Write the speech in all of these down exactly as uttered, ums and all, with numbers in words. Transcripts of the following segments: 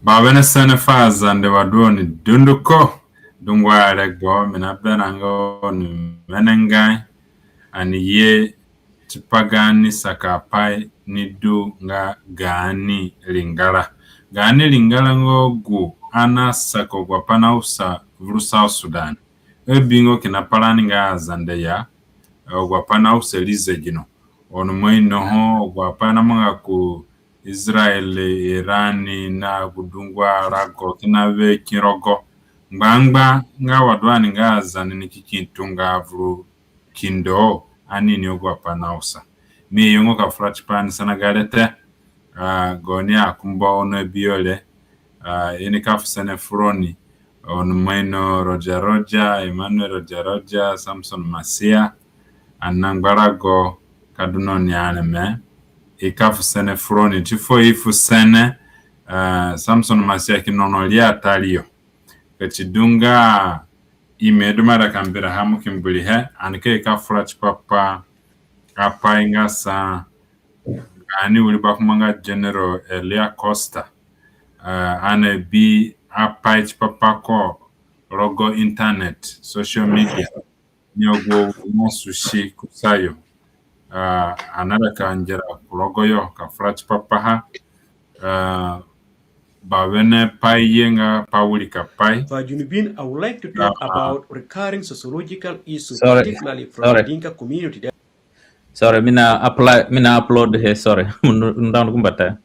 Bawene sene fu aZande wa du oni dunduko. Dungu aregbo mi naberã nga oni wenengai. Ani ye tipa gaani sakapai ni du nga gaani ringara. Gaani ringara nga gu ani asaka agu apai nausa vuru South Sudan. Abingo kina pa rani nga aZande ya, agu apai nausa ri zegino. Oni ima inoho agu apai namanga ku Israel, Iran, na gu dungu arago kina we ki rogo. Ngbangba nga wa du ani nga aZande ni ki ki tunga vuru kindo, ani ini agu apai nausa. Mi yongo ka fura tipa ani sana gare te. Ah, gaoni akumba oni abi yo re. Ah, i nika fu sene fu roni. Oni ima ino Roger Roger, Emmanuel Roger Roger, Samson Masia, ani na ngbarago ka du na oni areme. I ka fu sene fu roni. Ti fuo i fu sene, ah, Samson Masia ki nono ri atariyo. Ka ti du nga ime du mara ka mbira ha mo ki mbiri he, ani ka ye ka fura tipa pa apai nga sa, ani wiri bakumba nga General Elia Costa. Ah, ani abi apai tipa pa ko rogo internet, social media. Ni agu nasusi kusayo. Ah, ani naida ka ngera ku rogoyo ka fura tipa paha. Ah, bawene pai ye nga pa wirikapai. For Junubin, I would like to talk about recurring sociological issues, particularly from the Dinka community. Sorry, mi na apply, mi na upload he, sorry. Nda kumbata.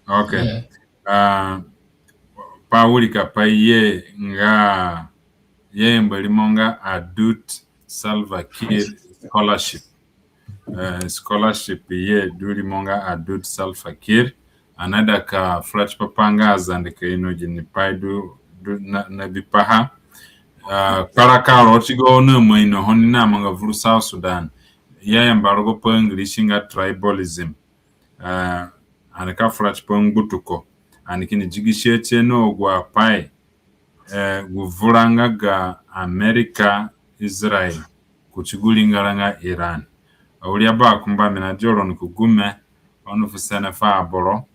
Okay. Ah, pa wirikapai ye nga ye mbari mo nga Adut Salva Kiir Scholarship. Eh, scholarship ye du rimo nga Adut Salva Kiir. Ani naida ka fura tipa pa nga aZande ka ino ginipai du, du na, nabi paha. Ah, kparakpara ro ti gaoni ima inoho ni namanga vuru South Sudan. I ayamba rogo pa English nga tribalism. Ah, ani ka fura tipa ngbutuko. Ani kini digisihe tie na agu apai, eh, gu vura nga ga America, Israel, kuti gu ringara nga Iran. Awiri abakumba, mi nadia roni ku gume, oni fu sene fu aboro.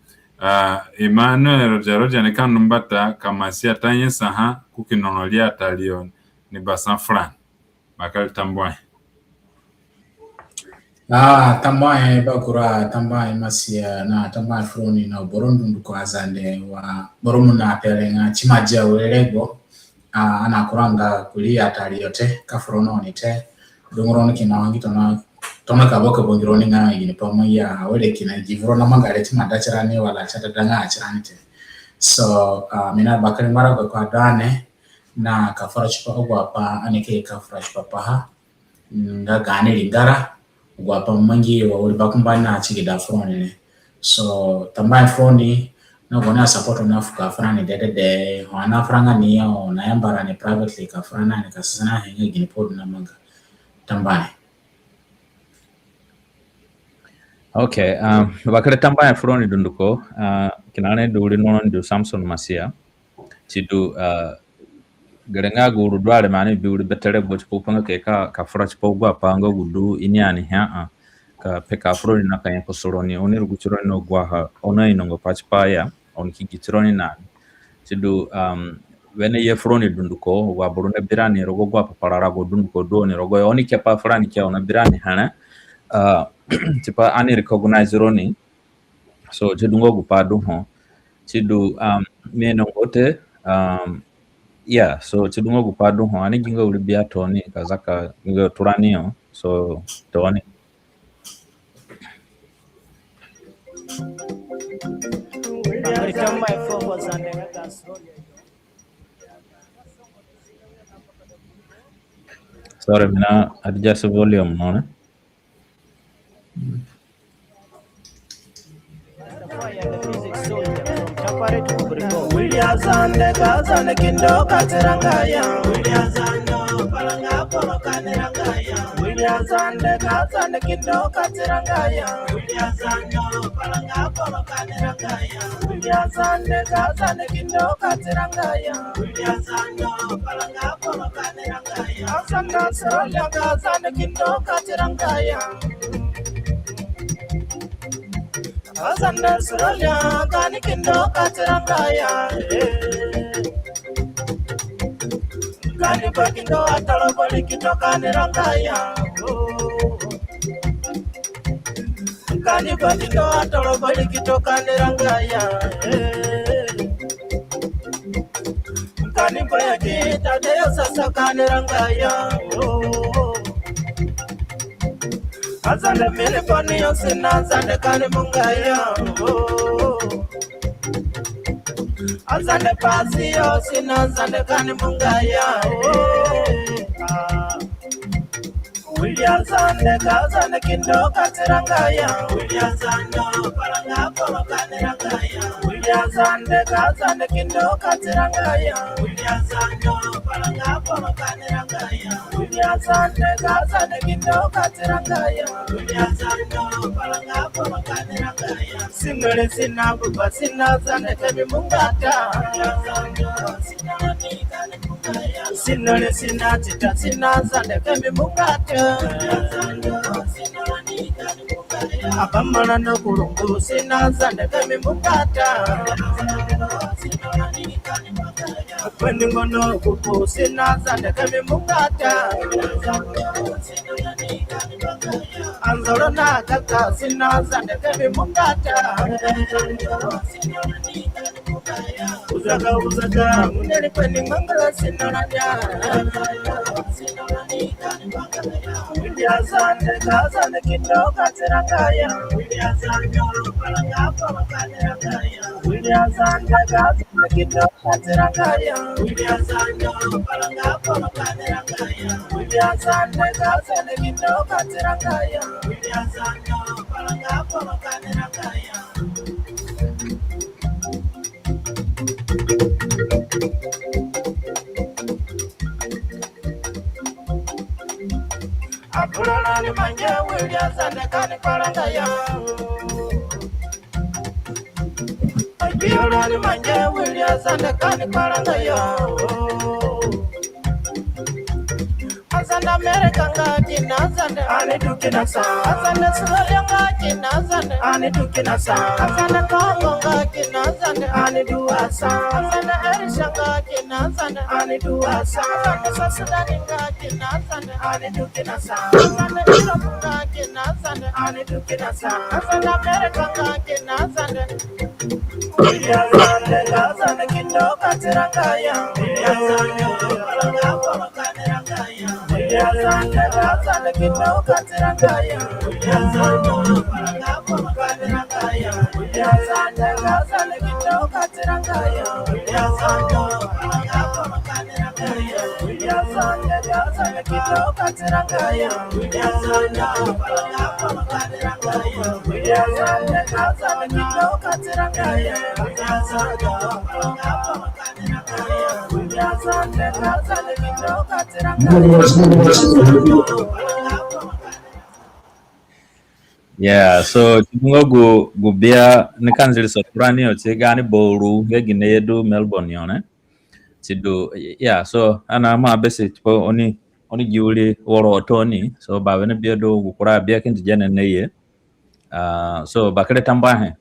Ah, Emmanuel Roger Roger ni ka ndu mbata ka Masia ta nyesaha ku ki nono ri atariyo ni basa furani. Bakere tambuahe. Ah, tambuahe bakere, tambuahe Masia, na tambuahe fu roni na boro dunduko aZande wa boro mo na pere nga ti ima dia were regbo. Ah, ani akuranga kurii atariyo te, ka fura na oni te. Dungu roni kina wangi tona, tona ka baka bangironi nga ginipai mo ya, awere kina gi vura namanga re ti ima da tirani wala ti adadanga tirani te. So, ah, mi na bakere ngbarago ko adane, na ka fura tipa agu apai ani ka ye ka fura tipa paha. Nga gaani ringara, agu apai mangi wa wiri bakumba na ti gi da fu roni re. So, tambuahe fu roni, na gaoni asupport na fu ka fura ni dedede, ho ani afuranga ni ya, ho ani ayamba rani privately ka fura na ni ka sasanahe nga ginipai du namanga. Tambuahe. Okay, um, bakere tambuahe fu roni dunduko, ah, kina re du wiri noro ni du Samson Masia. Ti du, ah, gere nga gu uru du areme ani bi wiri bete regbo tipa gu pa nga ka ye ka, ka fura tipa agu apai nga gu du ini ani he a, ka peka fu roni na ka nyakasa roni, oni rugu tironi na agu aha oni ainonga pa tipaha ya, oni ki gi tironi na ni. Ti du, um, wene ye fu roni dunduko, agu aboro nabi rani rogo agu apapara rago dunduko du oni rogoyo, oni kepa fu rani ke oni nabi rani here, ah, tipa ani recognize roni. So, ti du nga gupai du ho. Ti du, um, mi ainonga te, um, yeah, so ti du nga gupai du ho. Ani gi nga wiri bia tooni, ka zaka nga turani yo. So, tooni. Sorry, mi na adjust volume no ne. Azande Australia, gani kindo ka tiranga ya, eh. Gani ba kindo atoro bori kindo ka ni ranga ya, oh. Gani ba kindo atoro bori kindo ka ni ranga ya, eh. Gani ba ya kita de yo sasa ka ni ranga ya, oh. Azande Filipo ni yo sina Azande ka ni munga ya, oh. Azande Pasi yo sina Azande ka ni munga ya, oh. Ah. Wiri Azande ka Azande kindo ka tiranga ya. Wiri Azande paranga polo ka ni ranga ya. Wiri Azande ka Azande kindo ka tiranga ya. Wiri Azande paranga polo ka ni ranga ya. Wiri Azande ka Azande kindo ka tiranga ya. Wiri Azande paranga polo ka ni ranga ya. Sina re sina buba sina Azande ka mi munga ta. Wiri Azande sina ni ka ni Sina re sina tita sina Azande ka mi munga ta. Abamara na kurungu sina Azande ka mi munga ta. Kwendi ngono kuku sina Azande ka mi munga ta. Anzoro na kaka sina Azande ka mi munga ta. Uzaka, uzaka, muneri kwendi ngangala sina ranya. Wiri Azande ka Azande kindo ka tiranga ya. Wiri Azande paranga polo ka ni ranga ya. Wiri Azande ka Azande kindo ka tiranga ya. Wiri Azande paranga polo ka ni ranga ya. Wiri Azande ka Azande kindo ka tiranga ya. Wiri Azande paranga polo ka ni ranga ya. Akurara ni manje wiri Azande ka ni paranga ya. Akurara ni manje wiri Azande ka ni paranga ya. Azande America nga kina Azande, ani du kina sa. Azande Australia nga kina Azande, ani du kina sa. Azande Congo nga kina Azande, ani du asa. Azande Asia nga kina Azande, ani du asa. Azande South Sudan nga kina Azande, ani du kina sa. Azande Europe nga kina Azande, ani du kina sa. Azande America nga kina Azande. Wiri Azande ka Azande kindo ka tiranga ya. Wiri Azande paranga polo ka ni ranga ya. Wiri Azande ka Azande kindo ka tiranga ya. Wiri Azande paranga polo ka ni ranga ya. Wiri Azande ka Azande kindo ka tiranga ya. Wiri Azande paranga polo ka ni ranga ya. Wiri Azande ka Azande kindo ka tiranga ya. Wiri Azande paranga polo ka ni ranga ya. Yeah, so tibu nga gu, gu bia ni ka nziriso kurani yo ti gaani boru nga gine ye du Melbourne yo ne. Ti du, yeah, so ani ima besi tipa oni, oni gi wiri woro toni, so ba wene bia du gu kura bia kindi gene ne ye. Ah, so bakere tambuahe.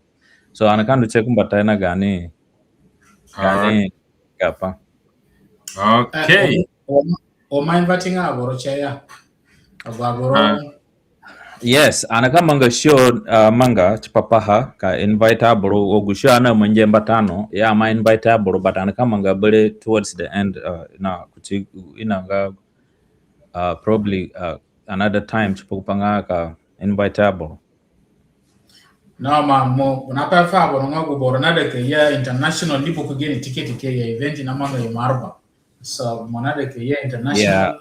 So ani ka ndu tie ku mbata na gaani, gaani gapa. Okay. Eh, o, o, o ma inviting aboro tie ya. Agu aboro. Ah. Yes, ani ka manga show, ah, manga tipa paha ka invite aboro, agu show ani amangi mbata no, ya ma invite aboro, but ani ka manga bere towards the end, ah, na kuti ina nga, ah, probably, ah, another time tipa gu pa nga ka invite aboro. No, ma mo, na pa fu aboro nga gu boro naida ka ye international ni buku gini ticket ke ye event na manga ye Marba. So mo naida ka ye international, yeah.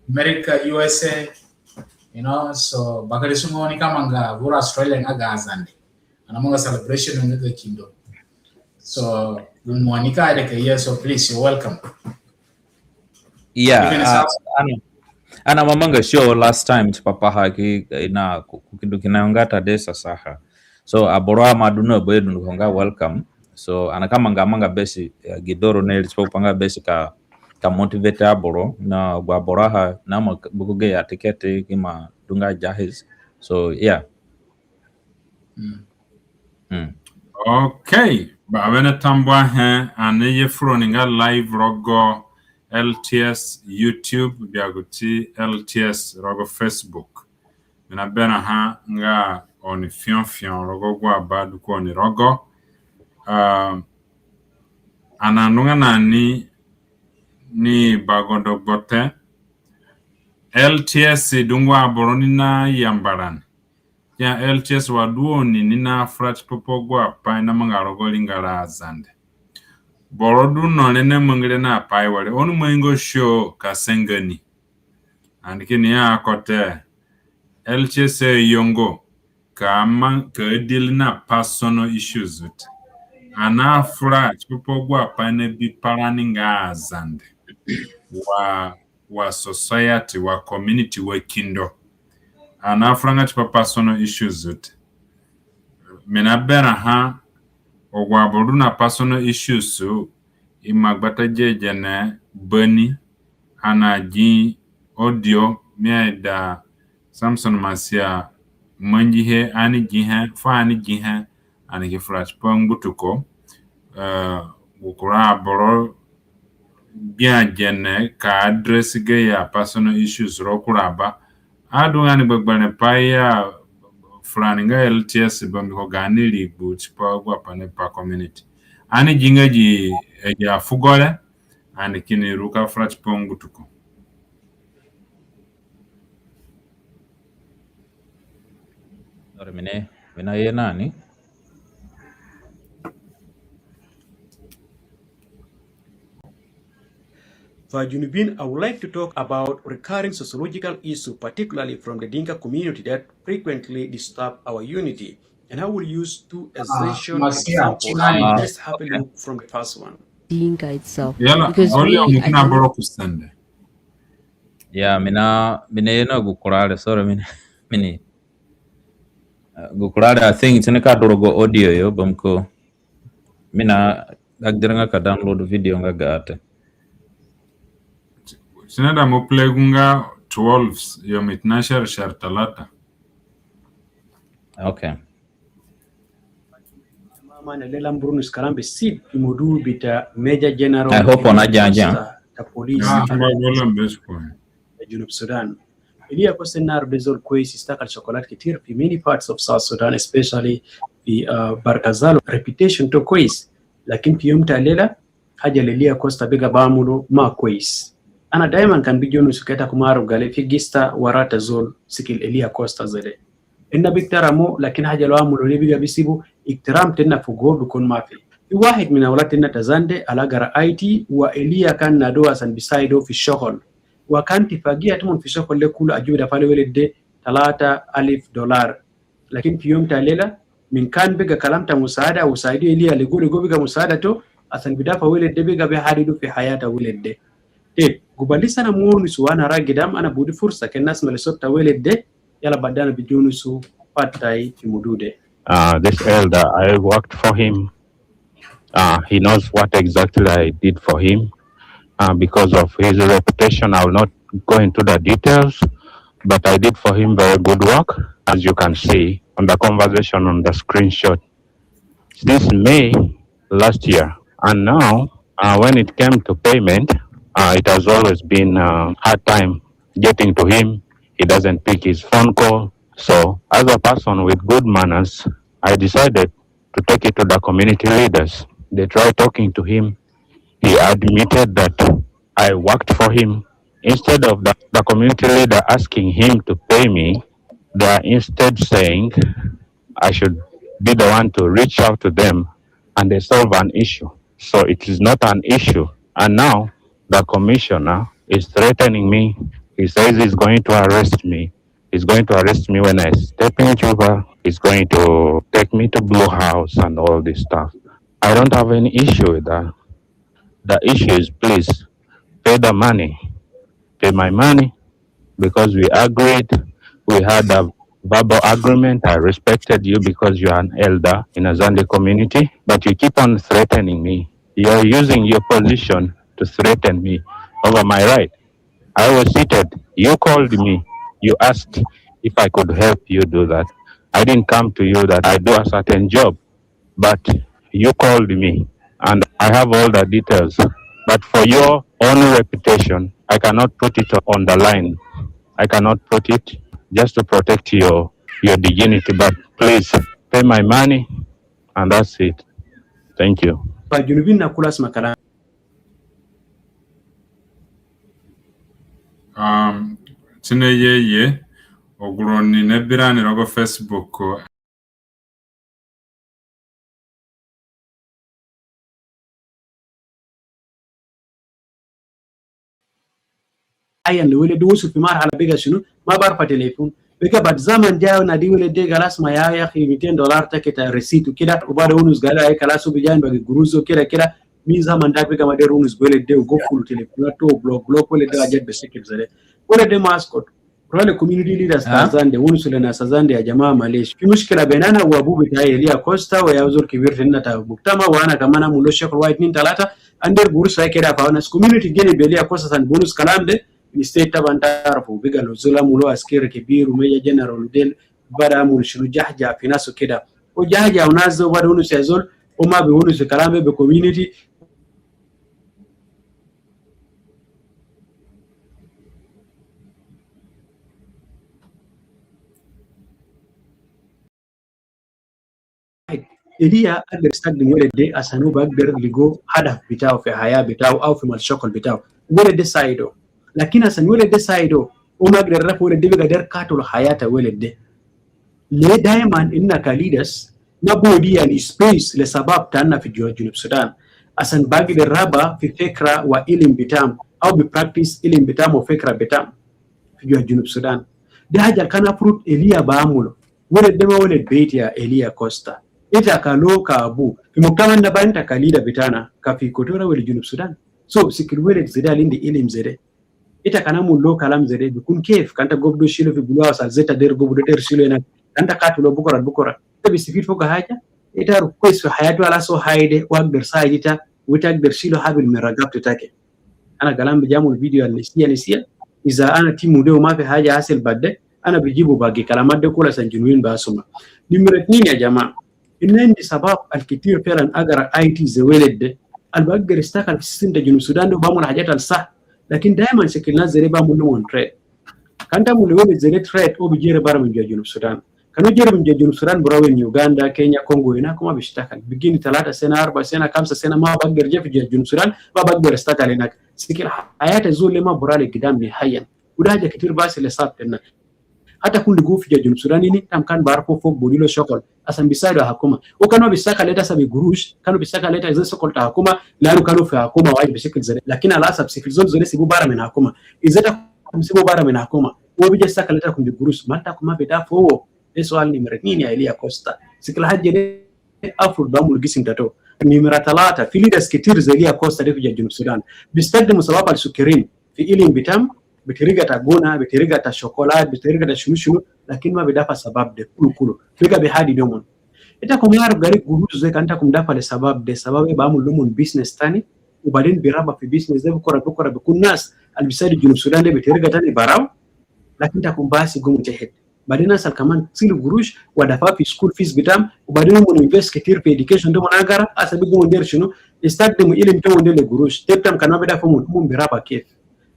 America, U S A, you know, so bakere sungo ni ka manga vura Australia nga ga Azande. Ani amanga celebration nga ga kindo. So gu mo ni ka aida ka ye, so please, you're welcome. Yeah, even, uh, South, ani, ani ima manga show last time tipa paha ki, eh, na ku, ku kidu kina nga ta de sasaha. So aboro ima du na ba ye dunduko nga welcome. So ani ka manga manga besi, eh, gi doro ne ri tipa pa nga besi ka, ka motivate aboro na agu aboro aha na ma buku gayo ticket ki ima du nga jahiz. So yeah. Mm. Okay, ba wene tambuahe, ani ye fu roni nga live rogo L T S YouTube, bia gu ti L T S rogo Facebook. Mi naberãha nga oni fiõ fiõ rogo agu aba du ku oni rogo. Ah, ani andunga na ni, ni bagodo gbote. L T S du nga aboro ni nayamba rani. Ya L T S wa du oni ni nafura tipa pa agu apai namanga rogo ringara Azande. Boro du no re namangi re na pai were, oni mangi nga show ka senga ni. Ani kini ya ko te, L T S ayongo ka ma, ka deal na personal issues te. Ani nafura tipa pa agu apai nabi pa rani nga Azande. Wa, wa society, wa community, wa kindo. Ani nafuranga tipa personal issues te. Mi naberãha, agu aboro du na personal issues, i ima gbata gi gene bani, ani nagi audio, mi aida Samson Masia mangihe, ani gihe, fu ani gihe, ani ki fura tipa ngbutuko, eh, gu kura aboro gbia gene ka address gayo personal issues rogo kura aba. Adunga ni gbegberẽ pai ya furani nga L T S bambiko gaani rigbu tipa agu apai ni pa community. Ani gi nga gi, eh, gi afugo re, ani kini ru ka fura tipa ngbutuko. Ora mi ni, mi naye nani? For Junubin, I would like to talk about recurring sociological issues, particularly from the Dinka community that frequently disturb our unity. And I will use two essential examples. Let's have a look from the first one. Dinka itself. Yala, because volume we, I kina don't boro kusende. Ya, mi na, mi naye na gu kura re, sorry, mi na, mi ni. Uh, gu kura re, I think, si nika du rogo audio yo, bambiko mi naagdira nga ka download video nga ga te. Si naida mo play gu nga twelve, yom itnashar shahar talata. Okay. Mama na lela mburunus kalam be sid fi mudu bita Major General. I hope ona jaja. Costa ta police. Ah, ta Junub Sudan. Elia Costa na zol kwes, ishtakal shokol ketir fi many parts of South Sudan, especially fi, uh, Bahr el Ghazal, reputation to kwes. Lakin fi yom ta lela, haja Elia Costa biga bi amulu ma kwes. Ana daiman kan bi gi onus ke ta kuma aruf gal fi gisa wara ta zol sikil Elia Costa zede. Inna bi ihtaramu, lakin haja lo amulu de biga bi sibu, ihtiram tenna fogo bikun ma fi. Fi wahid min awlad tenna ta Zande, al agara I T, wa Elia kan nadu asan bi saidu fi shokol. Wa kan tifagiya tomon fi shokol de kulu aju dafa le weled de talata alif dolar. Lakin fi yom ta lela, min kan biga kalam ta musaada, wa saidu Elia ligo ligo biga musaada to, asan bi dafa weled de biga bi hadidu fi haya ta weled de. Teb, gubal lisa ana ma onus wa ana ra gidam, ana budi fursa ke nas ma le sot ta weled de, yala baada ana bi gi onus pat tai fi mudu de. Uh, this elder, I worked for him. Uh, he knows what exactly I did for him. Uh, because of his reputation, I will not go into the details, but I did for him very good work, as you can see on the conversation on the screenshot. Since May last year, and now, uh, when it came to payment, uh, it has always been a hard time getting to him. He doesn't pick his phone call. So, as a person with good manners, I decided to take it to the community leaders. They tried talking to him. He admitted that I worked for him. Instead of the, the community leader asking him to pay me, they are instead saying I should be the one to reach out to them and they solve an issue. So it is not an issue. And now the commissioner is threatening me. He says he's going to arrest me. He's going to arrest me when I step in Juba. He's going to take me to Blue House and all this stuff. I don't have any issue with that. The issue is, please, pay the money. Pay my money because we agreed. We had a verbal agreement. I respected you because you are an elder in Azande community, but you keep on threatening me. You are using your position to threaten me over my right. I was seated. You called me. You asked if I could help you do that. I didn't come to you that I do a certain job. But you called me, and I have all the details. But for your own reputation, I cannot put it on the line. I cannot put it just to protect your, your dignity. But please pay my money, and that's it. Thank you. Ba Junubin na kula sma kalam. Um, tine ye ye, oguroni ne birani rogo Facebook. Ayan le wele du usu fi marhala biga sunu, ma barfa telefon. Biga bad zaman de na di wele de galas ma ya, ya akhi, miten dolar ta keta receipt keda, ubada unus gala ya kalas ubi jan bagi guruzo keda keda. Min zaman da biga ma de unus wele de ugo kulu telefon to block block wele de ajat besekil zere. Wele de maskot. Role community leaders ta Azande, unus le nas Azande ya jamaa, malesh. Fi mushkila benana wa abu bitai Elia Costa wa ya zol kibir tenna ta muktama, wa ana kaman amulo shekul wahid nin talata, ander gurus wa keda fa nas community gene bi Elia Costa san bonus kalam de, instead taban tarafu, biga lo zol amulo askeri kibir, u meja general del, bada amul shunu jahja fi nas u keda. U jahja u nas de u bada unus ya zol, u ma bi unus kalam be, be community, Elia agder stagdim wele de asan u bagder ligo hadaf bitau fi haya bitau au fi mal shokol bitau. Wele de saido. Lakin asan wele de saido, u ma agder raf wele de biga der katul hayata wele de. Le daiman inna ka leaders ma bodi yani space le sabab tana fi jua Junub Sudan. Asan bagder raba fi fikra wa ilim bitam, au bi practice ilim bitam wa fikra bitam fi jua Junub Sudan. De haja kan afrut Elia ba amulo. Wele de ma wele beit ya Elia Costa. Ita ka lo ka abu. Fi muktama na ba inta ka leader bitana, ka fi Equatoria wele Junub Sudan. So, sikil wele zede al indi ilim zede. Ita kan amul lo kalam zede, bikun kef, kan ta gobdo shilo fi Blue House, al zeta der gobdo der shilo ina, kan ta katulo bukura bukura. Ita bistafid fogo haja, ita request fi hayatu ala so haide, wa agder said ita, wa ita agder shilo habil min ragabtu take. Ana kalam bi jamul video al nisiya nisiya, iza ana timu de u ma fi haja hasil bad de, ana bijibu bagi kalamat de kula san Junubin ba asuma. Nimra itnin ya jamaa, Inna indi sabab al ketir felan agara I T ze weled de, al bagder istakal fi system ta Junub Sudan de, u bamul hajat al sah. Lakin daiman shekil nas zede bamul lomon threat. Kan ta mul weled zede threat, u bi jere bara min jua Junub Sudan. Kan u jere min jua Junub Sudan, bura wen Uganda, Kenya, Congo, ina kuma bishtakal. Bigini talata sena, arba sena, kamsa sena, ma bagder je fi jua Junub Sudan, ma bagder istakal inak. Shekil hayat zol de ma bura le gidam nihayan. U de haja ketir basi le sab tenna. Hata kun ligu fi jua Junub Sudan ini, tam kan bar fo fok bodi lo shokol. Asan bisaidu hakuma. U kan ma bistakal leta sabi gurush, kan ma bistakal leta ze shokol ta hakuma, lanu kan fi hakuma wajib bishekil zede. Lakin al asaf shekil zol zede sibu bara min hakuma. Iza ita kum sibu bara min hakuma, u bi ja istakal leta kum bi gurush, mal ta kum ma bida fo. De sual nimra itnin ya Elia Costa. Shekil haja de afrud bamul gisim ta to. Nimra talata, fi leaders ketir ze Elia Costa de fi jua Junub Sudan. Bistagdimu sabab al sukirin fi ilim bitam, bi tariga ta guna, bi tariga ta shokolat, bi tariga ta shunu shunu, lakin ma bidafa sabab de kulu kulu. Biga bi hadi domon. Ita kum arif gari gurush ze kan ita kum dafa le sabab de, sabab e bamul lomon business tani, u badin bi raba fi business de bukura bukura bikun nas al bisaidu Junub Sudan de bi tariga tani barau, lakin ita kum basi gumu tehet. Badin asal kaman silu gurush, wa dafa fi school fees bitam, u badin umon invest ketir fi education de umon agara, asa bi gumon der shunu, istakdimu ilim tomon de le gurush, teb tam kan ma bida fo umon, umon bi raba kef.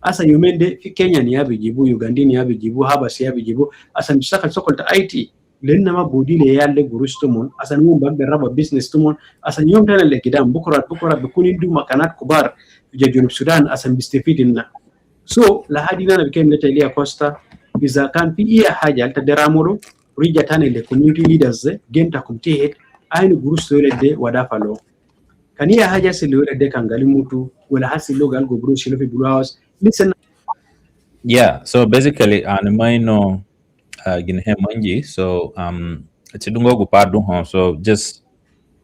Asa yomen de fi Kenya ni ya bi jibu, Ugandini ya bi jibu, Habasi ya bi jibu, asa bi shakal shokol ta I T, lenna ma bodi le yal de gurush tomon, asa umon bagder raba business tomon, asa yom tana le gidam, bukura, bukura bikun indu makanat kubar, fi jua Junub Sudan, asa bistafid inna. So, lahadi na ana bi kem leta Elia Costa, iza kan fi iya haja al ta der amulu, rija tani le community leaders ze, gen ta kum tehet, ainu gurush to weled de wa dafa lo. Kan iya haja hasil le weled de kan gali mutu, wala hasil lo gal gobro shilo fi Blue House. Listen. Yeah, so basically, ana ma ino, uh, gini he mangi, so, um, ti dungo gu pa du ho, so just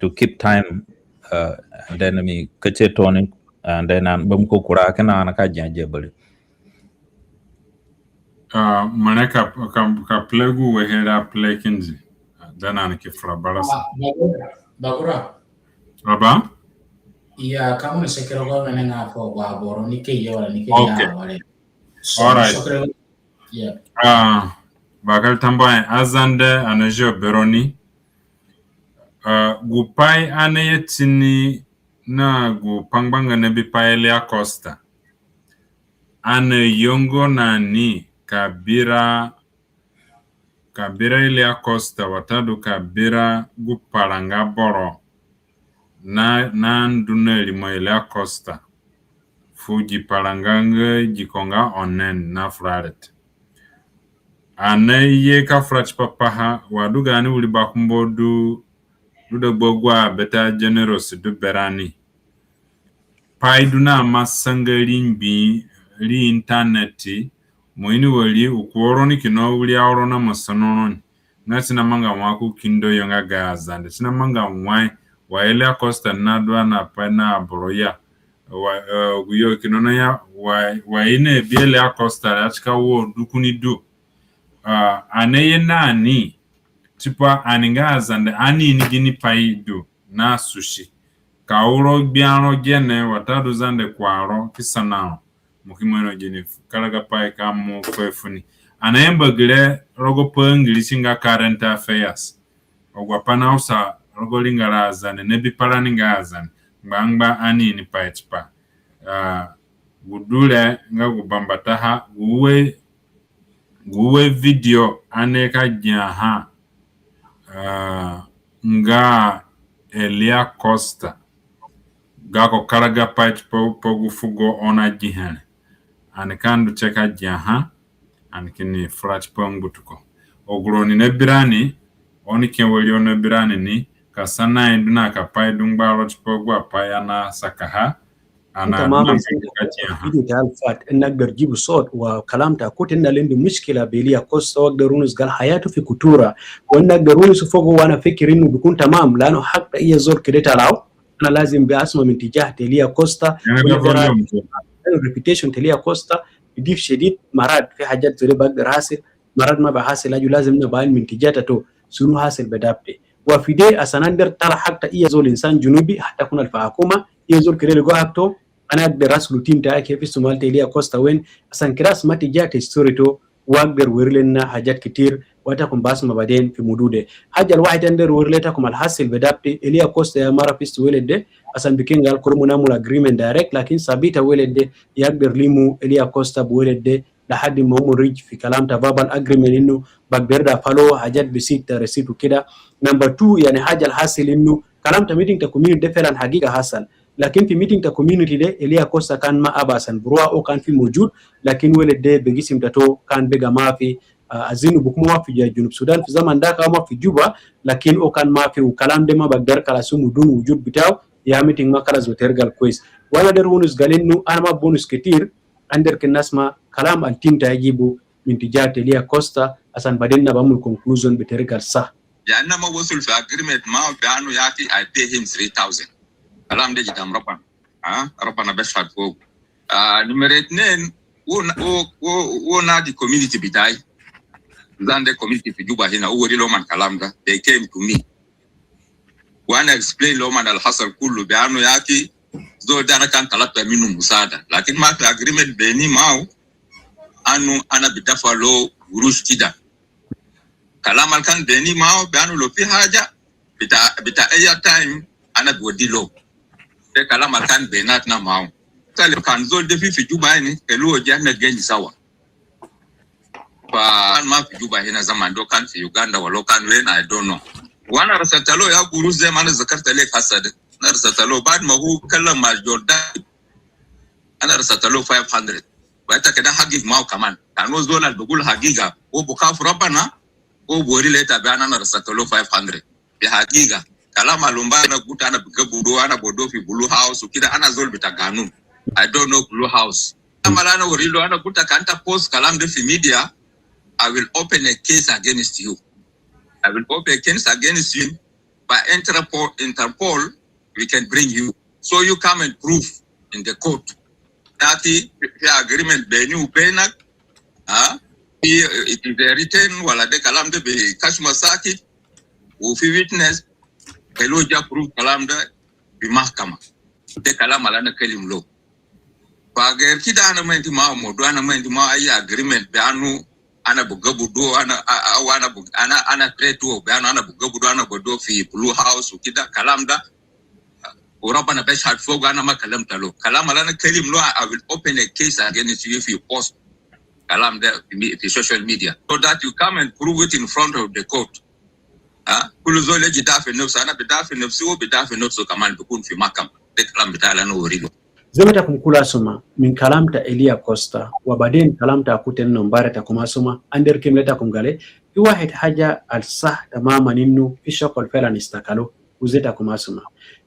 to keep time, uh, and then mi kace toni, and then an bam ko kura kana ana ka janje bari. Uh, mane ka, ka, ka play gu we hera play kinzi. Then an ki fura barasa. Ah, Bagura. Bagura. Baba? Iya, kamu ni sekero go mene nga fo gwa boro ni ke yo ni ke ya wale. Okay. So, all right. Shukran. Yeah. Ah, bakal tambaye Azande ana jo beroni. Ah, gu pai ani aye tini na gu pangbanga nabipai Elia Costa. Ani ayenga na ni ka bira, ka bira Elia Costa watadu ka bira gu paranga boro na, nandu na rimo Elia Costa fu gi paranga nga gi ko nga Onen na fura re te. Ani aye ka fura tipa paha wa du gaani wiri bakumbo du, du dagba agu abeta generals du berani. Pai du na masanga ri ngbi ri internet, mo ini wari u ku oro ni kina wiri aoro na mo sana ro ni. Nga si namanga wai ku kindo yo nga ga Azande. Si namanga wai wa Elia Costa nadu na pai na aboro ya. Wa, eh, gu yo kina na ya, wa, wa i nabi Elia Costa re, a si ka wo du kuni du. Ah, ani aye na ni, tipa ani nga Azande, ani ini ginipai du na susi. Ka uro gbia ro gene, watadu Zande kua ro, ki sana ro. Mo ki mo ino gini karagapai ka mo fuhe funi. Ani ayamba gere rogo pa Ngirisi nga current affairs. Agu apai na usa rogo ringara Azande, nabipai rani nga Azande. Ngbangba ani ini pai tipaha. Ah, gu du re nga gu bambataha, gu ue, gu ue video ani ka giaha, ah, nga Elia Costa. Gako karagapai tipa, pa gu fugo oni agihe re. Ani ka ndu tie ka giaha, ani kini fura tipa ngbutuko. Agu roni nabi rani, oni ke wari oni nabi rani ni, ka sana i du na ka pai du ngbaro tipa agu apai ani asakaha, ana. Tamam, na video ta alfat, inna agder jibu sot, wa kalam ta kut, inna lendu mushkila be Elia Costa, wa agder unus gal hayatu fi kutura, wa inna agder unus fogo, wa ana fikir inu bikun tamam, lanu hak ta iya zol kede ta lau, ana lazim bi asma min tijah ta Elia Costa, wa inna agder reputation ta Elia Costa, bidif shedid, marat, fi hajat zere bagder hasil, marat ma bi hasil, aju lazim na bi ain min tijah ta to, sunu hasil be dabte. Wa fi de, asan agder tala hak ta iya zol insan junubi, hata kun al fi hakuma, iya zol kede ligo hak to, ana agder asulu team ta ke fi sumal ta Elia Costa wen, asan kede asma tijah ta story to, wa agder weri lena hajat ketir, wa ita kum bi asma baden fi mudude. Haja al wahid agder weri le ita kum al hasil be dabte, Elia Costa ya mara fi ustu weled de, asan bi ken gal kulu umon amul agreement direct, lakin sabita weled de, ya agder limu Elia Costa bi weled de, lahadi ma umon reach fi kalam ta verbal agreement inu, bagder da follow hajat bi sitta receipt u kida. Number two, yani haja al hasil inu, kalam ta meeting ta community de felan hagiga hasal. Lakin fi meeting ta community de, Elia Costa kan ma aba asan bi rua, o kan fi mujud, lakin weled de be gisim ta to kan bega mafi, ah, azinu bikun ma fi ja Junub Sudan, fi zaman dak ma fi Juba, lakin o kan mafi, u kalam de ma bagder kalas umu dun wujud bitau, ya meeting ma kalas be tergal kwes. Wa ana agder unus gal inu, ana ma bi unus ketir, agder ken asma kalam al team ta ya jibu, min tijah ta Elia Costa, asan baden na bi amul conclusion be tergal sah. Ya ana ma wasul fi agreement ma bi anu yaki I pay him three thousand. Kalam de gidam Rabbana. Ah, Rabbana bi shahad fogu. Ah, numero itnen, wo na, wo, wo, wo nadi community bitai. Zande community fi Juba hina, wo weri lomon kalam da. They came to me. Wa ana explain lomon al hasal kulu be anu yaki, zol de ana kan talabta minu musada. Lakin ma fi agreement beni mau, anu ana bi dafa lo gurush kida. Kalam al kan beni mau, be anu lo fi haja, bita, bita airtime, ana bi wodi lo. De kalam al kan benatna mau. Tale kan zol de fi, fi Juba ini, kelu wo ja na geni sawa. Fa ana ma fi Juba hina zaman de, kan fi Uganda wala kan wen, I don't know. Wa ana rasalta lo ya gurush ze ma ana zakarta lek hasa de. Ana rasalta lo, baad ma hu kalam ma Jordan. Ana rasalta lo five hundred. Wa ita keda hagig mau kaman. Kan wo zol al bi gul hagiga, wo bi kafu Rabbana, wo bi weri le ita be ana, ana rasalta lo five hundred. Fi hagiga. Kalam al umba ana guta ana bi gabudu, ana bi wodo fi Blue House, u kida ana zol bita ganun. I don't know Blue House. Kalam al ana weri lo, ana guta kan ita post kalam de fi media, I will open a case against you. I will open a case against you. By Interpol, Interpol, we can bring you. So you come and prove in the court. That fi, fi agreement beni u benak, ah, fi, it is a written, wala de kalam de bi kashma sakit, u fi witness, kelu wo ja prove kalam de bi mahkama. De kalam al ana kalim lo. Fa gair kida ana ma indi mau modu, ana ma indi mau ayi agreement be anu Ana bu gabu du, ana, a-, a-, ana bu, ana, ana threat wo, be ana, ana bu gabu du, ana bu du fi Blue House, u kida, kalam da. Wa Rabbana bashhad fogu, ana ma kalamta lo. Kalam al ana kalim lo, I will open a case against you if you post kalam da fi me-, fi social media. So that you come and prove it in front of the court. Ha? Kulu zol yaji dafi nafsu, ana bi dafi nafsu, wo bi dafi nafsu kaman bikun fi mahkama. De kalam bita al ana wori lo. Ze ma takum kulu asuma, min kalam ta Elia Costa, wa baden kalam ta akuten nombare takum asuma, ander kelim le takum gale, fi wahid haja al sah tamaman innu, fi shokol felan istakalu, u ze takum asuma.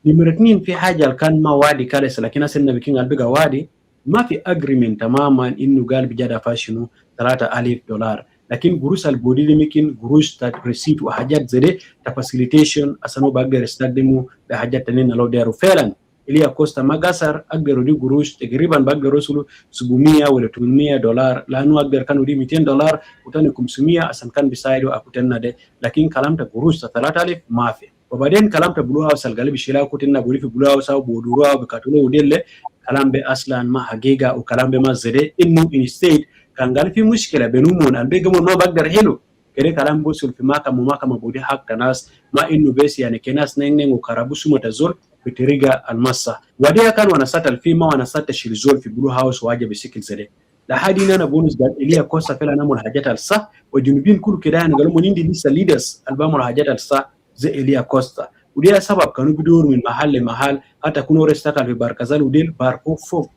Nimra tinin fi haja al kan ma wadi kales, lakin asen na bikin gal biga wadi, ma fi agreement tamaman innu gal bi ja dafa shinu, talata alif dolar. Lakin gurush al bodi de mikin gurush ta receipt wa hajat ze de, ta facilitation, asan u bagder istakdimu, be hajat tanin na lo deru felan. Elia Costa ma gasar, agder wodi gurush, tegriban bagder wosulu subumiya wala tumunmiya dolar, lanu agder kan wodi miten dolar, u tani kumsumiya, asan kan bisaidu akuten na de, lakin kalam ta gurush ta talata alif, ma fi. Wa baden kalam ta Blue House al gal bi shila akuten na bodi fi Blue House au boduru au bi katulu u del le, kalam be aslan ma hagiga, u kalam be ma ze de, innu instead, kan gal fi mushkila benum, al be gemon ma bagder helu, kede kalam bi wosul fi mahkama, mahkama bodi hak ta nas, ma innu bes yani ke nas neng neng u karabu suma ta zol, bi teriga al ma sah. Wa de ya kan wanasat al fi ma wanasat ta shil zol fi Blue House wa haja bi shikil ze de. Lahadi ini ana bi wonus gal Elia Costa felan amul hajat al sah, wa junubin kulu kede yani gal umon indi lisa leaders al bi amul hajat al sah, ze Elia Costa. U de ya sabab kan u bi doru min mahal le mahal, hata kun wara ishtakal fi Bahr el Ghazal u del bar fok fok.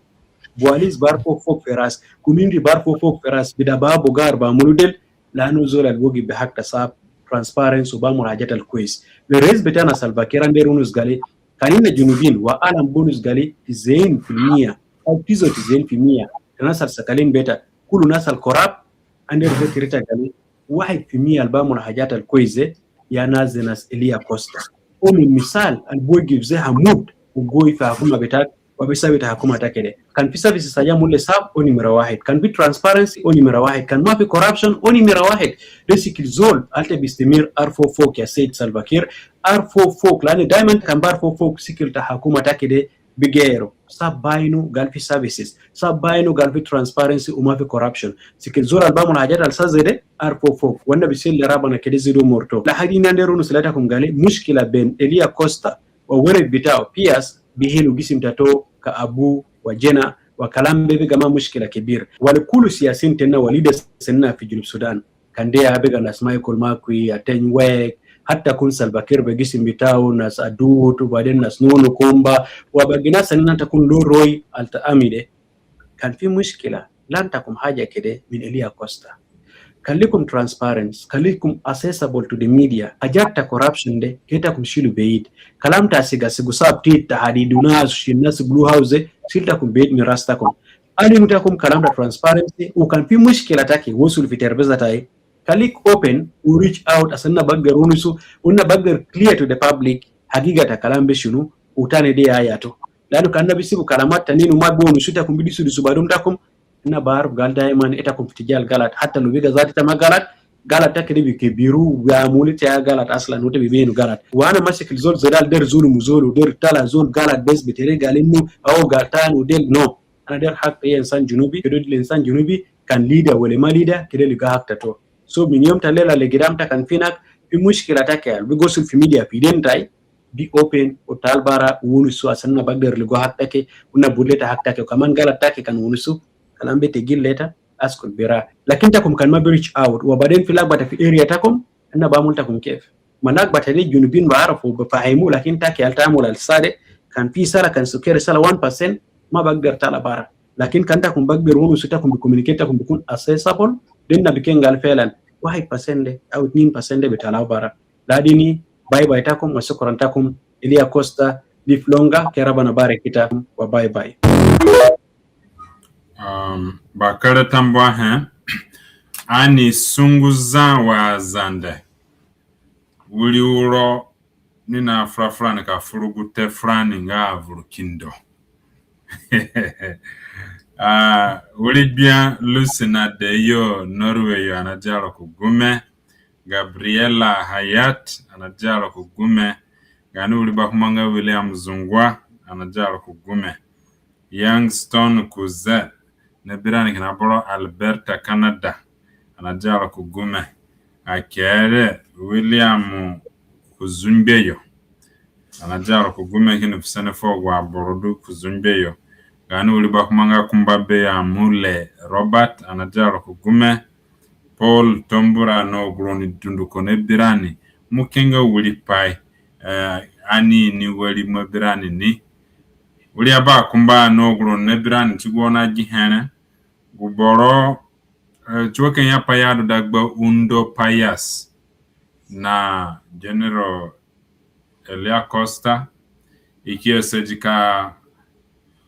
Bualis bar fok fok fi ras, community bar fok fok fi ras, bi da ba bugar bi amulu del, lanu zol al bi wagif bi hak ta sah, transparency, u bi amulu hajat al kwes. Le rais betana Salva Kiir ander wonus gali, kan ina junubin, wa alam bi wonus gali, tisain fi miya, au tisa u tisain fi miya ta nas al shakalin beta, kulu nas al corrupt, ander ze tirita gali, wahid fi miya al bi amulu hajat al kwes, ya nas ze nas Elia Costa. Uwo min misal al bi wagif ze hamut, u gai fi hakuma betak, wa bi sabit hakuma ta kede. Kan fi services al bi amulu le sah, uwo nimra wahid. Kan fi transparency, uwo nimra wahid. Kan ma fi corruption, uwo nimra wahid. De shikil zol al ta bi istimir arfu fok ya Said Salva Kiir, arfu fok, lanu daiman kan bi arfu fok shikil ta hakuma ta kede bi geru. Sah bi inu gal fi services, sah bi inu gal fi transparency u ma fi corruption. Shikil zol al bi amulu hajat al sah ze de, arfu fok. Wa ana bi seli le Rabana kede zidu umur to. Lahadi ini ana ander wonus le takum gali, mushkila ben Elia Costa wa weled bitao, Pius, bi helu gisim ta to ka abu wa jena, wa kalam be biga ma mushkila kebir. Wala kulu siyasin tena wa leaders tena fi Junub Sudan. Kan de ya biga nas Michael Makuei, Ateny Wek, hata kun Salva Kiir be gisim bitao, nas Adut, wa baden nas Nono Komba, wa bagi nas tena ta kun lo roi al ta amide. Kan fi mushkila, lan takum haja kede min Elia Costa. Kalikum transparent, kalikum accessible to the media. Hajat ta corruption de, ke takum shilu beid. Kalam ta siga sigu sab tit ta hadidu nas, shil nas Blue House, shil takum beid min ras takum. Alim takum kalam ta transparency, u kan fi mushkila taki, wosul fi terbeza tai. Kalik open, u reach out, asan ana bagder wonusu, u ana bagder clear to the public, hagiga ta kalam be shunu, u tani de ya yato. Lanu kan ana bi sibu kalamat tanin u ma bi wonusu takum bi disu disu badum takum, ana bi aruf gal daiman ita kum fi tija al galat, hata lo biga zatu ita ma galat, galat ta kede bi kebiru, bi amulu ita ya galat aslan, u ta bi binu galat. Wa ana ma shikil zol ze de al der zulumu zol, u der tala zol galat bes bi teriga al inu, au galtan u del, no. Ana der hak ta insan junubi, kede le insan junubi, kan leader wala ma leader, kede liga hak ta to. So min yom ta lela le gidam ta kan fi nak, fi mushkila taki al bi wosul fi media fi den tai, be open, u tal bara, u wonusu asan ana bagder ligo hak taki, u ana bud le ita hak taki, kaman galat taki kan wonusu, kalam be tegil le ita, askut bira. Lakin takum kan ma bi reach out, wa baden fi lagbata fi area takum, ana bi amulu takum kef? Ma lagbata de junubin bi arafu, bi fahimu, lakin taki al ta amulu al sah de, kan fi risala, kan suke risala one percent, ma bagder tala bara. Lakin kan takum bagder wonusu takum bi communicate takum bi kun accessible, den ana bi ken gal felan, wahid percent de, au itnin percent de bi tala bara. Lahadi ini, bye bye takum, wa shukran takum, Elia Costa, live longer, ke Rabana barik ita, wa bye bye. Um, bakere tambuahe, ani sungu za wa Zande. Wiri uro ni na fura furani ka furugute furani nga avuru kindo. Ah, wiri gbia Lucy na de yo Norway yo, ana diaro ku gume. Gabriela Hayat, ana diaro ku gume. Gani wiri bakumba nga William Zungwa, ana diaro ku gume. Youngstone Kuze, na birani kina boro Alberta, Canada. Ana dia ro ku gume. Akere William ku Zungbe yo. Ana dia ro ku gume kini fu sene fu agu aboro du ku Zungbe yo. Gaani wiri bakumba nga kumba beyo Amule Robert, ana dia ro ku gume. Paul Tombura na agu roni dunduko nabi rani. Mo ke nga wiri pai, eh, ani ini wari mo bi rani ni. Wiri abakumba na agu roni nabi rani ti gu oni agihe re. Gu boro, eh, ti wa ka ya pa ya du dagba Undo Pius na General Elia Costa. I ki asadi ka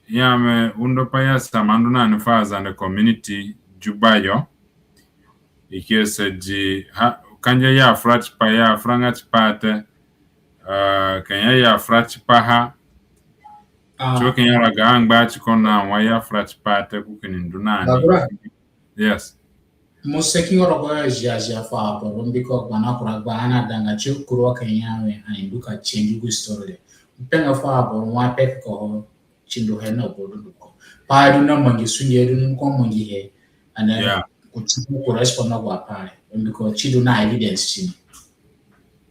ya mi Undo Pius ima ndu na ni fu Azande community Juba yo. I ki asadi ha, ka ngia ya fura tipa, ya furanga tipa te. Ah, ka ya ya fura tipaha. Ah. Ti wa ka ya raga angba ti ko na wa ya fura tipa te ko kini ndu na ni. Yes. Mo seki nga rogo ya zia zia fu aboro mbiko gbana kura gba ana danga ti kuru wa ka ya we ani ndu ka change gu story re. Mpe nga fu aboro wa pe ko ho ti ndu he na aboro dunduko. Pai du na mangi sunge du ni ko mangi he. And then ku ti ku respond na gu apai re. Mbiko ti du na evidence ti ni.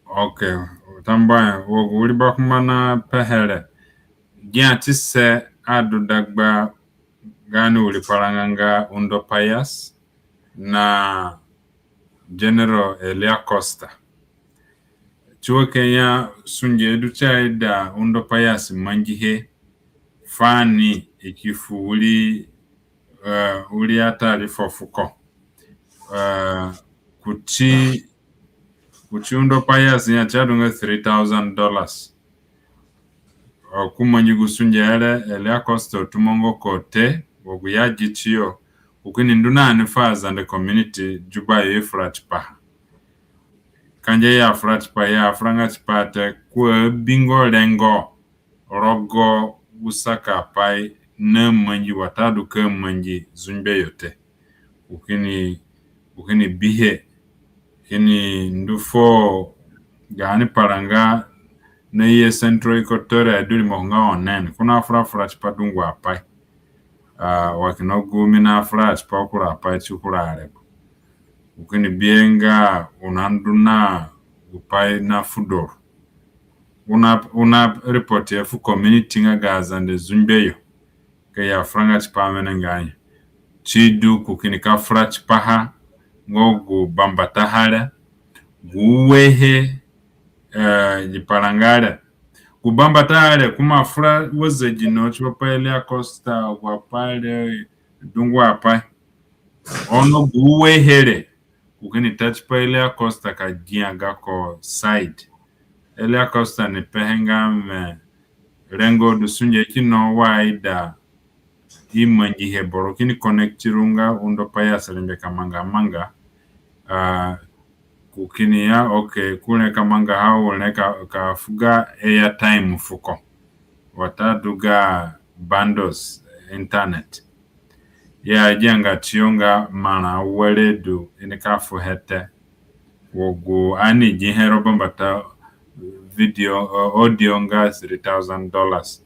Okay. Tambuahe, wa gu wiri bakumba na pehe re. Gia tise adu dagba gaani wiri paranga nga Undo Pius na General Elia Costa. Ti wa ka ya sunge du ti aida Undo Pius mangihe fu ani i ki fu wiri, eh, wiri atari fo fuko. Eh, kuti, kuti Undo Pius ya ti adu nga three thousand dollars. O, ku mangi gu sunge re, Elia Costa tumongo ko te, wa gu ya gi tiyo, u kini ndu na ni fu Azande community Juba yo i fura tipaha. Ka ngia ya fura tipa, ya furanga tipa te, ko abingo rengo rogo gu sakapai na mangi watadu ka mangi Zungbe yo te. U kini, u kini bihe, kini ndu fu gaani paranga na ye Central Equatoria du rimoko nga onen. Ko na fura fura tipa dungu apai. Ah, wa kina gu mi na fura tipa kura apai ti kura arebo. U kini bihe nga u na ndu na gu pai na fu doro. U na, u na report he fu community nga ga Azande Zungbe yo. Ka ya furanga tipa wenengai. Ti du ko kini ka fura tipaha nga gu bambataha re, gu uehe, eh, gi paranga re. Gu bambataha re, ko ima fura wa zegino tipa pa Elia Costa, agu apai re, dungu apai. Ono gu uehe re, ko kini ta tipa Elia Costa ka gia gako side. Elia Costa ni pehe nga mi rengo du sunge kina wa aida i mangihe boro kini connect ru nga Undo Pius rengbe ka manga amanga. Ah, ko kini ya, okay, ko rengbe ka mangaha, u rengbe ka, ka fu ga airtime fuko. Watadu ga bundles internet. Ya, i agianga tiyo nga marã were du i nika fuhe te. Wa gu ani gihe rogo bambata video, uh, audio nga three thousand dollars.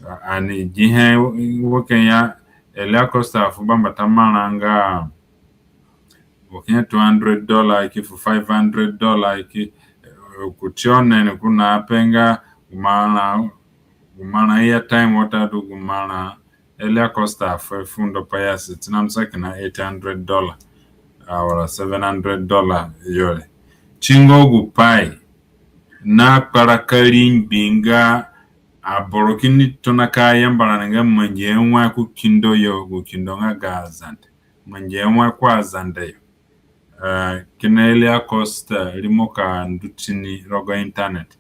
Uh, ani gihe wa ka ya Elia Costa fu bambata marã nga wa ka ya two hundred dollar, i ki fu five hundred dollar, i ki, uh, ku tiyo nene ko na pe nga gu marã, gu marã airtime watadu gu marã Elia Costa afuhe fu Undo Pius, ti na misa kina eight hundred dollar, ah, wala seven hundred dollar yo re. Ti nga gu pai na kparaka ringbi nga aboro kini tona ka yamba rani nga mangi he wai ku kindo yo, gu kindo nga ga Azande. Mangi he wai ku Azande yo. Eh, kina Elia Costa rimo ka ndu tini rogo internet.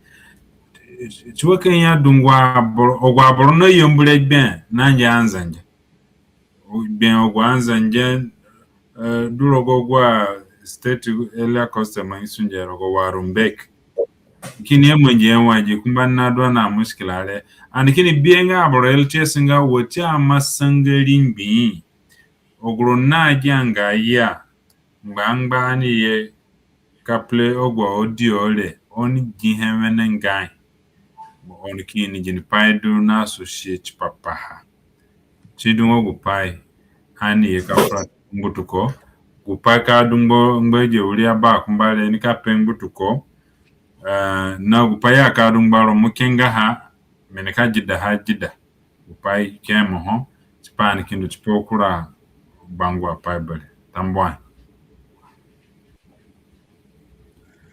Ti wa ka ya dungu aboro, agu aboro nayambu re gbe na ngia anzenge. Gbe agu anzenge, eh, du rogo agu a state Elia Costa mangi sunge rogo wa Rumbek. Kini ya mangi he wai gi kumba na du na mushkila re. Ani kini bihe nga aboro L T S nga wa ti amasanga ringbi. Agu roni nagianga ya ngbangba ani ye ka play agu audio re, oni gihe wenengai. Oni ki ini ginipai du na associate papaha. Ti du nga gu pai ani ye ka fura ngbutuko, gupai ka du ngba, ngba gi wiri abakumba re, ni ka pe ngbutuko. Eh, na gupai ya ka du ngba ro, mo ke nga ha, mi ni ka gida ha gida. Gupai ke mo ho, tipa ani ki ndu tipa kura bangua pai bere. Tambuahe.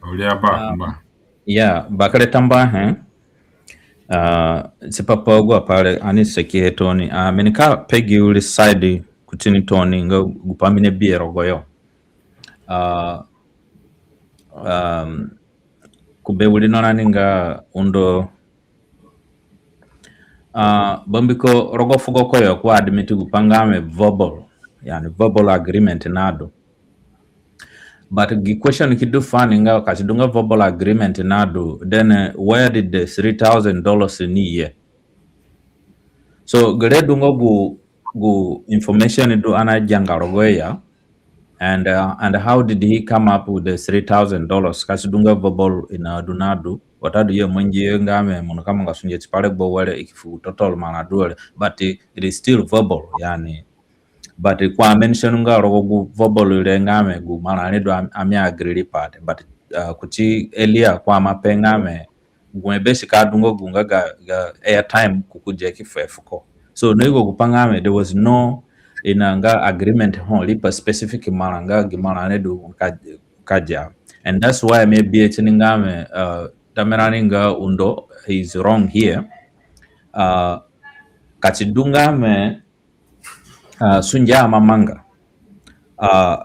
Wiri abakumba. Ya, bakere tambuahe. Ah, tipa pa agu apai re ani sakihe tooni. Ah, mi ni ka pe gi wiri side kuti ni tooni nga gupai mi ni bihe rogoyo. Ah, um, ku be wiri no rani nga undo. Ah, bambiko rogo fugo koyo ko admit gupai nga wẽ verbal, yani verbal agreement nadu. But gi question ki du fani nga ka si du nga verbal agreement nadu, then, eh, where did the three thousand dollars ni ye? So gere du nga gu, gu information du ani agianga rogoyo ya. And, uh, and how did he come up with the three thousand dollars? Ka si du nga verbal ina du nadu, watadu i amangihe nga wẽ mo nika manga sunge tipa regbo were, i ki fu total marã du were, but it, it is still verbal, yani. But ko a mention nga rogo gu verbal re nga wẽ gu marã re du am-, ami agree riipaha te. But, uh, kuti earlier ko ima pe nga wẽ gu wẽ be si ka du nga gu nga ga, ga airtime ko ki ye ki fu he fuko. So no yugo gupai nga wẽ there was no ina nga agreement ho riipa specific marã nga gi marã re du ka, ka ya. And that's why mi abihe tini nga wẽ, uh, tamerani nga undo, he is wrong here. Uh, ka si du nga wẽ, uh, sunge ima manga, uh,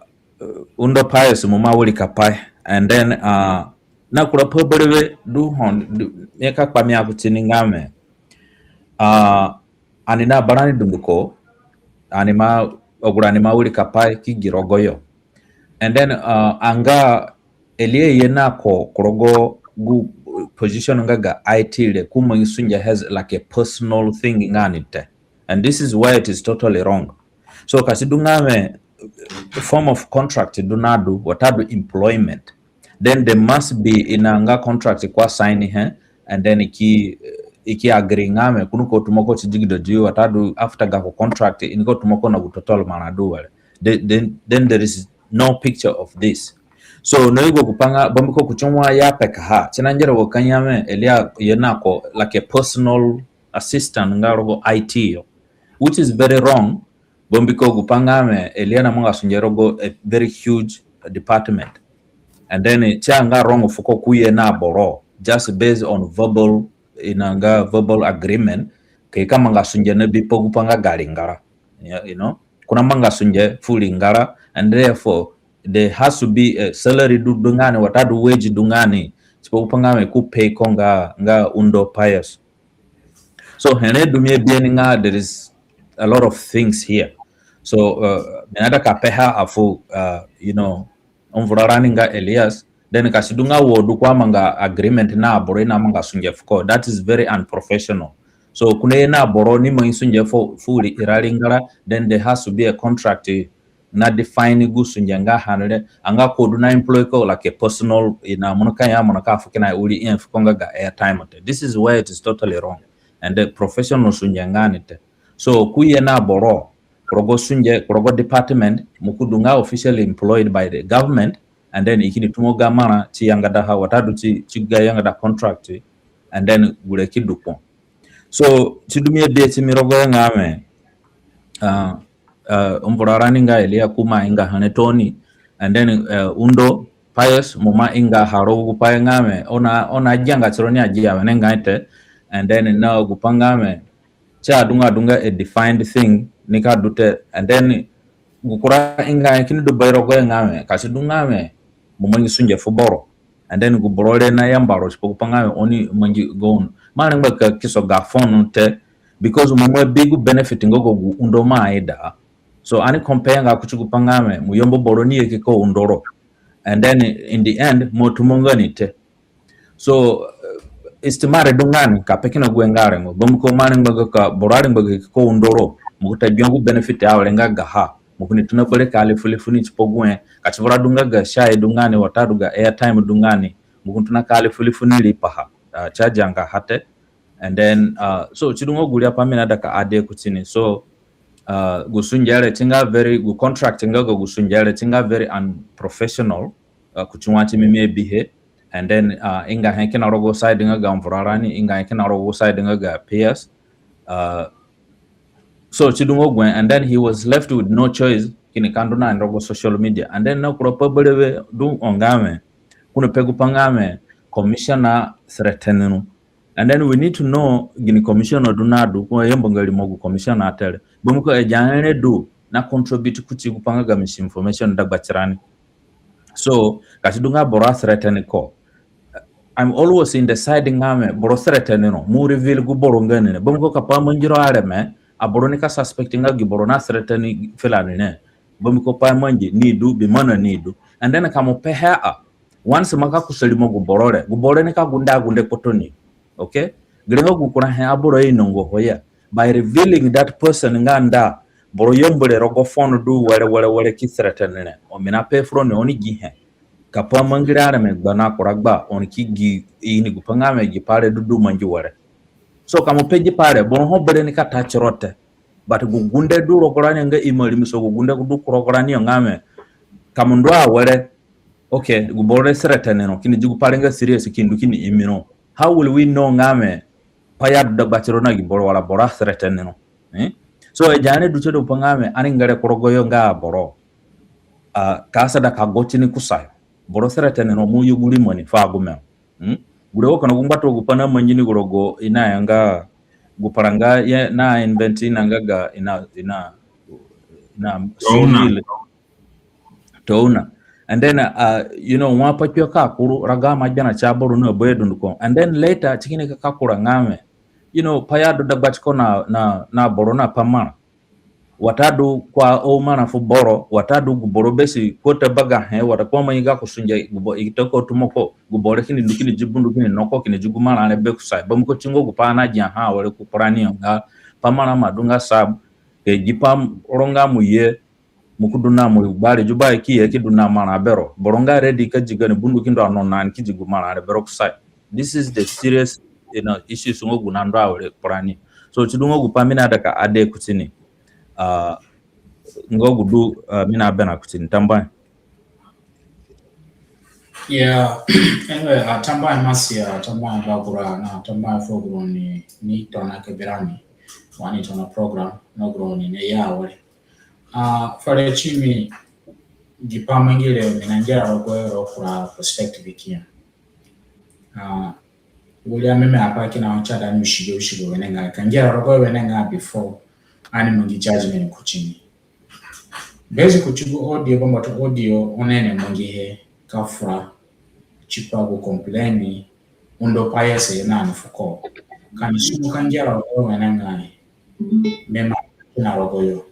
undo Pius mo ima wirikapai. And then, uh, na kura pa berewe du ho, du, mi ka kpamia kuti ni nga wẽ, uh, ani na barani dunduko, ani ima, agu rani ima wirikapai ki gi rogoyo. And then, uh, anga Elia ye na ko ku rogo gu position nga ga I T re, ko mangi sunge as like a personal thing nga ni te. And this is why it is totally wrong. So ka si du nga wẽ form of contract du nadu, watadu employment, then there must be ina nga contract ko a sign he, and then i ki, i ki agree nga wẽ ko nika tumoko ti digido di, watadu after gako contract i nika tumoko na gu total marã du were. Then, then, then there is no picture of this. So no yugo gupai nga, bambiko kuti wa ya pekaha, si na ngera wa ka ya wẽ Elia ye na ko like a personal assistant nga rogo I T yo, which is very wrong. Bambiko gupai nga wẽ Elia na manga sunge rogo a very huge department. And then, eh, si anga wrong fuko ko ye na boro, just based on verbal, ina nga verbal agreement, ka i ka manga sunge na bipa gupai nga ga ringara. Yeah, you know, ko na manga sunge fu ringara, and therefore there has to be a salary du, du nga ni, watadu wage du nga ni, tipa gupai nga wẽ ko pay ko nga, nga undo Pius. So here du mi abihe ni nga there is a lot of things here. So, uh, mi naida ka peha afu, uh, you know, vurarani nga Elias, then ka si du nga wo du ko amanga agreement na aboro i na manga sunge fuko, that is very unprofessional. So ko na ye na aboro ni mangi sunge fu, fu ri, ira ringara, then there has to be a contract na define gu sunge nga ha ni re, anga ko du na employ ko like a personal, ina mo nika ya mo nika fu kina wiri i fuko nga ga airtime te. This is where it is totally wrong. And the professional sunge nga ni te. So ko ye na boro ku rogo sunge, ku rogo department, mo ki du nga officially employed by the government, and then i kini tumo ga marã ti yangada ha, watadu ti, ti ga yangada contract, and then gure ki du kpo. So si du mi abihe timi rogoyo nga wẽ, uh, uh, vurarani nga Elia ko ima ingaha re tooni, and then, uh, undo Pius mo ima ingaha rogo gupai nga wẽ, oni, oni agianga tironi agia wenengai te, and then na gupai nga wẽ, si adunga, adunga a defined thing nika du te, and then gu kura ingahe kini du bairogoyo nga wẽ, ka si du nga wẽ mo mangi sunge fu boro, and then gu boro re na yamba ro tipa gupai nga wẽ oni mangi gu undo. Mo arengba ka kiso ga phone te, because mo ima bi gu benefit nga ga gu undo mo aida. So ani compare nga kuti gupai nga wẽ mo yambu boro ni ye ki ko undo ro, and then in the end mo atumonga ni te. So, uh, istimar du nga ni ka pe kina gu he nga rengo. Bambiko mo arengba ga ka, boro arengba ga ki ko undo ro, mo ki ta gbia gu benefit awere nga gaha, mo kini tona bere kali fuli funi tipa gu he. Ka si vura du nga ga shai du nga ni, watadu ga airtime du nga ni, mo kini tona kali fuli funi riipaha, uh, charge anga ha te. And then, uh, so si du nga gu riiapai mi naida ka add kuti ni. So Uh, gu sunge re si nga very, gu contract nga ga gu sunge re si nga very unprofessional. Uh, kuti wa ti mi mi abihe. And then, uh, i nga he kina rogo side nga ga mvurarani, i nga he kina rogo side nga ga P S. Uh, so si du nga gu he, and then he was left with no choice, kini ka ndu na ni rogo social media. And then na kura pa berewe du ho nga wẽ, ko ni pe gu pa nga wẽ, commissioner threaten ro. And then we need to know gini commissioner du na du, ko yambu nga rimo gu commissioner te re. Bambiko agi ahe re du na contribute kuti gu pa nga ga misinformation dagba tirani. So, ka si du nga boro a threaten ko, I'm always in the side nga wẽ, boro threaten ro, mo reveal gu boro nga ni re. Bambiko ka pa mangi ro areme, aboro nika suspect nga gi boro na threaten fulani re. Bambiko pa mangi ni du, bi mana ni du. And then ka mo pehe a, once mo ka kusa rimo gu boro re, gu boro re nika gunde agunde kpotoni. Okay? Gere nga gu kura he aboro ainonga ho ya. By revealing that person nga nda, boro yambu re rogo phone du were, were, were ki threaten re. O mi na pe fu roni oni gi he. Ka pa mangi re areme gba na kura gba, oni ki gi ini gu pa nga wẽ gi pa re du du mangi were. So ka mo pe gi pa re, boro ho bere nika ta tiro te. But gu gunde du rogo rani nga ima rimisa gu gunde du ku rogo rani yo nga wẽ, ka mo ndu awere, okay, gu boro re threaten ro, kini di gu pa re nga serious, kini ndu kini imi ro. How will we know nga wẽ pai adu dagba tiro na gi boro wala boro a threaten ro? Eh? So, agi ahe re du tie du pa nga wẽ, ani ngere ku rogo yo nga aboro, ah, ka asada ka go tini kusayo. Boro threaten ro, mo yugu rimoni fu agume ro. Hmm? Gure wo kina gu ngbatunga gu pa na mangi ni gu rogo i naya nga gu paranga ye na invent i na nga ga i na, i na, i na Touna. Single. Touna. And then, uh, you know, wa pa kpio ka kuru, rago ima gbera ti aboro na bayo dunduko. And then later, si kini ka kura nga wẽ, you know, pai adu dagba tiko na, na, na boro na pa marã. Watadu ko aomarã fu boro, watadu gu boro be si ko ta baga he, watadu ko amangi gako sunge, gu bo-, i ta ko tumo ko, gu boro re kini ndu kini di bundu kini no ko kini di gu marã re be kusayo. Bambiko si nga gu pa ani agiaha awere ku kpurani yo nga pa marã ima du nga sa, ke gi pa ro nga mo ye, mo ki du na mo gbari Juba ki ye ki du na marã bero. Boro nga ready ka di gani bundu ki ndu a no na ni ki di gu marã re bero kusayo. This is the serious, you know, issues nga gu na ndu awere kpurani. So si du nga gu pa mi naida ka add kuti ni. Ah, nga gu du, ah, mi naberã kuti ni. Tambuahe. Yeah, anyway, ah, tambuahe Masia, tambuahe Bagura, na tambuahe fu gu roni ni tona ka berani wa ni tona program, na gu roni ni ye awere. Ah, fere ti mi, gi pa mangi re mi na ngera rogo yo rogo kura perspective ki ya. Ah, wiri ameme apai kina ho si aida ni usige usige wenengai. Ka ngera rogo wenengai before ani mangi judgment kuti ni. Bezi kuti gu audio, bambata audio oni ni mangihe ka fura tipa gu complain undo pai ya si ye na ni fuko. Ka ni sungu ka ngera rogo wenengai. Mi ima kina rogo yo.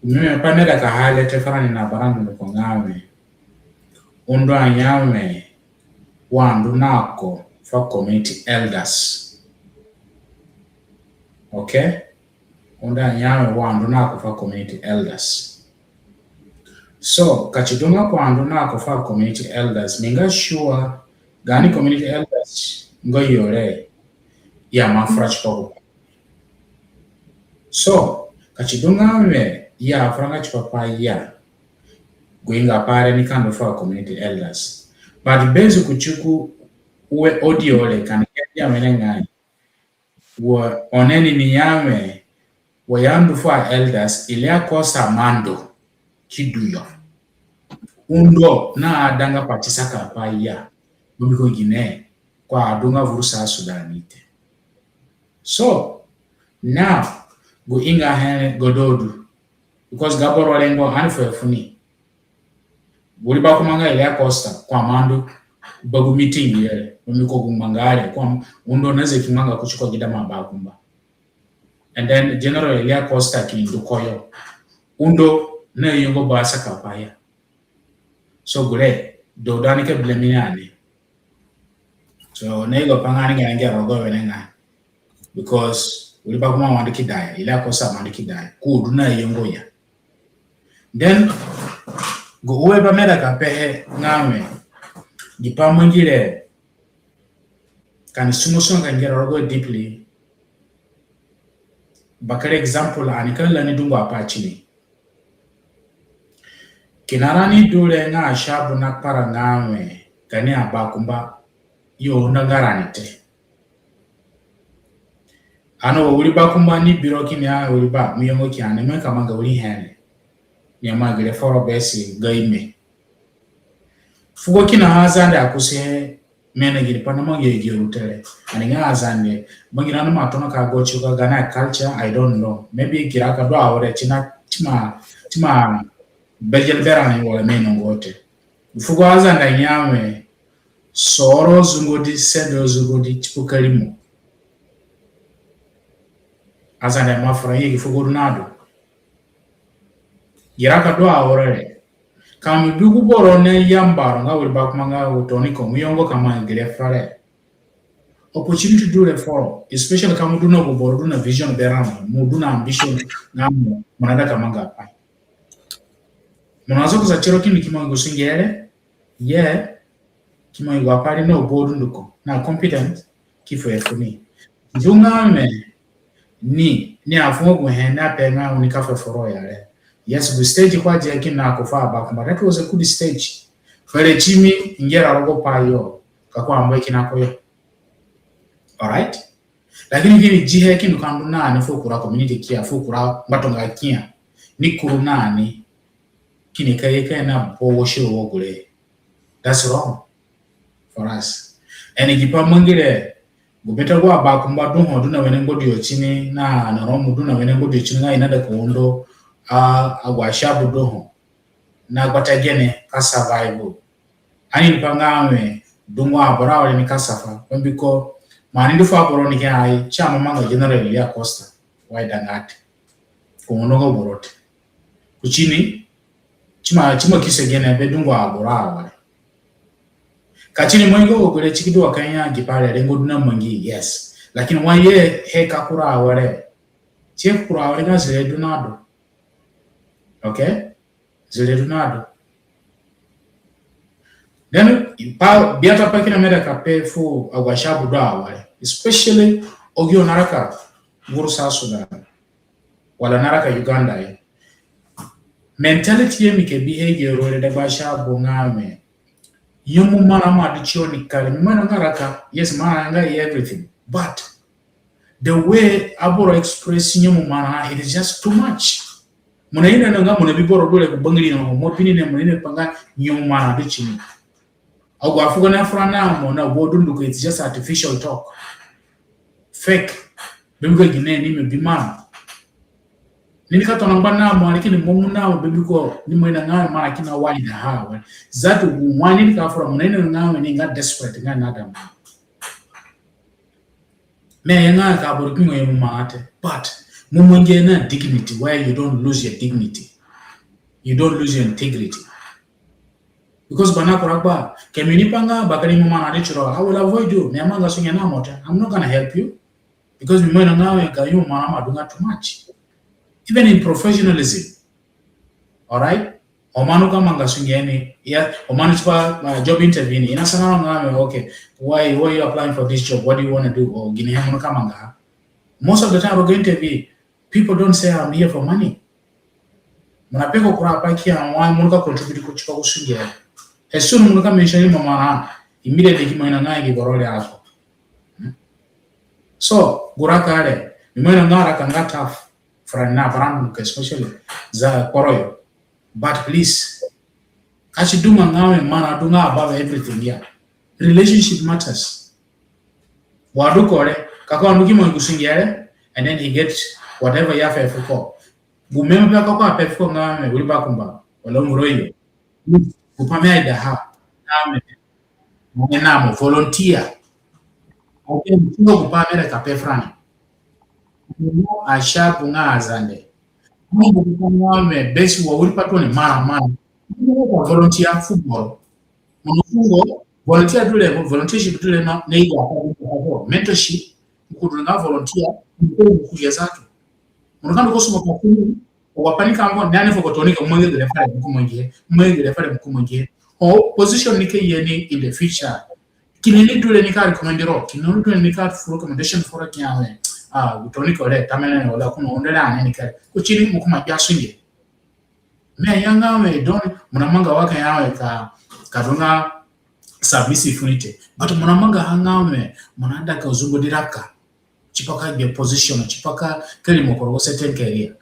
Mi, mi pa mi aida ka highlight furani na bara dunduko nga wẽ, undo anya wẽ wa ndu na ko fu community elders. Okay? Undo anya wẽ wa ndu na ko fu community elders. So, ka si du nga ko andu na ko fu community elders, mi nga sure gaani community elders nga yo re, i ima fura tipa gu. So, ka si du nga wẽ i afuranga tipa pai ya, gu ingapai re nika ndu fu community elders. But bezi kuti gu ue audio re ka ni ya wenengai, wa oni ni ya wẽ, wa i andu fu elders, Elia Costa ima ndu ki du yo. Undo na adanga pati sakapai ya. Mbiko gine, ko adunga vuru South Sudan te. So, now, gu ingahe re godo du. Because ga boro rengo ani fu he funi. Wiri bakumba nga Elia Costa, ko ima ndu ba gu meeting yo re, mbiko gu ngbanga re, ko ima, undo na zeki ngbanga kuti ko gi dama bakumba. And then General Elia Costa ki ndu ku yo. Undo na yongo ba sakapai ya. So gure, do dani ke blame ni ani. So, na yugo pa nga ani ngera ngera rogo wenengai. Because wiri bakumba ima ndu ki da ya, Elia Costa ima ndu ki da ya. Ko du na yongo ya. Then, gu ue pa mi aida ka pehe nga wẽ, gi pa mangi re, ka ni sungu sungu ka ngera rogo deeply. Bakere example, ani ka la ni dungu apai tini. Kina rani du re nga ashabu na kpara nga we, gaani abakumba, yo unda nga rani te. Ani wa wiri bakumba ni biro kini ya wiri ba, mo yongo ki ani, mo ka manga wiri here. Ni ma gere foro besi ga ime. Fugo kina ha Zande akusi he, mi na gini pai na mangi agi uru te re. Ani nga Azande, mangi na ma tona ka go ti ka gaani culture, I don't know. Maybe gira ka du awere, ti na, ti ma, ti ma bejel berani wala mi inongo te. Fugo Azande nya we, soro zungodi, sende zungodi, tipa ka rimo. Azande ma fura ye gi fugo du na du. Gira ka du awere re. Ka mo bi gu boro ni yamba ro nga wiri bakumba nga wo toni ko, mo yongo ka mo gere fere. Opportunity du re foro, especially ka mo du na gu boro du na vision berani, mo du na ambition nga mo, mo naida ka manga pai. Mo na zoga za tiro kini ki mangi gu sunge re, ye, ki mangi gu apai re na obo dunduko, na competent, ki fu he fu ni. Dunga me, ni, ni afunga gu he, ni ape nga u ni ka fu he foro ya re. Yes, gu stage ko adihe kina ko fu abakumba, that was a good stage. Fere ti mi, ngera rogo pai yo, ka ko ambu he kina ko yo. All right? Lakini kini dihe kini ka ndu na ni fu kura community kia, fu kura ngbatunga kia. Ni kuru na ni, kini ka ye ka na bo wo si wo gure. That's wrong for us. Ani gi pai mangi re, gu bete gu abakumba du ho, du na wene ngbadu yo tini, na, na Rome du na wene ngbadu yo tini, nga i naida ka undo, a, agu ashabu du ho. Na gbata gene ka survive. Ani ni pa nga we, dungu aboro awere ni ka suffer. Mbiko, mo ni du fu aboro ni ke ai, si ima manga General Elia Costa, wa i da nga te. Ko mo no nga boro te. Ku tini, si ima, si ima kisi gene be dungu aboro awere. Ka tini mo ingo gure si ki du wa ka nya gi pai re, rengo du na mangi, yes. Lakini wa ye he ka kura awere. Si he kura awere nga zire du na du. Okay? Zire du na du. Then, pa, biata pai kina mi aida ka pe fu agu ashabu du awere. Especially, ogi yo naraka, guru South Sudan. Wala naraka Uganda yo. Mentality ye mi ke behavior re dagba ashabu nga we. Nyemu marã ima du tiyo ni kare, mi ima ino nga raka, yes, marã nga everything. But the way aboro express nyemu marã, it is just too much. Mo na ino nga mo na bi boro du re ku bangiri no, mo bi ni ne mo na ino pa nga nyemu marã du tini. Agu afugo na fura na mo na wo dunduko, it's just artificial talk. Fake. Be mi ka gine ni mi bi marã. Ni ni ka tona ngba na mo, ani kini mo na mo be mi ko ni mo ino nga marã kina wa i da ha we. Zatu gu wa ni ni ka fura mo na ino nga we ni nga desperate nga na da mo. Mi aya nga ka boro ki mo ye mo marã te, but mo mangi he na dignity, where you don't lose your dignity. You don't lose your integrity. Because bana kura gba, ke mi ni pa nga bakere mo marã di tiro, I will avoid you. Mi amanga sunge na mo te. I'm not gonna help you. Because mi ima ino nga we ka yo marã ima du nga too much. Even in professionalism. All right? O manu ka manga sunge ni, ya, o manu tipa, uh, job interview ni, i na sana nga we, okay, why, why are you applying for this job? What do you want to do? O gini he mo ka manga. Most of the time, rogo interview, people don't say, "I'm here for money." Mo na pe ko kura pai kia, why mo ka contribute ku tipa gu sunge. As soon mo ka mention mo marã, immediately ki ima ino nga gi boro re ako. Hmm? So, gu raka re, mi ima ino nga raka nga tough. Furani na barandu ke especially za kporo yo. But please, ka si du nga nga we marã du nga above everything ya. Relationship matters. Wa du ko re, ka ko andu ki mangi gu sunge re, and then he gets whatever i ape fu ko. Gu mi ima pe ka ko ape fu ko nga we wiri bakumba, wala nguro yo. Gu pai mi aida ha, nga we, mo na mo volunteer. Okay, mo gu pai mi aida ka pe furani. Ashabu nga Azande. Mo gu pai nga we besi wa wiri patoni marã marã. Mo volunteer fu boro. Mo no fungo, volunteer du re, volunteership du re na, na i ya ka, mentorship, mo ki du nga volunteer, mo ki du nga zatu. Mo no ka ndu ko suma ka kuni, o wa pai ni ka mo, na ni fu ko toni ka mo mangi gere fere, mo ki mangi he, mo mangi gere fere, mo ki mangi he. O position ni ke ye ni in the future. Kini ni du re ni ka recommend ro, kini ni du re ni ka fu recommendation foro kia we. Ah, gu tooni ko re, tamene ne wala kuno onde re ane ni kere. Ku tini mo ku ma gbia sunge. Mi aya nga we don, mo na manga wa ka ya we ka, ka du nga submissive fu ni te. But mo na manga ha nga we, mo na ida ka zungodi raka. Tipa ka gbia position, tipa ka kere mo ku rogo certain career.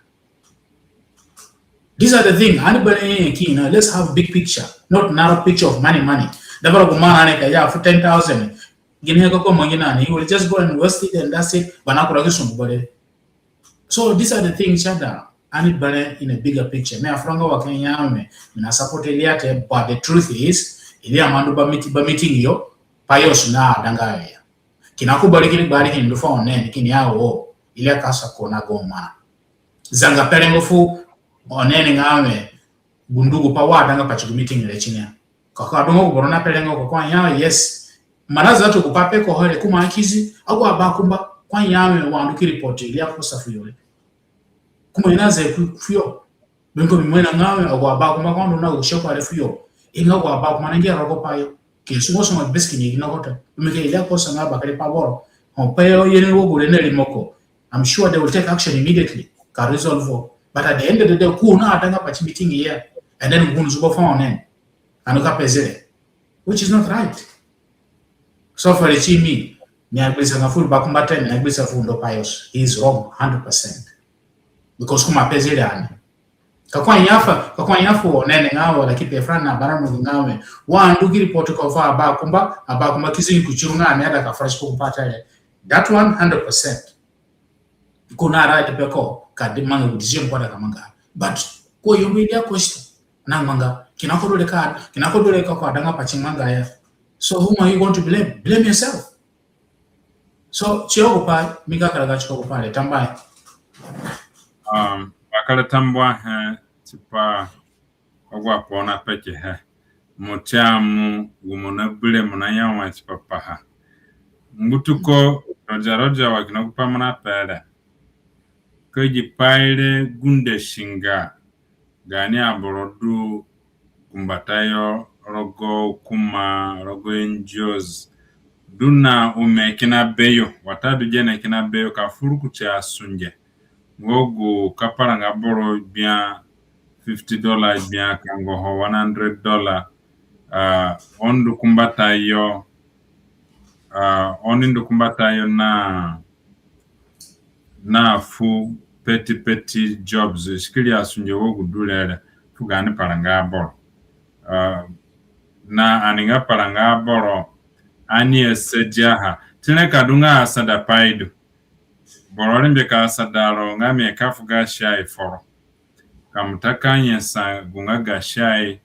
These are the things. Ani bere ki na, let's have big picture, not narrow picture of money, money. Davara gu mo na ni ka ya fu ten thousand. Gini he ka ko mangi na ni, you will just go and waste it and that's it. Bana kura ki sungu bare. So these are the things that ani bere in a bigger picture. Mi afuranga wa ka ya we, mi na support Elia te, but the truth is, Elia ima ndu ba meet-, ba meeting yo, Pius na adanga ya. Kina ku bari kini gbari kini ndu fu Onen, kini ya wo, Elia ka sa ko na go ma. Zanga pe rengo fu Onen nga we, gu ndu gupai wa adanga pati gu meeting re tini ya. Ka ko adunga gu boro na pe rengo ko, ko aya, yes. Mana zatu gupai pe ko ho re, ko ima kizi, agu abakumba, ko aya we, wa ndu ki report Elia Costa fu yo re. Ko ima ina ze ku, fu yo. Mbiko mi ima ina nga we, agu abakumba ko ndu na gu shop are fu yo. I nga agu abakumba na ngia rogo pai yo. Ki sungo sungo bes kini ignore ko te. Mbiko Elia Costa nga bakere pa boro. Ho pai yo ye ni wo gure na rimo ko. I'm sure they will take action immediately. Ka resolve wo. But at the end of the day, ko na adanga pati meeting ya. And then ko ndu zubo fu Onen. Ani ka pe zire. Which is not right. So far, ti mi, mi agbisa nga fu bakumba te, mi agbisa fu undo Pius. He is wrong, hundred percent. Because ko ima pe zire ani. Ka ko aya fu, ka ko aya fu Onen nga we, wala ki pe furani na bara mo nga we, wa ndu ki report ko fu abakumba, abakumba ki zingi ku tiru nga ani aida ka fresh ko ku pata re. That one, hundred percent. Ko na right pe ko ka di manga gu decision ko aida ka manga. But ko yongo Elia Costa na manga. Kina ko du re ka, kina ko du re ka ko adanga pati manga ya. So whom are you going to blame? Blame yourself. So, tiyo gupai, mi ka karaga tiyo gupai re, tambuahe. Um, bakere tambuahe, tipa agu apai oni apekehe. Mo ti amu gu mo na bi re, mo na ya wai tipa paha. Ngbutuko, rodia rodia wa kina gupai mo na pe re. Ka gi pai re gunde singia gaani aboro du ku mbatayo rogo hukuma, rogo N G Os, du na ome kina beyo, watadu gene kina beyo ka furu kuti asunge. Nga gu ka paranga boro gbia fifty dollar, gbia kangoho one hundred dollar, ah, oni ndu ku mbatayo, ah, oni ndu ku mbatayo na, na fu petty petty jobs, sikiri asunge wa gu du re re, fu gaani paranga aboro. Ah, na ani nga paranga aboro, ani asadiaha. Ti ni ka du nga asada pai du. Boro rengbe ka asada ro nga mi ka fu ga shai foro. Ka mo ta ka nyasa gu nga ga shai,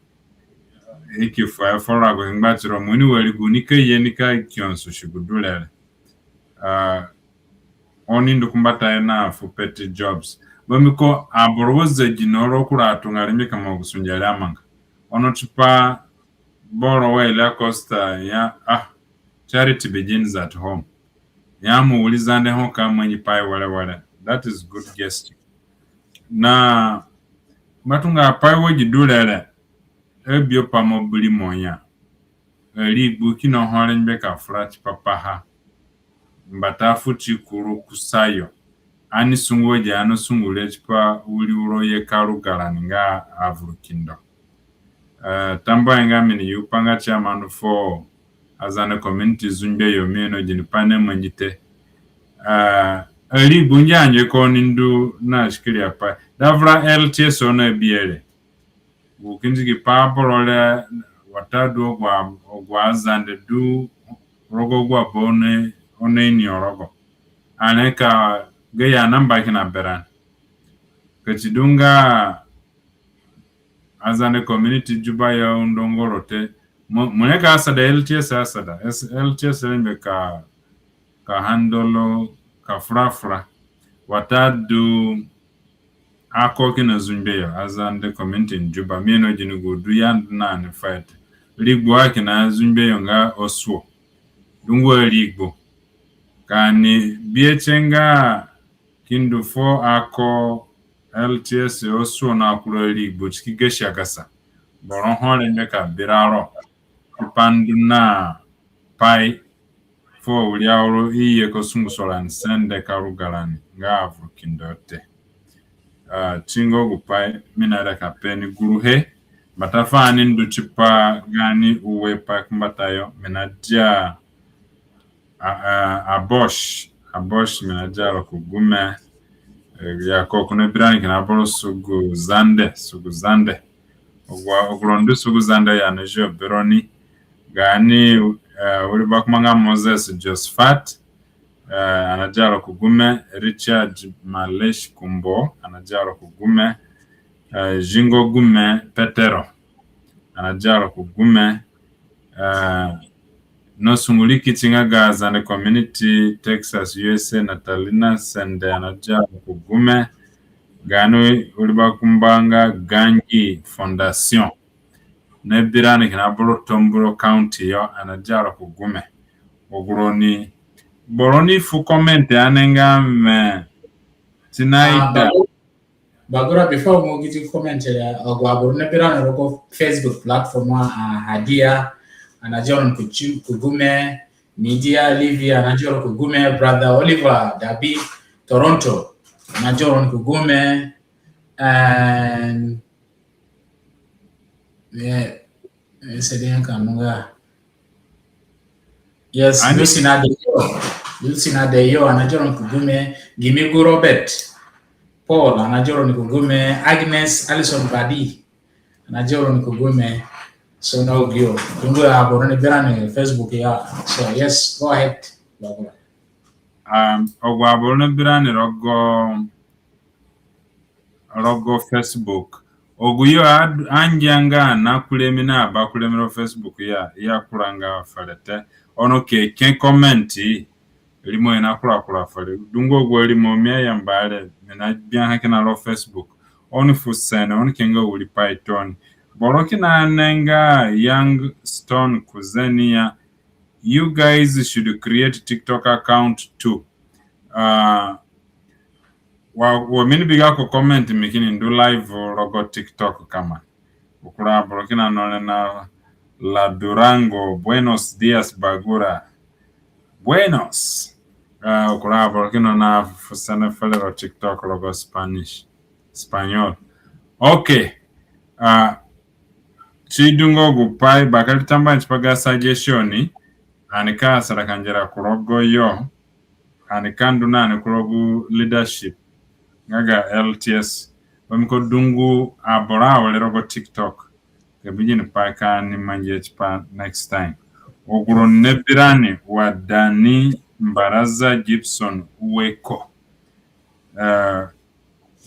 i ki fu he foro agu ngbatiro, mo ini wari gu ni ka ye ni ka kionsu si gu du re re. Ah, oni ndu ku mbatayo na fu petty jobs. Bambiko aboro wa zegino ro kura atunga rengbe ka mo gu sunge re amanga. Ono tipa boro wa Elia Costa ya, ah, charity begins at home. Ya mo wiri Zande ho ka mangi pai were were. That is good gesture. Na ngbatunga apai wa gi du re re, abio pa mo biri mo ya. Arigbu kina ho rengbe ka fura tipa paha. Mbata fu ti kuru kusayo. Ani sungu wa gi ani sungu re tipa wiri uro ye ka ruga rani nga avuru kindo. Eh, tambuahe nga mi ni yu pa nga chairman fu Azande Community Zungbe yo, mi ino gini pai na mangi te. Eh, arigbu ngia nge ko ni ndu na sikiri apai. Davura L T S oni abihe re. Gu kindi gi pa aboro re watadu agu, agu Azande du rogo agu aba oni, oni ini rogo. Ani ka gayo namba kina berani. Ka ti du nga Azande Community Juba ya undo nga ro te. Mo, mo nika asada L T S asada. Es-, L T S rengbe ka, ka handle ka fura fura. Watadu ako kina Zungbe yo, Azande Community in Juba. Mi ino gini gu du ya ndu na ni fight. Rigbu a kina Zungbe yo nga Osuo. Dungu arigbu. Ka ani bihe tie nga ki ndu fuo ako L T S Osuo na kura arigbu ti ki gasi agasa. Boro ho rengbe ka bira ro. Tipa ndu na pai fu awiri auru i ye ka sunguso rani sende ka ruga rani nga avuru kindo te. Ah, si nga gupai mi naida ka pe ni guruhe, mbata fu ani ndu tipa gaani ue pa kumbatayo, mi nadia a, a, Abosh, Abosh, mi nadia ro ku gume, eh, ya ko ku na bi rani kina boro Sugu Zande, Sugu Zande. Agu, agu roni du Sugu Zande ya na zio beroni. Gaani, eh, wiri bakumba nga Moses Josephat, eh, ani nadia ro ku gume, Richard Malesh Kumbo, ani nadia ro ku gume, eh, Zingo Gume Petero, ani nadia ro ku gume, eh, no sunguri kiti nga ga Zande Community, Texas, U S A, Natalina Sende, ani nadia ro ku gume, gaani wiri bakumba nga Gangi Fondation. Na bi rani kina boro Tombura County yo, ani nadia ro ku gume. Agu roni, boro ni fu comment ani nga me, si naida. Ah, Bagura, before mo gi ti comment ya, agu aboro na bi rani rogo Facebook platform, ah, Hadia, ani nadia ro ku chi-, ku gume, Media Livia, ani nadia ro ku gume, Brother Oliver Dabi, Toronto, ani nadia ro ku gume, and, eh, eh, Sedian Kanunga. Yes, ani Lucy Nadeyo. Lucy Nadeyo, ani nadia ro ku gume, Gimigu Robert Paul, ani nadia ro ku gume, Agnes Alison Badi, ani nadia ro ku gume. So na ugio. Dungu aboro ni bi rani Facebook ya. So yes, go ahead, Bagura. Um, agu aboro ni bi rani rogo rogo Facebook. Agu yo ad-, angianga na kuremi na abakuremi rogo Facebook ya, i akuranga fere te. Ono ke, ke comment, rimo i nakura kura fere. Dungu agu rimo mi ayamba re, mi nabiaha kina rogo Facebook. Oni fu sene, oni ke nga wiri pai tooni. Boro kina ni nga Young Stone Kuzenia, you guys should create TikTok account too. Ah, wa, wa mi ni bi gako comment, mi kini ndu live rogo TikTok kama. Gu kura aboro kina no re na La Durango, buenos dias, Bagura. Buenos. Ah, gu kura aboro kina na fu sene fere rogo TikTok rogo Spanish, Spanish. Okay. Ah, si du nga gupai, bakere tambuahe tipa ga suggestion, ani ka sara ka ngera ku rogo yo, ani ka ndu na ni ku rogo leadership nga ga L T S. Bambiko dungu aboro awere rogo TikTok. Ka bi ginipai ka ani mangihe tipa next time. Agu roni na bi rani wa Dani Mbaraza Gibson Ueko. Eh,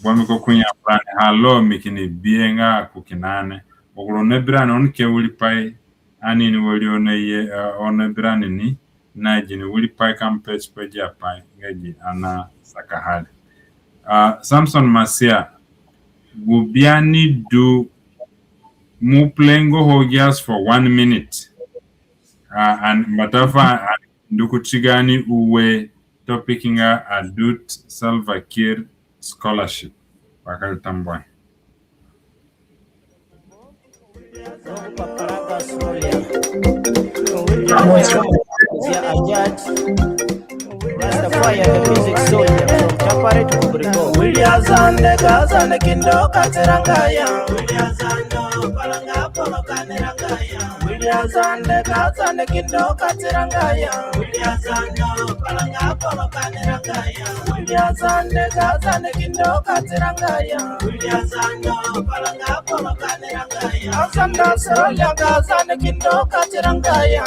bambiko ku nyambura ni halo mi kini bihe nga ku kina ni. Agu roni na bi rani, oni ke wiri pai ani ini wari oni ye, eh, oni na bi rani ni, na gini wiri pai ka mi pe tipa agi apai nga gi ani nasakaha re. Ah, Samson Masia, gu bia ni du, mo plengo ho just for one minute. Ah, and mbata fu ani ndu ku ti gaani ue, topic nga Adut Salva Kiir Scholarship. Bakere tambuahe. William Zande ka Zande kindo ka tiranga ya. William Zande ka Zande kindo ka tiranga ya. William Zande ka Zande kindo ka tiranga ya. William Zande ka Zande kindo ka tiranga ya. William Zande palanga polo ka tiranga ya. Azande Australia ka Zande kindo ka tiranga ya.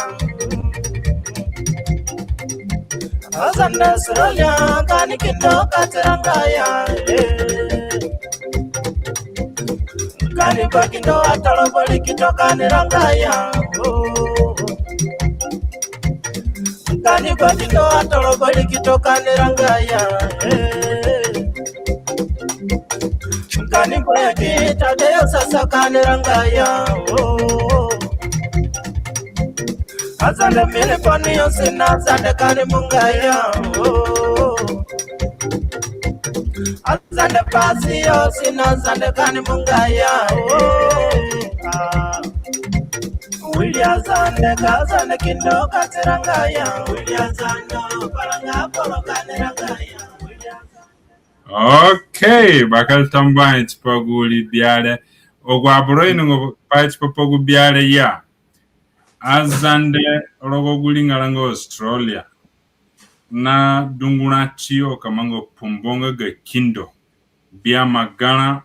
Azande Australia ka ni kindo ka tiranga ya. Eh. Ka ni ba kindo atalo boli kindo ka ni ranga ya. Oh. Ka ni ba kindo atalo boli kindo ka ni ranga ya. Eh. Ka ni ba ya kita de yo sasa ka ni ranga ya. Oh. Azande mili pani yo sina Zande ka ni munga ya. Oh. Azande pasi yo sina Zande ka ni munga ya. Oh. Ah. William Okay, bakere tambuahe tipa gu wiri bia re. Agu aboro inongo pai tipa pa gu bia re ya. Azande rogo gu ringara nga Australia na dungura tiyo ka manga pumbo nga ga kindo. Bia ma garã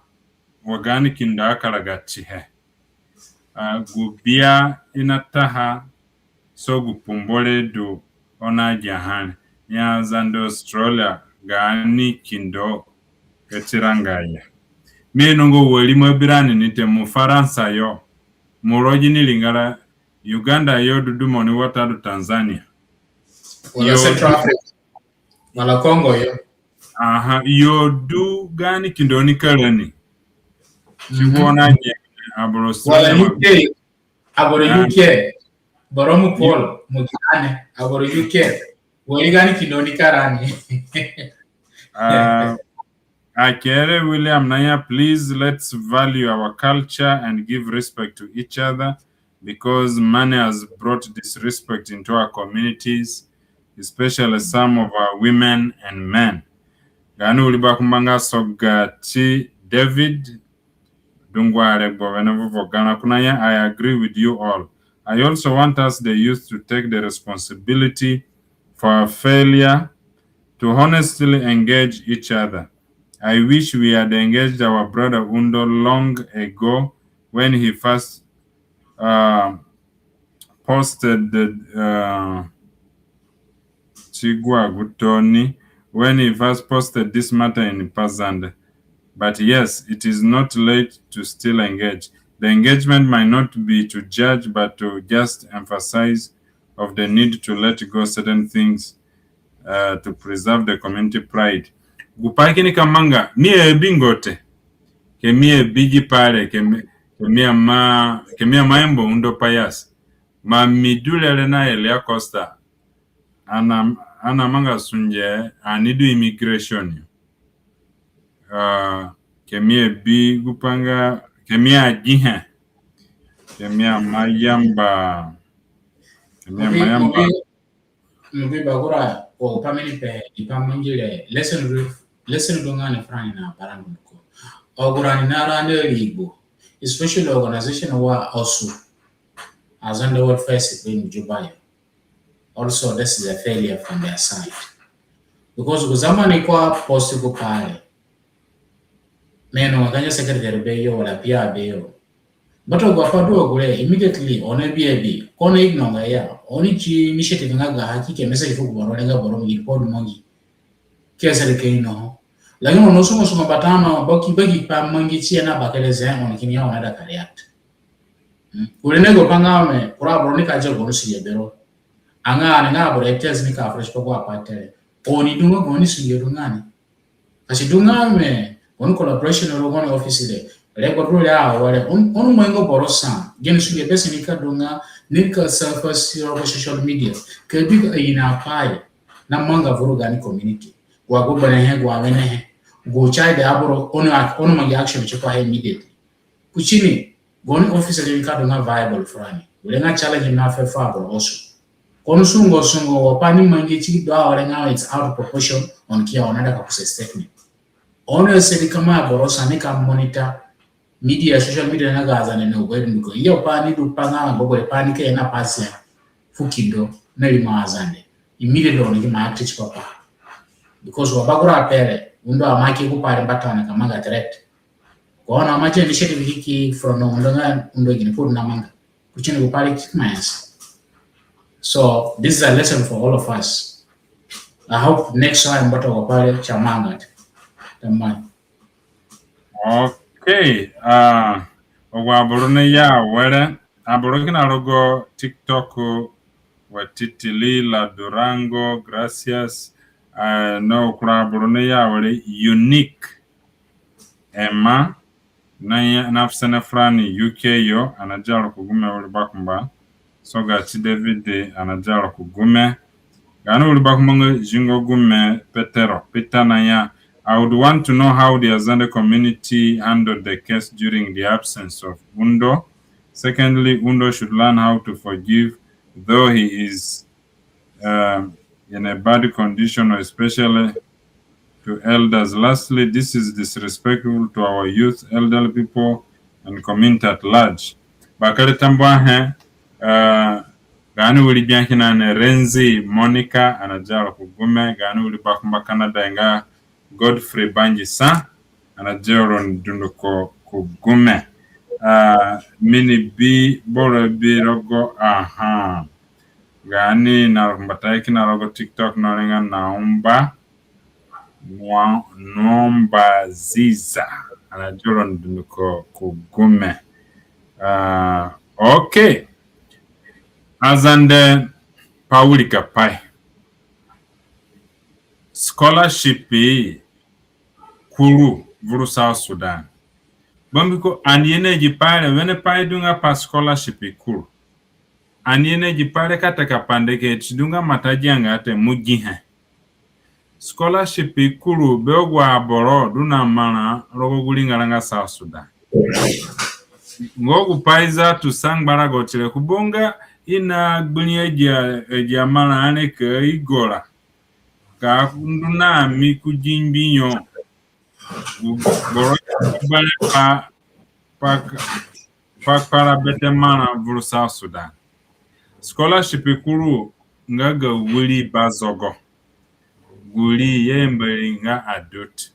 wa gaani kindo akaragatihe. Ah, gu bia i nataha so gu pumbo re du oni agiaha re. Ni Azande Australia gaani kindo ka tiranga ya. Mi inongo wari mo bi rani ni te, mo Faransa yo, mo rogo gini ringara, Uganda yo du, du mo ni watadu Tanzania. Wala yo Central du Africa. Wala Congo yo. Aha, yo du gaani kindo ni ka rani. Mhm. Ti gu oni agiaha, aboro wala Australia, U K, aboro ah, U K. Boro mu Paul, mu Gane, aboro U K. Wari gaani kindo ni ka rani. Ah, Akere William naya, please, let's value our culture and give respect to each other, because money has brought disrespect into our communities, especially some of our women and men. Gaani wiri bakumba nga Sogati David, dungu aregbo wene vovo garã ko naya, I agree with you all. I also want us the youth to take the responsibility for our failure to honestly engage each other. I wish we had engaged our brother Undo long ago when he first, uh, posted, uh, ti gu agu tooni, when he first posted this matter in Pazande. But yes, it is not late to still engage. The engagement might not be to judge, but to just emphasize of the need to let go certain things, uh, to preserve the community pride. Gupai kini ka manga, mi abingo te. Ke mi abi gi pai re, ke mi, ke mi ama, ke mi ama yambu Undo Pius. Ma mi du rere na Elia Costa. Ana, ana manga sunge, ani du immigration. Ah, ke mi abi gupai nga, ke mi agihe. Ke mi ama yamba. Ke mi ama yamba. Mo bi, mo bi, mo bi bagura, o, pai mi ni pe, i pai mangi re, lesson du, lesson du nga ni furani na barangu ko. Agu rani na rani rigbo, especially organization wa osu, Azande World Fest in Juba yo. Also, this is a failure from their side. Because gu zamani ko a post gupai re, mi inongo nga secretary beyo wala P R beyo. But agu apai du agu re, immediately oni abi abi, ko na ignore nga ya, oni ki initiative nga gaha ki ke message fu gu boro re nga boro mi report mangi. Ki asere ke inoho. Lakini ono sungu sungu batano, baki, baki pai mangi tie na bakere ze, oni kini ya oni aida ka react. Hmm. Gu re ni gupai nga mi, kura aboro nika zia gaoni sunge bero. Anga ani nga aboro e test ni ka fresh pa gu apai te re. Oni du nga gaoni sunge du nga ni. Ka si du nga mi, gaoni collaboration rogo gaoni office re. Re gu du re awere. Oni, oni mangi nga boro sa. Gini sunge besi nika du nga, nika surface rogo social media. Ka bi ka ina pai na manga vuru gaani community. Gu agu berehe, gu awenehe. Gu si aida aboro, oni, oni mangi action tipaha immediately. Kuti ni, gaoni office re nika du nga viable furani. Were nga challenge na fe fu aboro osu. Ko ni sungu sungu wa pai ni mangi ti du awere nga it's out of proportion, oni ki ya oni aida ka kuse statement. Oni asadi ka maa boro sa ni ka monitor media, social media na ga Azande ni gu dunduko. I ya pai ni du pa nga gbegberẽ pai nika ye na pass ya fu kindo na rimo Azande. Immediately oni ki maa act tipaha. Because wa bakere apai re, undo amaki gupai re mbata na ka manga threat. Ko na manga initiative ki ki from no undo nga undo gini put na manga. Kuti ni gupai re ki maa ya sa. So this is a lesson for all of us. I hope next time mbata gupai re si amanga. Tamam. Okay. Ah, agu aboro ni ya awere, aboro kina rogo TikTok, wa Titili, La Durango, gracias. Ah, no, kura aboro ni ya awere, Unique Emma, na ya, na fu sene furani U K yo, ani nadia ro ku gume wiri bakumba. Sogati David, ani nadia ro ku gume. Gaani wiri bakumba nga Zingo Gume Petero. Peter naya, I would want to know how the Azande community handled the case during the absence of Undo. Secondly, Undo should learn how to forgive, though he is um, in a bad condition, especially to elders. Lastly, this is disrespectful to our youth, elderly people, and community at large. Bakere tambuahe, uh, gaani wiri gbia kina ni Renzi Monica, ani nadia ro ku gume, gaani wiri bakumba Canada nga Godfrey Banjisa, ani nadia ro ni dunduko ku gume. Uh, mi ni bi boro bi rogo, aha. Gaani na mbata kina rogo TikTok no re nga Naumba, Nua-, Nuomba Ziza. Ani nadia ro ni dunduko ku gume. Uh, okay. Azande pa wirikapai. Scholarship kuru vuru South Sudan. Bambiko ani ye na gi pai re, wene pai du nga pa scholarship kuru. Ani ye na gi pai re ka teka pande ke ti du nga mata gianga te, mo gihe. Scholarship kuru be agu aboro du na marã rogo gu ringara nga South Sudan. Nga gu pai za tu sa ngbarago ti re ku bonga i na gbiri agi a-, agi amarã ani ka igora. Ka ndu na mi ku gi ngbi yo. Gu boro gbere pa, pa, pa kpara bete marã vuru South Sudan. Scholarship kuru nga ga wiri bazogo. Gu ri i ayamba ri nga Adut.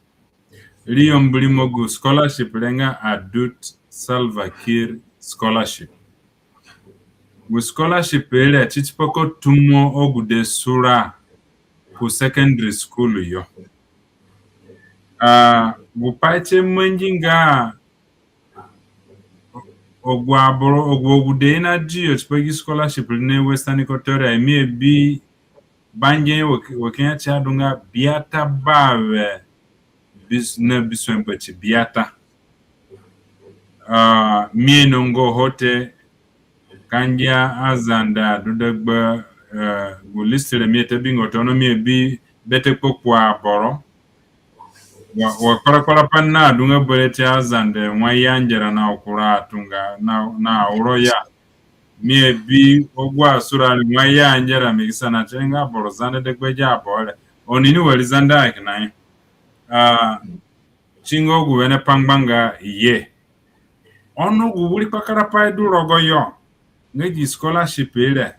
Ri yambu rimo gu scholarship re nga Adut Salva Kiir Scholarship. Gu scholarship re ti tipa ka tumo agude sura ku secondary school yo. Ah, gu pai ti mangi nga agu aboro, agu agude i nadi yo tipa gi scholarship re ni Western Equatoria, mi abi bange wa ki-, wa kina ti adu nga biata bawe bis-, na bisue mbati biata. Ah, mi ainonga ho te, ka ngia aZande adu dagba, eh, gu list re mi ata bingo te, ono mi abi bete kpakpu aboro. Wa, wa kparakpara pai na du nga bere ti aZande, wa ya ngera na kura atunga, na, na uro ya. Mi abi agu asura ni wa ya ngera mi ki sana ti nga boro Zande dagba gi aboro re. Oni ni wari Zande akina yo. Ah, ti nga gu wene pangbanga ye. Ono gu wiri kpakarapai du rogo yo nga gi scholarship re,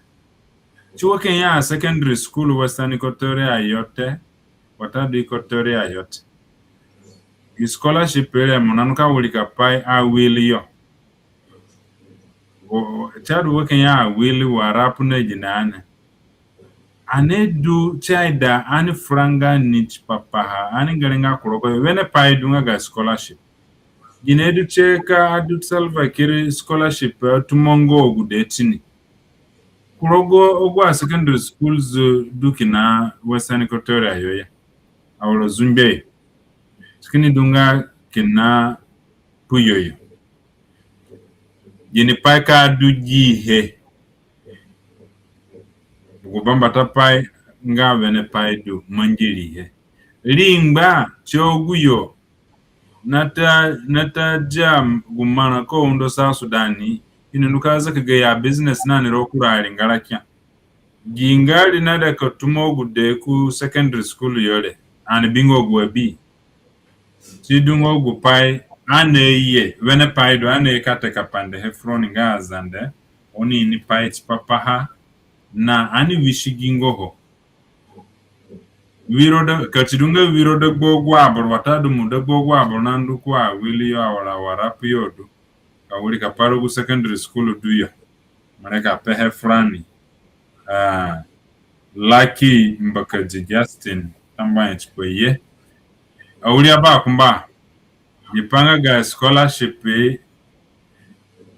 ti wa kina secondary school Western Equatoria yo te, watadu Equatoria yo te. Gi scholarship re mo na nika wirikapai awiri yo. Wo, ti adu wa kina awiri Warap na gi nani. Ani du ti aida ani furanga ni tipa paha, ani ngere nga ku rogo yo, wene pai du nga ga scholarship. Gine du tie ka Adut Salva Kiir Scholarship, eh, tumonga agude tini ku rogo agu a secondary schools du kina Western Equatoria yo ya. Awara Zungbe yo. Si kini du nga kina Puyo yo. Gini pai ka du gihe? Gu bambata pai nga wene pai du mangi rihe. Ri ngba ti aguyo nata, nata dia gu marã ka undo South Sudan ni, i ni ndu ka zaka gayo business nani rogo kura aringara kia. Gi nga ri naida ka tumo agude ku secondary school yo re, ani bingo agu abi. Si du nga gu pai ani aye, wene pai du ani aye ka teka pandehe furoni nga aZande, oni ini pai tipa paha, na ani wisiginga ho. Wiro da, ka ti du nga wiro dagba agu aboro, watadu mo dagba agu aboro na ndu ku awiri yo, awara Warap yo du. Ka wirikapai rogo gu secondary school du yo. Mo re ka pehe furani. Ah, Lucky Mbakadi Justin, tambuahe tipa ye. Awiri abakumba, ni pa nga ga scholarship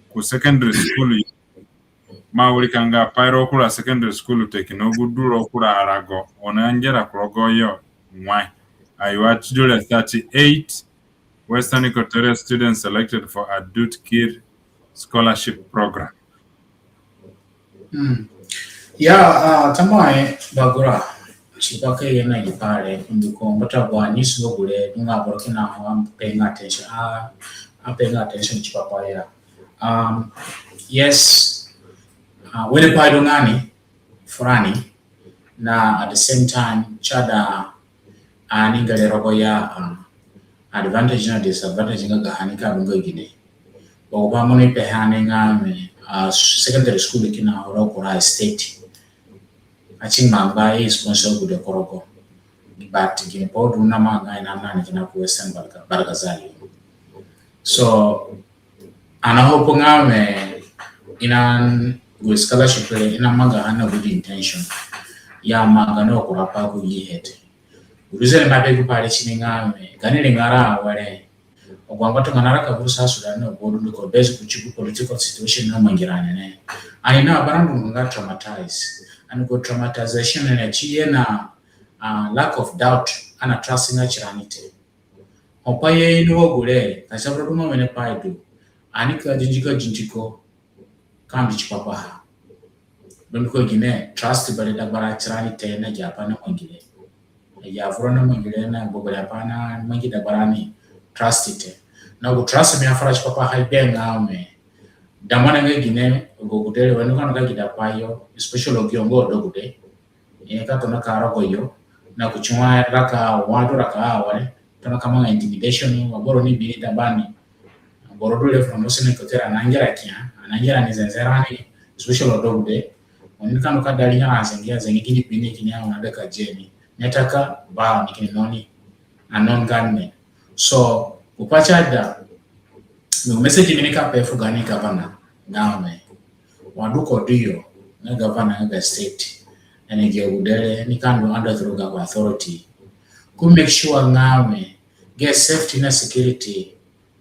ku secondary school yo. Ma wirika nga pai rogo kura secondary school te kina gu du rogo kura arago, oni angera ku rogo yo wai. Ayiwa, ti du re thirty-eight Western Equatoria students selected for Adut Kiir Scholarship Program. Mm. Ya, ah, tambuahe Bagura, tipa ka ye na gi pai re, mbiko mbata gu ani sungo gure, nga boro kina ho a paying attention, a, a paying attention tipa pai ya. Um, yes, uh, wene pai du nga ni furani, na at the same time si aida ani ngere rogo ya, uh, advantage na disadvantage nga gaha ni ka du nga gine. Wa gu pai mo ni pehe ani nga mi, uh, secondary school kina rogo kura state. A si ngbangba i sponsor gude ku rogo. But gini pai du na manga ina nani kina ku Western Bahr el Ghazal. So, ani na hope nga mi ina gu scholarship re ina mangaha na good intention. Ya manga na kura pai ku gi he te. Gu reason mi ape gu pai re si ni nga mi, gaani ringara awere, agu angbatunga naraka vuru South Sudan na gu du ko base ku si gu political situation na mangi rani ne. Ani na barandu nga traumatize. Ani gu traumatization ne si ye na, uh, lack of doubt, ani atrustinga tirani te. Ho pai ye ini wa gure, ka si aboro du nga wene pai du. Ani ka zinzi ka zinzi ko, ka ndu tipa paha. Mbiko gine, trust bere dagbara tirani te na agi apai na mangi re. Agi avura na mangi re na gbegberẽ apai na mangi dagbara ni, trust te. Na gu trust mi afura tipa paha gbe nga mi, da mo na nga gine, gu gude re, wene ka ndu ka gida pai yo, especially ogi ongo odo gude. I ka tona ka rogo yo, na kuti wa raka, wa du raka awere, tona ka manga intimidation, wa boro ni bi ni ta bani. Boro du re from Western Equatoria, ani angera kia, ani angera ni zenze rani, especially odo gude. Oni ka ndu ka da ringara azenge, azenge kini bi ni kini ya oni aida ka ye ni. Ni ataka ba oni kini no ni, unknown gunmen. So, gu pai si aida, gu message mi nika pe fu gaani governor nga mi, wa du ko du yo nga governor nga ga state, ani gi agude re, ni ka ndu under through ga gu authority, ko make sure nga mi ga safety na security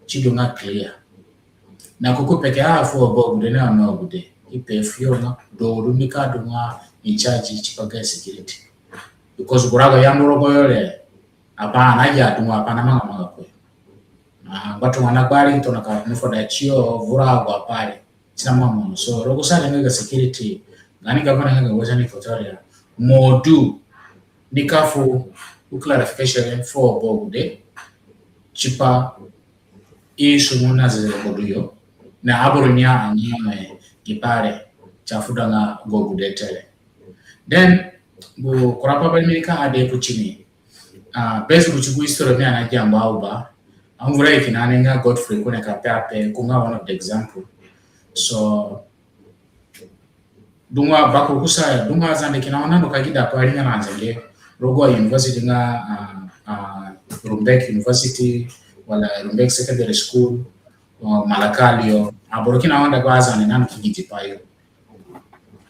si du nga clear. Na ko ko peke a fu aboro agude na ono agude, i pe fu yo nga du du ni ka du nga in charge tipa ga security. Because gu rago ya ndu rogo yo re, apai ani agia du nga apai na manga manga ko yo. Ah, ngbatunga na gbari tona ka ni foda tiyo vura agu apai re. Si na manga manga. So, rogo sa nga ga security, gaani governor nga ga Western Equatoria, mo du ni ka fu gu clarification fu aboro agude, tipa i sungu na zeze ko du yo, na aboro ni a ani me gi pai re, si afuda nga gu gude te re. Then, gu kura pai bere mi nika add kuti ni, ah, base kuti gu history mi ani agia ngba uba, ani vura i kina ni nga Godfrey Kune ka pe ape, ko nga one of the example. So, dungu abakuru kusayo, dungu aZande kina wa nandu ka gida pai ringara azenge rogo university nga, ah, ah, Rumbek University, wala Rumbek Secondary School, ah, Malakal yo, aboro kina wa nda gu aZande nandu ki gidi pai yo.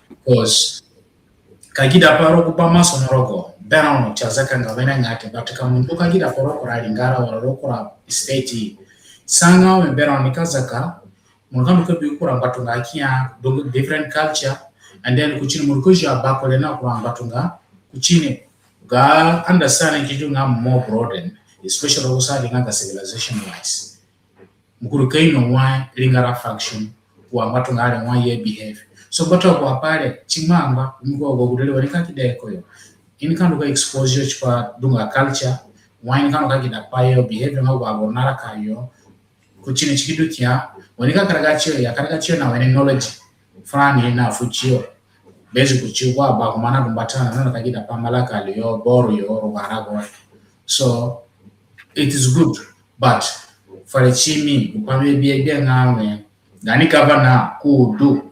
Because ka gida pai rogo ba masomo rogo, berã ono si azakanga wene nga te, but ka mo ndu ka gida pai rogo kura ringara wala rogo kura state, sa nga wẽ berã ono ni ka zaka, mo ka ndu ka bi kura ngbatunga kia, du different culture, and then kuti ni mo ka zio abakure na kura ngbatunga, kuti ni ga understanding ki du nga more broaden, especially rogo sa ringa ga civilization wise. Mo kuru ka ino wai ringara function, wa ngbatunga re wai i behave. So, but agu apai re, si ngbangba, mi gu agu agude re wa ni ka kida ko yo. I ni ka ndu ka expose yo tipa dunga culture, wai i ni ka ndu ka kida pai yo, behavior nga agu aboro naraka yo. Kuti ni si ki du kia, wa ni ka karaga tiyo, i akaraga tiyo na wene knowledge furani na fu tiyo. Basic kuti gu abakumba na du mbata na, na ka gida pai Malakal yo, Bor yo, rogo arago. So, it is good, but fere ti mi, gu pai mi bi gbe nga wẽ, gaani governor ko du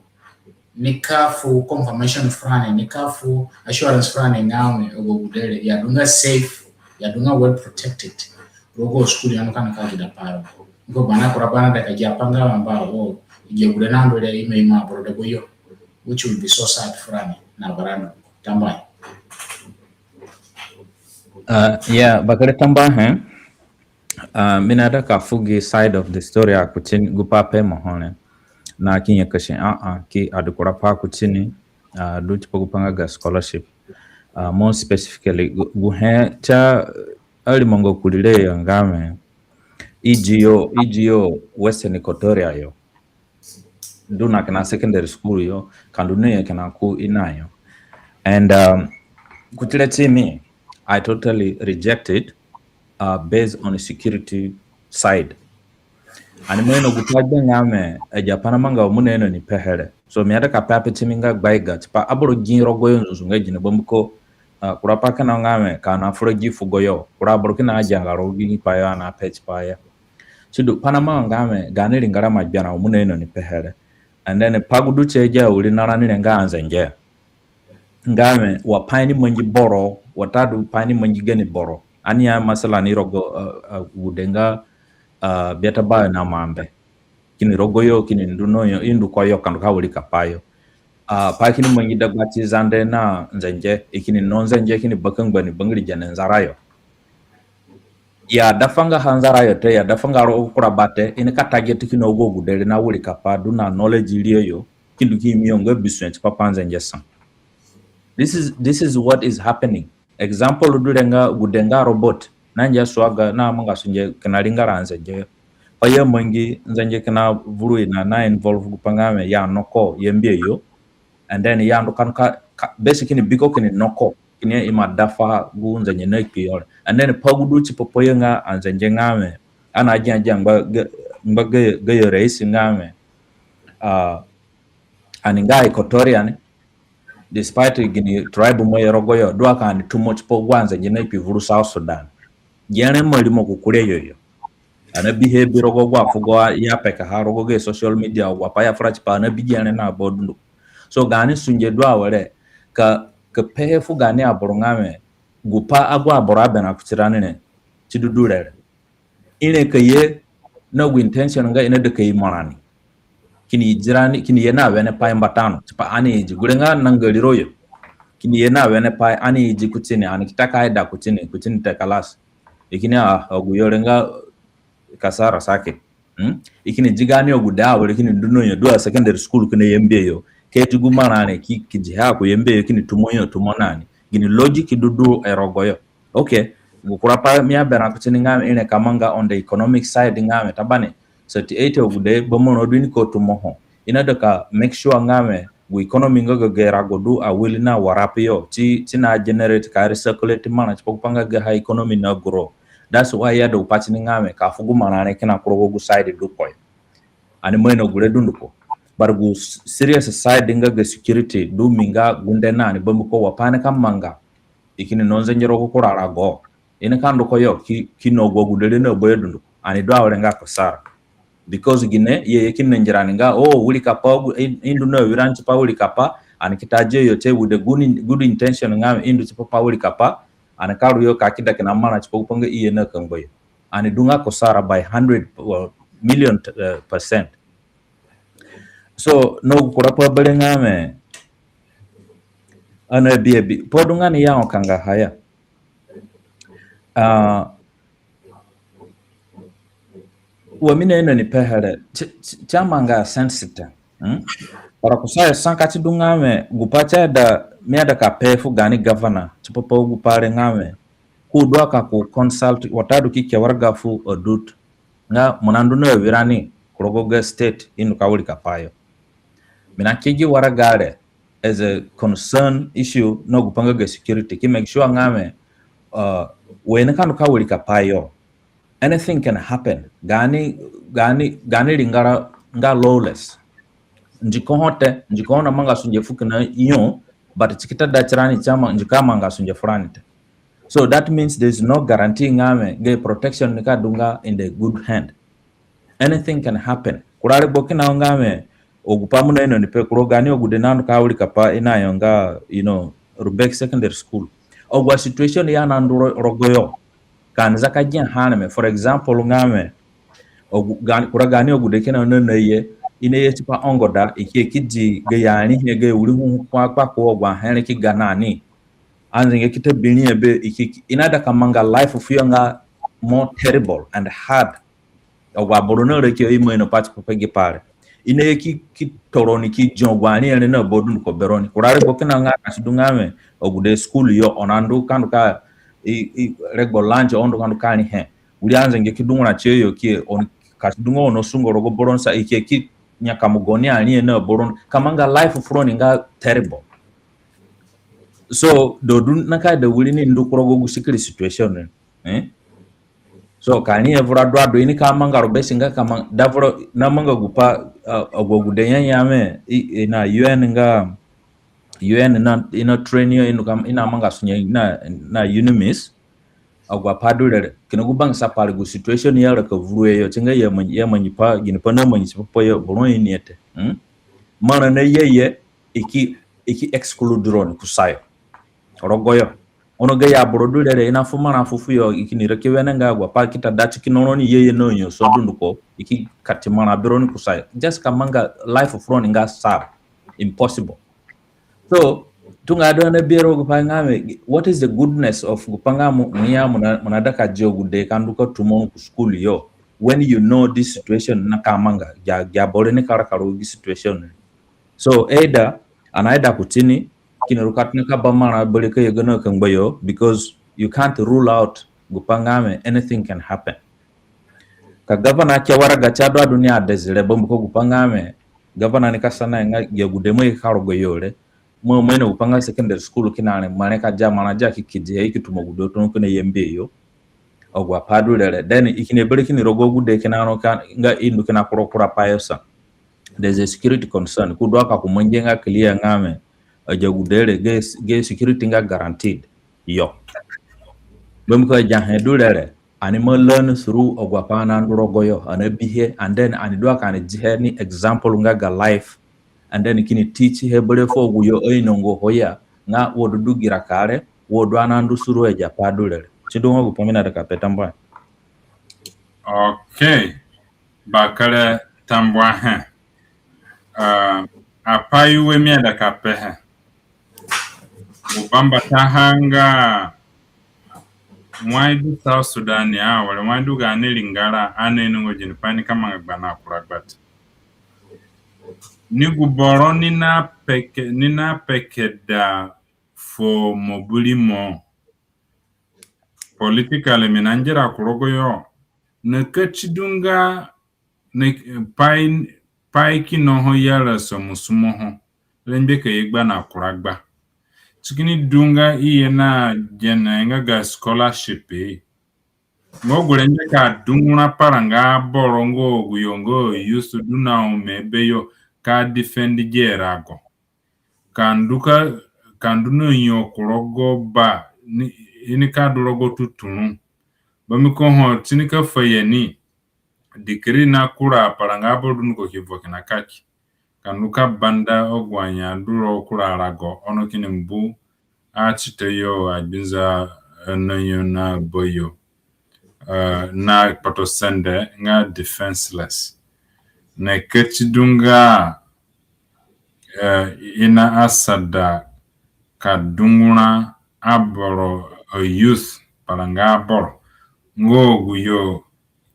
ni ka fu confirmation furani, ni ka fu assurance furani nga wẽ, agu agude re, i adunga safe, i adunga well protected. Rogo school ya no ka na ka gida pai ro. Niko bana kura bana da ka gia pai nga wẽ mba o, i gia gude na ndu re, i ima ima aboro dagbayo. Which will be so sad furani na barandu. Tambuahe. Uh, yeah, bakere tambuahe. Uh, mi naida ka fu gi side of the story a kuti ni, gu pai ape mo ho re. Na ki nyakasi a, a, ki adu kura pai kuti ni, uh, du tipa gu pai nga ga scholarship. Uh, more specifically, gu, gu he si arimonga kurii re yo nga wẽ, i di yo, i di yo Western Equatoria yo, du na kina secondary school yo, ka ndu ni ye kina ku ina yo. And, um, kuti re ti mi, I totally reject it, uh, based on the security side. Ani ima ino gupai gbe nga wẽ, agi apai namanga wa mo naino ni pehe re. So mi aida ka pe ape timi nga gbaiga tipa aboro gi rogoyo nzunzu nga gine, bambiko, ah, kura pai kina nga wẽ ka ani afura gi fugo yo, kura aboro kina agianga rogo gi pai yo ani ape tipaha ya. Sidu, pai namanga nga wẽ, gaani ringara ima gberã wa mo naino ni pehe re. And then pai gu du ti agi awirinarani re nga anzenge. Nga wẽ, wa pai ni mangi boro, watadu pai ni mangi gani boro. Ani ya masalan ni rogo, uh, uh, agude nga, uh, biata bayo na mambe. Kini rogoyo, kini ndu no yo, i ndu koyo ka ndu ka wirika pai yo. Uh, pai kini mangi dagbati Zande na Nzenge, i kini no Nzenge kini baka ngbani bangiri gene nzara yo. Ya dafanga ha nzara yo te, ya dafanga rogo kura ba te, i nika target kina agu agude re na wirika pai du na knowledge ri yo, ki ndu ki imi yo nga bisue tipa pa Nzenge sa. This is, this is what is happening. Example du re nga gude nga robot, nangia swaga, namanga sunge kina ringara anzenge. Pai i amangi Nzenge kina vuru i na, na involve gupai nga wẽ i a no ko Yambio yo. And then i a ndu ka, ka, ka, basically biko kini no ko, kini ima dafa gu Nzenge na kpi yo re. And then pai gu du tipa pa yo nga anzenge nga wẽ, ani agia agia ngba ga, ngba ga, gayo raisi nga wẽ, uh, ani nga Equatorian, despite gini tribe mo ye rogoyo, du aka ani too much pa agu anzenge na kpi vuru South Sudan. Gere ima rimo ku kure yo yo. Ani abihe bi rogo agu afugo i apekaha rogo ga social media, agu apai i afura tipaha, ani abi gere na ba dunduko. So gaani sunge du awere, ka, ka pehe fu gaani aboro nga wẽ, gupai agu aboro aberã kuti rani re, ti du du re re, i re ka ye na gu intention nga i naida ka imo rani. Kini idi rani, kini ye na wene pai mbata no, tipa ani idi gure nga nanga riro yo. Kini ye na wene pai ani idi kuti ni, ani ki ta ka ida kuti ni, kuti ni te kalas. I kini a, agu yo re nga kasara sake. Hmm? I kini di gaani agude awere kini ndu no yo, du a secondary school kina Yambio yo. Ka ti gu marã re ki, ki dihe ku Yambio yo kini tumo yo, tumo na ni. Gini logic du du e rogoyo. Okay, gu kura pai mi aberã kuti ni nga wẽ i re ka manga on the economic side nga wẽ, tabani, thirty-eight agude ba marã du i nika tumo ho. I naida ka make sure nga wẽ gu economy nga ga gayo rago du awiri na warap yo, ti, ti na generate ka recirculate marã tipa gupai nga gaha economy na grow. That's why i aida gupai ti ni nga wẽ ka fu gu marã re kina ku rogo gu side du ko yo. Ani ima ino gure dunduko. But gu s-, serious side nga ga security du mi nga gunde na ni, bambiko wa pai nika manga, i kini no Nzenge rogo kura rago, i nika ndu koyo ki, ki no agu agude re na bayo dunduko. Ani du awere nga kasara. Because gine, i ye, i ye kini nangi rani nga, oh, wirikapai, i, i ndu na awirani tipa wirikapai, ani ki ta dia yo te with a good in-, good intention nga i ndu tipa pa wirikapai, ani ka ru yo ka kida kina marã tipa gupai nga i ye na kangba yo. Ani du nga kasara by hundred or million, uh, percent. So, na gu kura pai bere nga wẽ, ani abi abi, pai du nga ni ya ho kanga ha ya. Ah, wa mi naino ni pehe re, ti, ti, ti amanga sense te. Hmm? Para kusayo sa ka ti du nga wẽ, gupai ti aida, mi aida ka pe fu gaani governor, tipa pa gupai re nga wẽ, ko du aka ko consult, watadu ki ke waraga fu Adut, nga mo nandu na awirani ku rogo ga state i ndu ka wirikapai yo. Mi na ke gi waraga re as a concern issue na gupai nga ga security, ki make sure nga wẽ, uh, wa i nika ndu ka wirikapai yo, anything can happen. Gaani, gaani, gaani ringara nga lawless. Ndiko ho te, ndiko ho namanga sunge fu kina yo, but ti ki ta da tirani ti ama, ndiko amanga sunge furani te. So that means there is no guarantee nga wẽ ga protection nika du nga in the good hand. Anything can happen. Kura regbo kina nga wẽ, agu pai mo naino ni pe ku rogo gaani agude nandu ka wirikapai i na yo nga, you know, Rumbek Secondary School. Agu a situation i anandu ro-, rogoyo, ka ani za ka gia ha areme. For example, nga wẽ, agu, gaani, kura gaani agude kina na, na ye, i na ye tipa ongoda, i ki ye ki di gayo ariahe, gayo wiri huhu kua kpa ku agu ahe re ki ga na ni. Anzenge ki ta bi riahe be, i ki, i naida ka manga life fuyo nga more terrible and hard. Agu aboro naraki yo, i ima ino pati pa gi pai re. I na ye ki, ki toro ni ki di agu ariahe re na ba dunduko be roni. Kura regbo kina nga ka si du nga wẽ, agude school yo, oni andu ka ndu ka, i, i, regbo lunch oni ndu ka ndu ka rihe. Wiri anzenge ki dungura tiyo yo ki, oni, ka si du nga oni asungo rogo boro ni sa, i ki ye ki nyakamu gaoni ariahe na boro ni. Ka manga life furoni nga terrible. So, da du na ka ida wiri ni ndu ku rogo gu sikiri situation re. Eh? So ka ni ye vura du adu i ni ka manga ro be si nga ka manga da vura na manga gupai, uh, agu agude nyanyame i, i na U N nga U N na, i na train yo i nu ka, i na manga sunge na, na UNMISS. Agu apai du re re kina gu bangisa pai re gu situation ya raka vuru yo, si nga ya mangi, ya mangi pai, ginipai na mangi tipa pa yo, boro ini ete. Hmm? Marã na ye ye, i ki, i ki exclude roni kusayo rogoyo. Ono gayo aboro du re re i na fu marã fu fuyo, i kini raki wenengai agu apai ki ta da ti kina roni ye ye na nyasa dunduko, i ki kati marã be roni kusayo. Just ka manga life fu roni nga sa, impossible. So tunga adu ani bi ro gupai nga mi, what is the goodness of gupai nga mo, mo ya mo na, mo na da ka dia agude ka ndu ka tumo ro ku school yo, when you know this situation na ka manga, gia, gia boro ni ka raka rogo gi situation. So either ani aida kuti ni, kini ru ka tona ka ba marã bere ka ye gana ka ngba yo, because you can't rule out gupai nga mi, anything can happen. Ka gavana ke waraga ti adu adu ni adezire, bambiko gupai nga mi, gavana ni ka sana nga ya gude mo ye ka rogo yo re, mo, mo ino gupai nga secondary school kina re, mo re ka dia marã dia ki kedi he, i ki tumo gude tona kina yembe yo. Agu apai du re re. Then i kini bere kini rogo gude kina ro ka, nga i ndu kina kura kura pai yo sa. There's a security concern. Ku du aka ku mangi nga clear nga mi, agi agude re, ga, ga security nga guaranteed yo. Bambiko agi ahe du re re, ani ima learn through agu apai ani andu rogoyo, ani abihe, and then ani du aka ani dihe ni example nga ga life, and then kini teach he bere fu agu yo ainonga ho ya, nga wo du du gi raka re, wo du ani andu through agi apai du re re. Si du nga gupai mi na da ka pe. Tambuahe. Okay. Bakere tambuahe. Ah, apai ue mi aida ka pehe. Gu bambataha nga wai du South Sudan ya, wala wai du gaani ringara, ani ainonga ginipai nika manga gba na kura gba te. Ni gu boro ni na peke, ni na peke da fu mo buri mo. Politically mi na ngira ku rogo yo. Na ka ti du nga na pai, pai kina ho ya ra sa musumo ho. Rengbe ka ye gba na kura gba. Ti kini du nga i ye na gene nga ga scholarship. Nga gu rengbe ka dungura paranga aboro nga agu yo nga youth du na ome beyo ka defend gi rago. Ka ndu ka, ka ndu na yo ku rogo ba, ni, i nika du rogo tuturũ. Bambiko ho ti nika fuhe ni, degree na kura paranga aboro dunduko ki vo kina kaki. Ka ndu ka banda agu anya du rogo kura arago, ono kini mbu atita yo, agbinza, eh, na yo na bayo, eh, na kpotosende nga defenseless. Na ka ti du nga, eh, i naasada ka dungura aboro, eh, youth, paranga aboro. Nga agu yo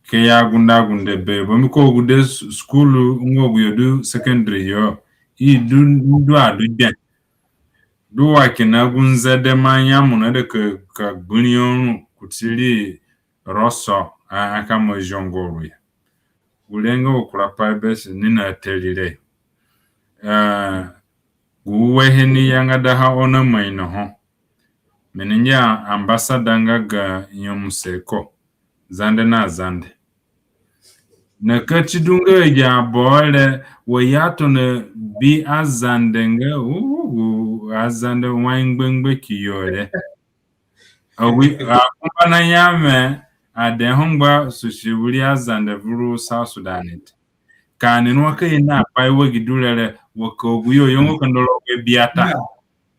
ke ya gunde agunde be, bambiko agude s-, school nga agu yo du secondary yo, i du, du adu gbe. Du wa kina gu nzede ma nyemu na de ka, ka gbiri yo ru kuti ri roso, a, a ka ma zongo ru ya. Gu rengo kura pai be si ni na teri re. Eh, gu uehe ni yangadaha ono ma ino ho. Mi ni ngia ambassador nga ga nyemuse ko. Zande na Zande. Na ka ti du nga agi aboro re, wa i atona bi Azande nga, u, u, Azande wai ngbangba ki yo re. Awi, akumba na nyame, ade ho ngba susi wiri Azande vuru South Sudan te. Ka ani nua ka ye na pai wa gi du re re, wa ka agu yo yongo kandara gbe biata.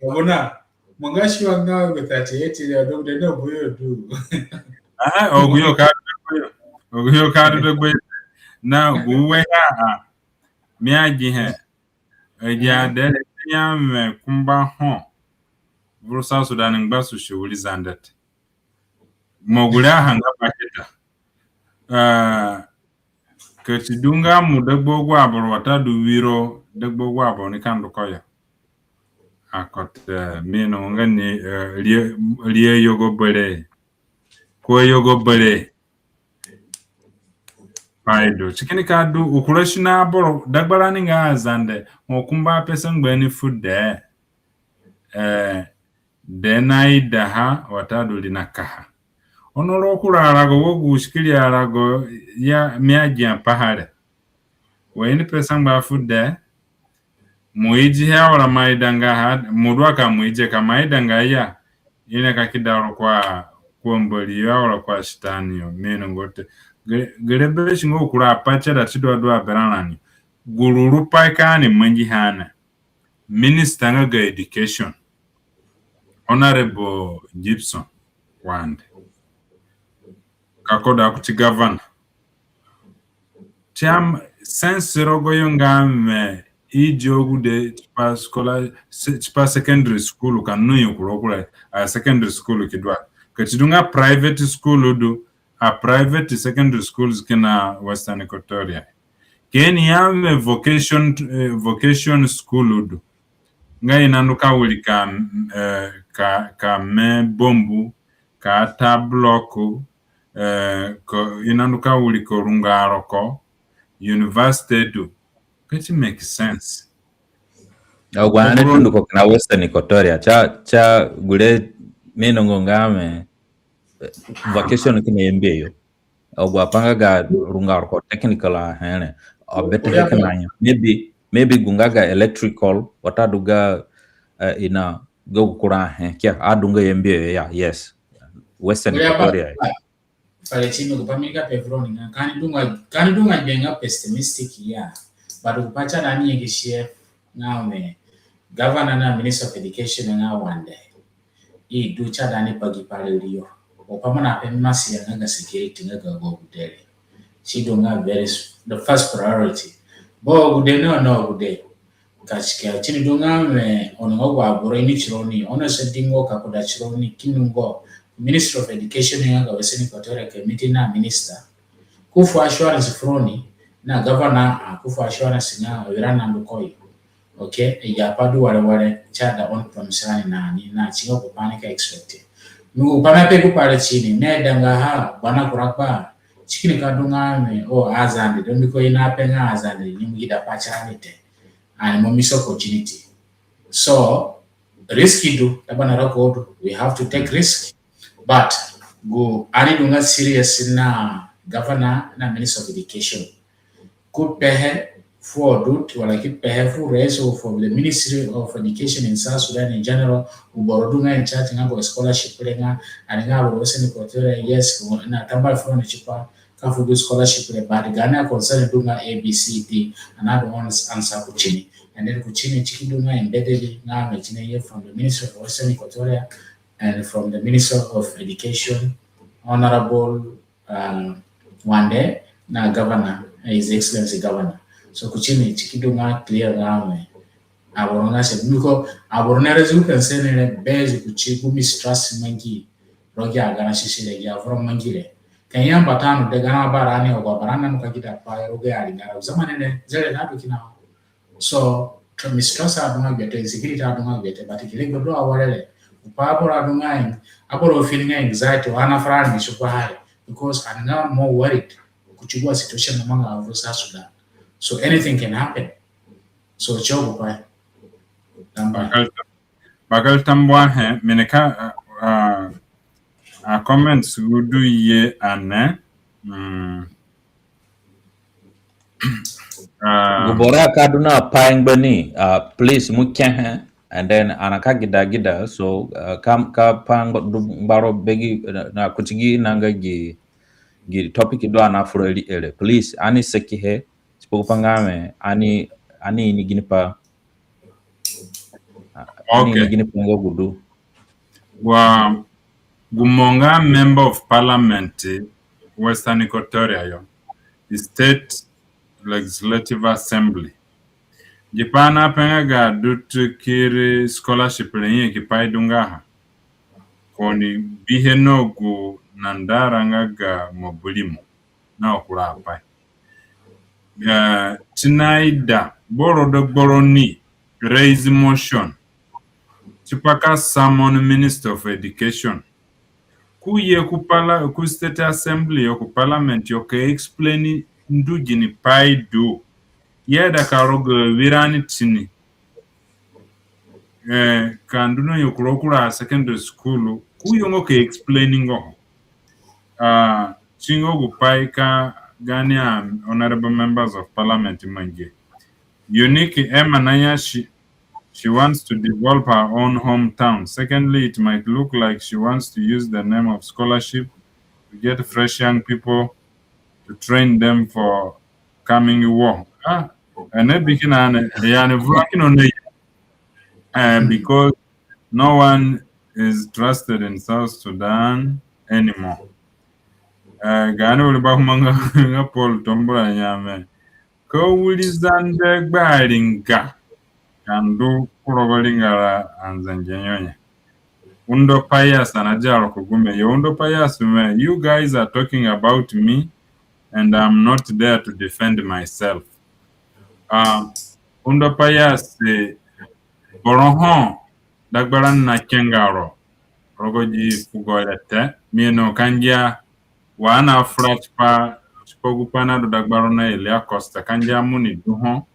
Gabona, mo nga si wa nga we thirty-eight re, adu de na agu yo du. Ah, agu yo ka du dagbayo. Agu yo ka du dagbayo. Na gu uehe a, mi agihe. Agi ade re nyame kumba ho vuru South Sudan ngba susi wiri Zande te. Mo gure aha nga bakita. Ah, ka ti du nga mo dagba agu aboro watadu wiro dagba agu aboro nika ndu koyo. Akote, eh, mi inongo nga ni, eh, rie, rie yogo bere. Ko yogo bere. Pai du. Ti kini ka du, u kura sino aboro, dagbarani nga Azande, ho kumba ape sangba ni fu dee. Eh, dee naidaha, watadu ri nakaha. Ono ro kura arago wo gu sikiri arago ya mi agia paha re. Wa ini pe sangba fu de, mo idi he awara mo idanga ha, mo du aka mo idi ka mo idanga ya, i nika kida ro kua, kua Mbori yo awara kua Sitani yo, mi inongo te. Gere, gere be si nga kura apai si ada si du adu a berã rani. Gu ruru pai ka ani mangi ha ni. Minister nga ga education, Honorable Gibson Wande, ka koda kuti governor. Ti a m-, sense rogo yo nga mi idi agude tipa scholar-, se-, tipa secondary school ka no yo kuro kura, a secondary school ki du a. Ka si du nga private school du, a private secondary schools kina Western Equatoria. Ka ani ya mi vocation, eh, vocation school du. Nga i nandu ka wirika, eh, ka, ka me bambu, ka ta block, eh, ko, i nandu ka wirika rungo aroko, university du. Ka ti make sense. Agu ani dunduko kina Western Equatoria. Ti a, ti a gure mi inongo nga mi, eh, vocation kina yambi yo. Agu apai nga ga rungo aroko technical ahe re. A better he kina ya. Maybe, maybe gu nga ga electrical, watadu ga, eh, ina ga gu kura ahe. Kia, adunga yambi yo ya, yes. Western Equatoria. Pare ti mi gu pai mi ka pe fu roni nga, ka ani du nga, ka ani du nga gbe nga pessimistic ya. But gu pai si ada ni nyakasi he nga mi, governor na Minister of Education nga Wande, i du si ada ni pa gi pai re ri yo. Gu pai mo na pe mi masi ya nga ga security nga ga gu agude re. Si du nga very s-, the first priority. But agude no, no agude. Ka si ke, si ni du nga mi, ono nga gu aboro ini tironi, ono si di ngo ka koda tironi, ki ni ngo, Ministry of Education nga ga Western Equatoria ka meet na minister. Ko fu assurance fu roni, na governor, a, ko fu assurance nga awirani nandu ku yo. Okay, i ya pai du wari wari, si ada on promise rani na ni, na si nga gu pai ni ka expect. Mi gu pai mi ape gu pai re ti ni, mi aidanga ha, bana kura kpa, si kini ka du nga mi, o, Azande, du mbiko i na pe nga Azande, ni mo gida pai ti rani te. Ani mo miss opportunity. So, risk du, tabana rako du. We have to take risk. But gu ani du nga serious na governor na Minister of Education. Ko pehe fu Odut, wala ki pehe fu rais of the Ministry of Education in South Sudan in general, gu boro du nga in charge nga gu scholarship re nga, ani nga gu Western Equatoria, yes, na tambara fu roni tipa ka fu gu scholarship re, but gaani concern du nga A B C D, ani adu on answer ku tini. And then ku tini si ki du nga embedded nga mi tini ye from the Ministry of Western Equatoria and from the Minister of Education, Honorable, uh, Wande, na Governor, His Excellency Governor. So ku tini si ki du nga clear nga mi. Aboro nga se, mbiko aboro na raise gu concern re based ku ti gu mistrust mangi rogo gi agarã sisi re, gi avura mangi re. Ka i ya mbata no de, gaani abarani, agu abarani nandu ka gida pai rogo gi aringara. Zamani re, zere nadu kina. So, to mistrust adunga gbe te, insecurity adunga gbe te, but kile gbe du awere re. Gu pai aboro adunga, aboro feeling anxiety, wa ani afura ni tipa ha re. Because ani nga more worried ku ti gu a situation namanga avuru South Sudan. So anything can happen. So, si gu pai. Tamba. Bakere tambuahe, mi nika, uh, uh, a comments gu du ye ane. Mm. Uh, gu boro ka du na pai ngbani, uh, please mo kehe, and then ani ka gida gida, so, uh, ka, ka pai ngba-, du ngbaro be gi, uh, na kuti gi nanga gi, gi topic du ani afura ri ere. Please, ani sakihe, tipa gu pai nga mi, ani, ani ini ginipai Ani Okay. ni gini pai nga gu du. Wa gu mo nga member of parliament, Western Equatoria yo, State Legislative Assembly. Gi pai ani ape nga ga du ti kiri scholarship re, i ki pai du nga ha. Ko ni bihe no gu nandara nga ga mo buri mo na kura apai. Eh, ti naida boro dagba roni raise motion tipa ka summon Minister of Education. Ko ye ku pala-, ku State Assembly yo, ku Parliament yo, ka explain ndu gini pai du. Ya da ka rogo wirani tini. Eh, ka ndu na yo kura kura secondary school, ko yo nga ka explain nga ho. Uh, singia gu pai ka gaani, um, honorable members of parliament mangi. Unique Emma naya she, she wants to develop her own hometown. Secondly, it might look like she wants to use the name of scholarship to get fresh young people to train them for coming war. Ah, and then begin an, yani, vura kina ne, uh, because no one is trusted in South Sudan anymore. Uh, gaani wiri bakumba nga, nga Paul Tombura Nyame. Ka wiri Zande gbari nga ka ndu ku rogo ringara anzenge yo ya. Undo Pius ana diaro ku gume yo. Undo Pius me, you guys are talking about me and I'm not there to defend myself. Uh, Undo Pius, eh, boro ho dagbarani na kenga ro rogo gi fugo re te, mi ino ka ngia wa ana fura tipa, tipa gu pai nadu dagbaro na Elia Costa, ka ngia mo ni du ho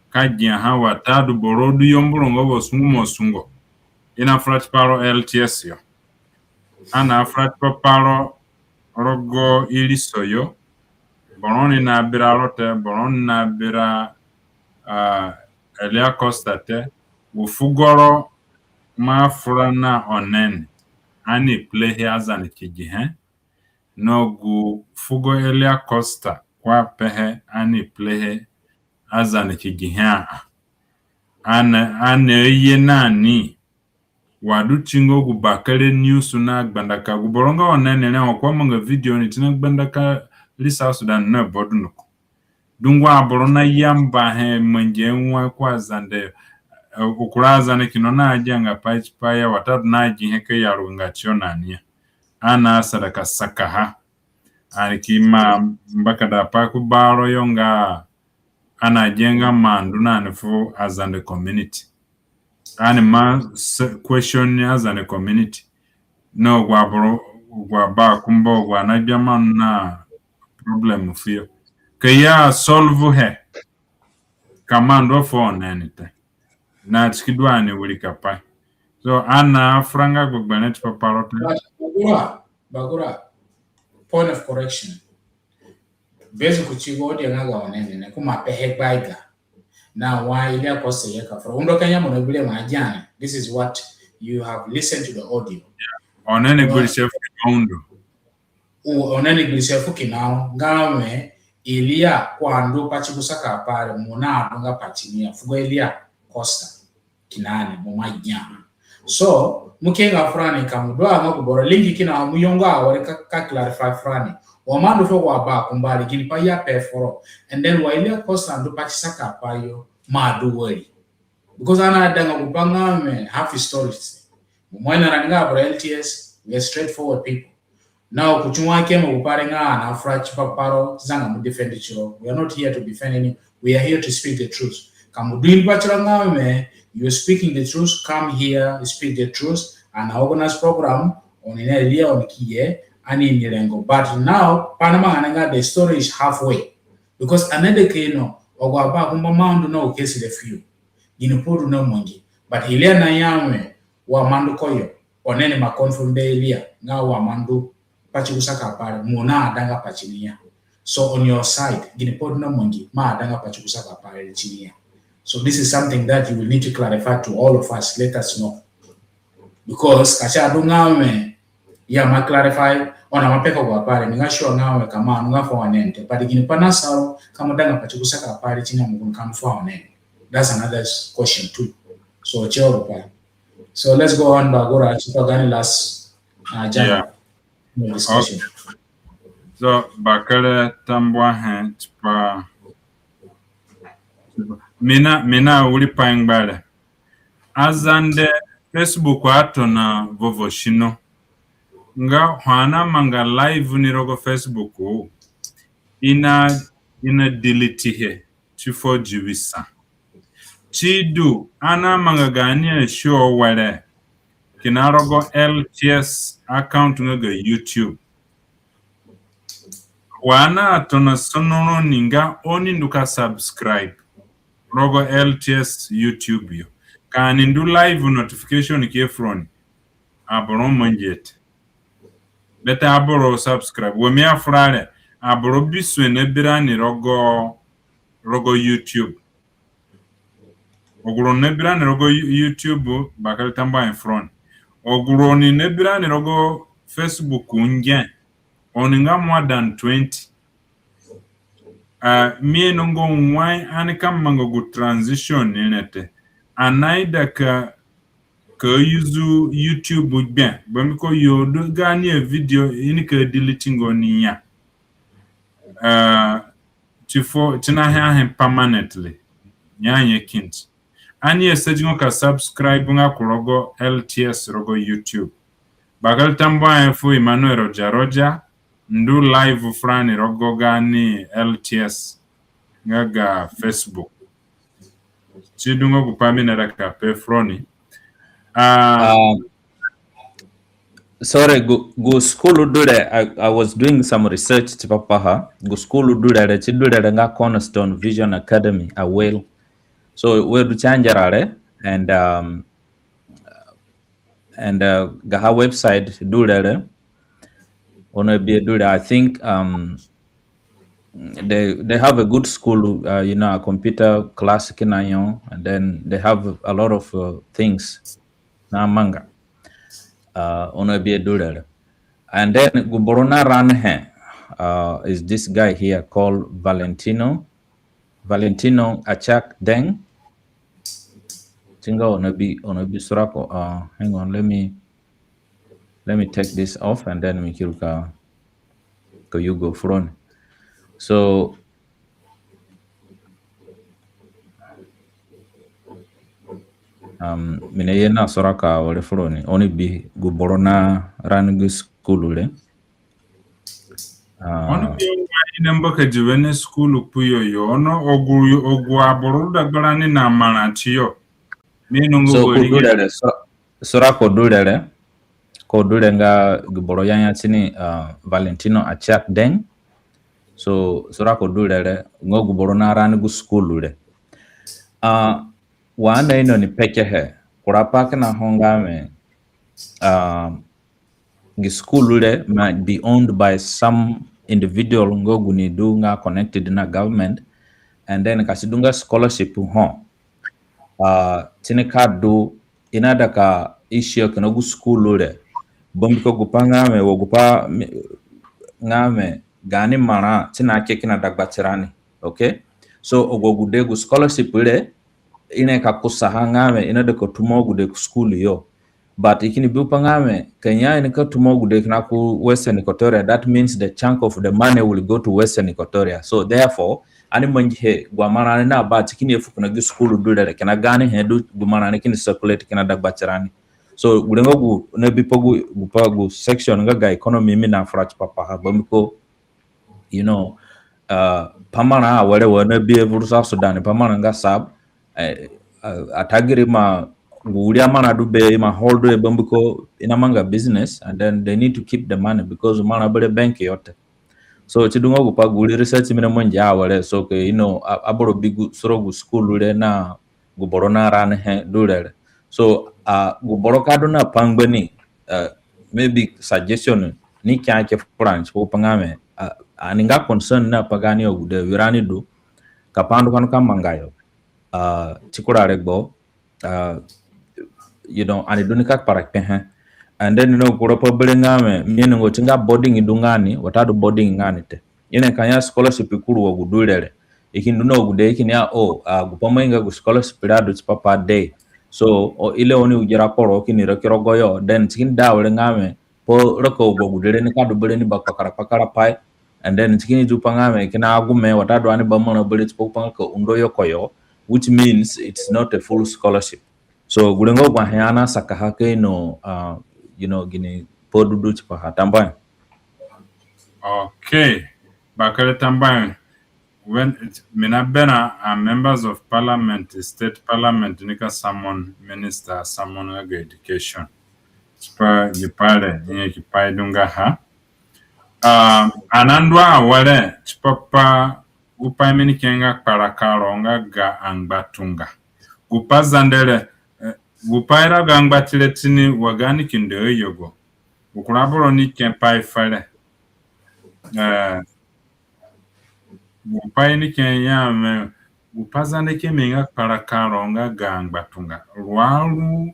ka giaha watadu boro du yambu ro nga wa sungu mo sungu. I na fura tipa ro L T S yo. Ana fura tipa pa ro rogo iriso yo. Boro ni na bira ro te, boro ni na bira, uh, Elia Costa te. Gu fugo ro mo afura na Oneni, ani play he Azande ki gihe. Na gu fugo Elia Costa ko apehe ani play he Azande ki gihe a. Ana, ana ye nani wa du singia gu bakere news na gbandaka gu boro nga Oneni re, ho ko amanga video ni ti na gbandaka ri South Sudan na badunduko. Dungu aboro na yamba he mangi wai ku Azande, eh, gu kura Azande kina na agianga pai tipa ya watadu na gihe ka ya ruganga tiyo nani ya. Ana asada ka sakaha. Ani ki ma mbakada pai ku baro yo nga ana agianga mo ndu nani fu Azande community. Ani ma question ni Azande community. No, agu aboro, agu abakumba, agu ana gbia mo na problem fuyo. Ka ya solve he, ka mo ndu fu Oneni te. Na si ki du ani wirikapai. So, ana furanga gbegberẽ tipa pa ro te. But, Bagura, Bagura, point of correction. Basic kuti gu audio nga ga Oneni ne, ko ima pehe gbaiga. Na wa Elia Costa ye ka fura. Undo ka nyamo na bire ma jane. This is what you have listened to the audio. Oneni gbiri se fu kina undo. U, Oneni gbiri se fu kina nga we Elia ko andu pati gu saka apai re, mo na adunga pati ni ya. Fugo Elia Costa kina ni, mo ima gia. So, mo ke nga furani ka mo du a nga gu boro lingi kina mo yongo awere ka, ka clarify furani. Wa mo ndu fu agu abakumba re, ginipai i ape foro. And then wa Elia Costa ndu pati saka apai yo, mo adu wari. Because ana adanga gu pai nga we half stories. Mo ima ino rani nga aboro L T S, we are straightforward people. Now, kuti wa ke mo gu pai re nga ana fura tipa pa ro, zanga mo defend tiro. We are not here to defend any. We are here to speak the truth. Ka mo du ni pa tiro nga we, you are speaking the truth, come here, speak the truth, and organize program, oni na Elia, oni ki ye, ani ini rengo. But now, pai namanga nga the story is halfway. Because ani aida ka ino, agu abakumba mo ndu na gu kesi re fuyo. Ginipai du na mangi. But Elia naya we, wa mo ndu ku yo, Oneni ima confirm be Elia, nga wa mo ndu pati gu saka apai re, mo na adanga pati ni ya. So on your side, ginipai du na mangi, mo adanga pati gu saka apai re ti ni ya. So this is something that you will need to clarify to all of us, let us know. Because ka si adu nga we, ya mo clarify, oni ima peka agu apai re, mi nga sure nga we ka mo ndu nga fu Oneni te, but ginipai nasa ro, ka mo danga pati gu saka apai re ti ni ya mo kini ka ndu fu Oneni. That's another s-, question too. So, si oro pai. So let's go on, Bagura, tipa gaani last, uh, jana. Yeah. Discussion. Okay. So, bakere tambuahe tipa, mi na, mi na wiri pai ngba re. Azande Facebook atona vovo sino. Nga ho ani amanga live ni rogo Facebook, i na, i na delete he. Ti fu diwi sa. Ti du, ani amanga gaani ashow were kina rogo L T S account nga ga YouTube. Wa ani atona sono roni nga oni ndu ka subscribe rogo L T S YouTube yo, ka ani ndu live notification ki ye fu roni. Aboro mangihe te. Bete aboro subscribe. Wa mi afura re, aboro bisue nabi rani rogo, rogo YouTube. Agu roni nabi rani rogo You-, YouTube, bakere tambuahe furoni. Agu roni nabi rani rogo Facebook nge, oni nga more than twenty. Ah, mi ainonga wai ani ka manga gu transition ni re te. Ani naida ka, ka use YouTube gbe. Bambiko yo du gaani avideo i nika deleting oni ya. Ah, ti fuo, ti nahe ahe permanently. Nyanyakinti. Ani asadi nga ka subscribe nga ku rogo L T S rogo YouTube. Bakere tambuahe fu Emmanuel Roger Roger, ndu live furani rogo gaani L T S nga ga Facebook. Sidu nga gu pai mi naida ka pe furoni. Ah, Um, sorry, gu, gu school du re, I, I was doing some research tipa paha. Gu school du re, si du re nga Cornerstone Vision Academy, Awil. So we du si angera re, and, um, and, uh, gaha website du re. Ono bi du re, I think, um, they, they have a good school, uh, you know, a computer class kina yo, and then they have a lot of, uh, things namanga. Uh, ono bi du re. And then gu boro na run he, uh, is this guy here called Valentino, Valentino Achak Deng. Singia ono bi, ono bi sura ko, uh, hang on, let me, let me take this off and then mi ki ru ka, ka yugo furoni. So, um, mi naye na sura ko awere furoni, oni bi gu boro na run gu school re. Ah. Ono bi wa i na mbakadi wene school kpuyo yo, ono agu, agu aboro dagbarani na marã tiyo. Mi ainonga. So, ko du re re, so, sura ko du re re, ko du re nga gu boro ya nya tini, ah, Valentino Achak Deng. So, sura ko du re re, nga gu boro na run gu school re. Ah, wa ani aino ni pekehe, kura pai kina ho nga wẽ, ah, gi school re might be owned by some individual nga gu ni du nga connected na government, and then ka si du nga scholarship ho. Ah, tini ka du, i naida ka issue kina gu school re. Bambiko gu pai nga wẽ, wa gu pai mi-, nga wẽ, gaani marã ti na ke kina dagbatirani. Okay? So, agu agude gu scholarship re, i nika kusaha nga wẽ, i naida ka tumo agude ku school yo. But i kini bi pai nga wẽ, ka ya i nika tumo agude kina ku Western Equatoria, that means the chunk of the money will go to Western Equatoria. So therefore, ani mangihe gu amarã re na ba ti kini ye fu kina gi school du re re, kina gaani he du gu marã re kini circulate kina dagbatirani. So, gure nga gu, na bipa gu, gu pa gu section nga ga economy mi nafura tipa paha, bambiko, you know, uh, pa marã awere wa nabihe vuru South Sudan, pa marã nga sab, eh, uh, atagiri ima, gu wiri amarã du be ima hold he bambiko i namanga business, and then they need to keep the money because marã bere bank yo te. So, si du nga gu pa gu wiri research mi namangi awere, so ke, you know, a-, aboro bi gu, sura gu school re na gu boro na run he du re re. So, ah, gu boro ka du na pa ngbani, ah, maybe suggestion ni kia ke French, ko pa nga wẽ, ah, ani nga concern na pa gaani agude, wirani du, ka pa ndu ka nika manga yo. Ah, ti kura regbo, ah, you know, ani du ni ka kpara kpehe. And then, you know, kura pa bere nga wẽ, mi ainonga ti nga boarding du nga ni, watadu boarding nga ni te. I nika ya scholarship kuru wa gu du re re. I kini du na agude, i kini ya, oh, ah, gu pa mi ainonga gu scholarship re adu tipa pa day. So, o, i re oni ugira kporo, kini raki rogoyo, then si kini da awere nga wẽ, pa raka agu agude re nika du bere ni ba kpakara kpakara pai. And then si kini du pa nga wẽ, kina agume, watadu ani ba marã bere tipa gu pa nga ka undo yo koyo, which means it's not a full scholarship. So, gure nga gu ahe ani asakaha ka ino, ah, you know, gini pa du du tipaha. Tambuahe. Okay. Bakere tambuahe. When it, mi naberã, uh, members of parliament, state parliament, nika summon minister, summon nga ga education. Tipa gi pai re, i ya ki pai du nga ha. Ah, ani andu awere, tipa pa gu pai mi nika nga kparaka ro nga ga angbatunga. Gu pa Zande re, eh, gu pa irago angbati re tini wa gaani kindo ayugo. Gu kura boro ni ke pai fere. Eh, gu pai ni ke ya mi, gu Pazande ke mi nga kparaka ro nga ga ngbatunga. Ruaru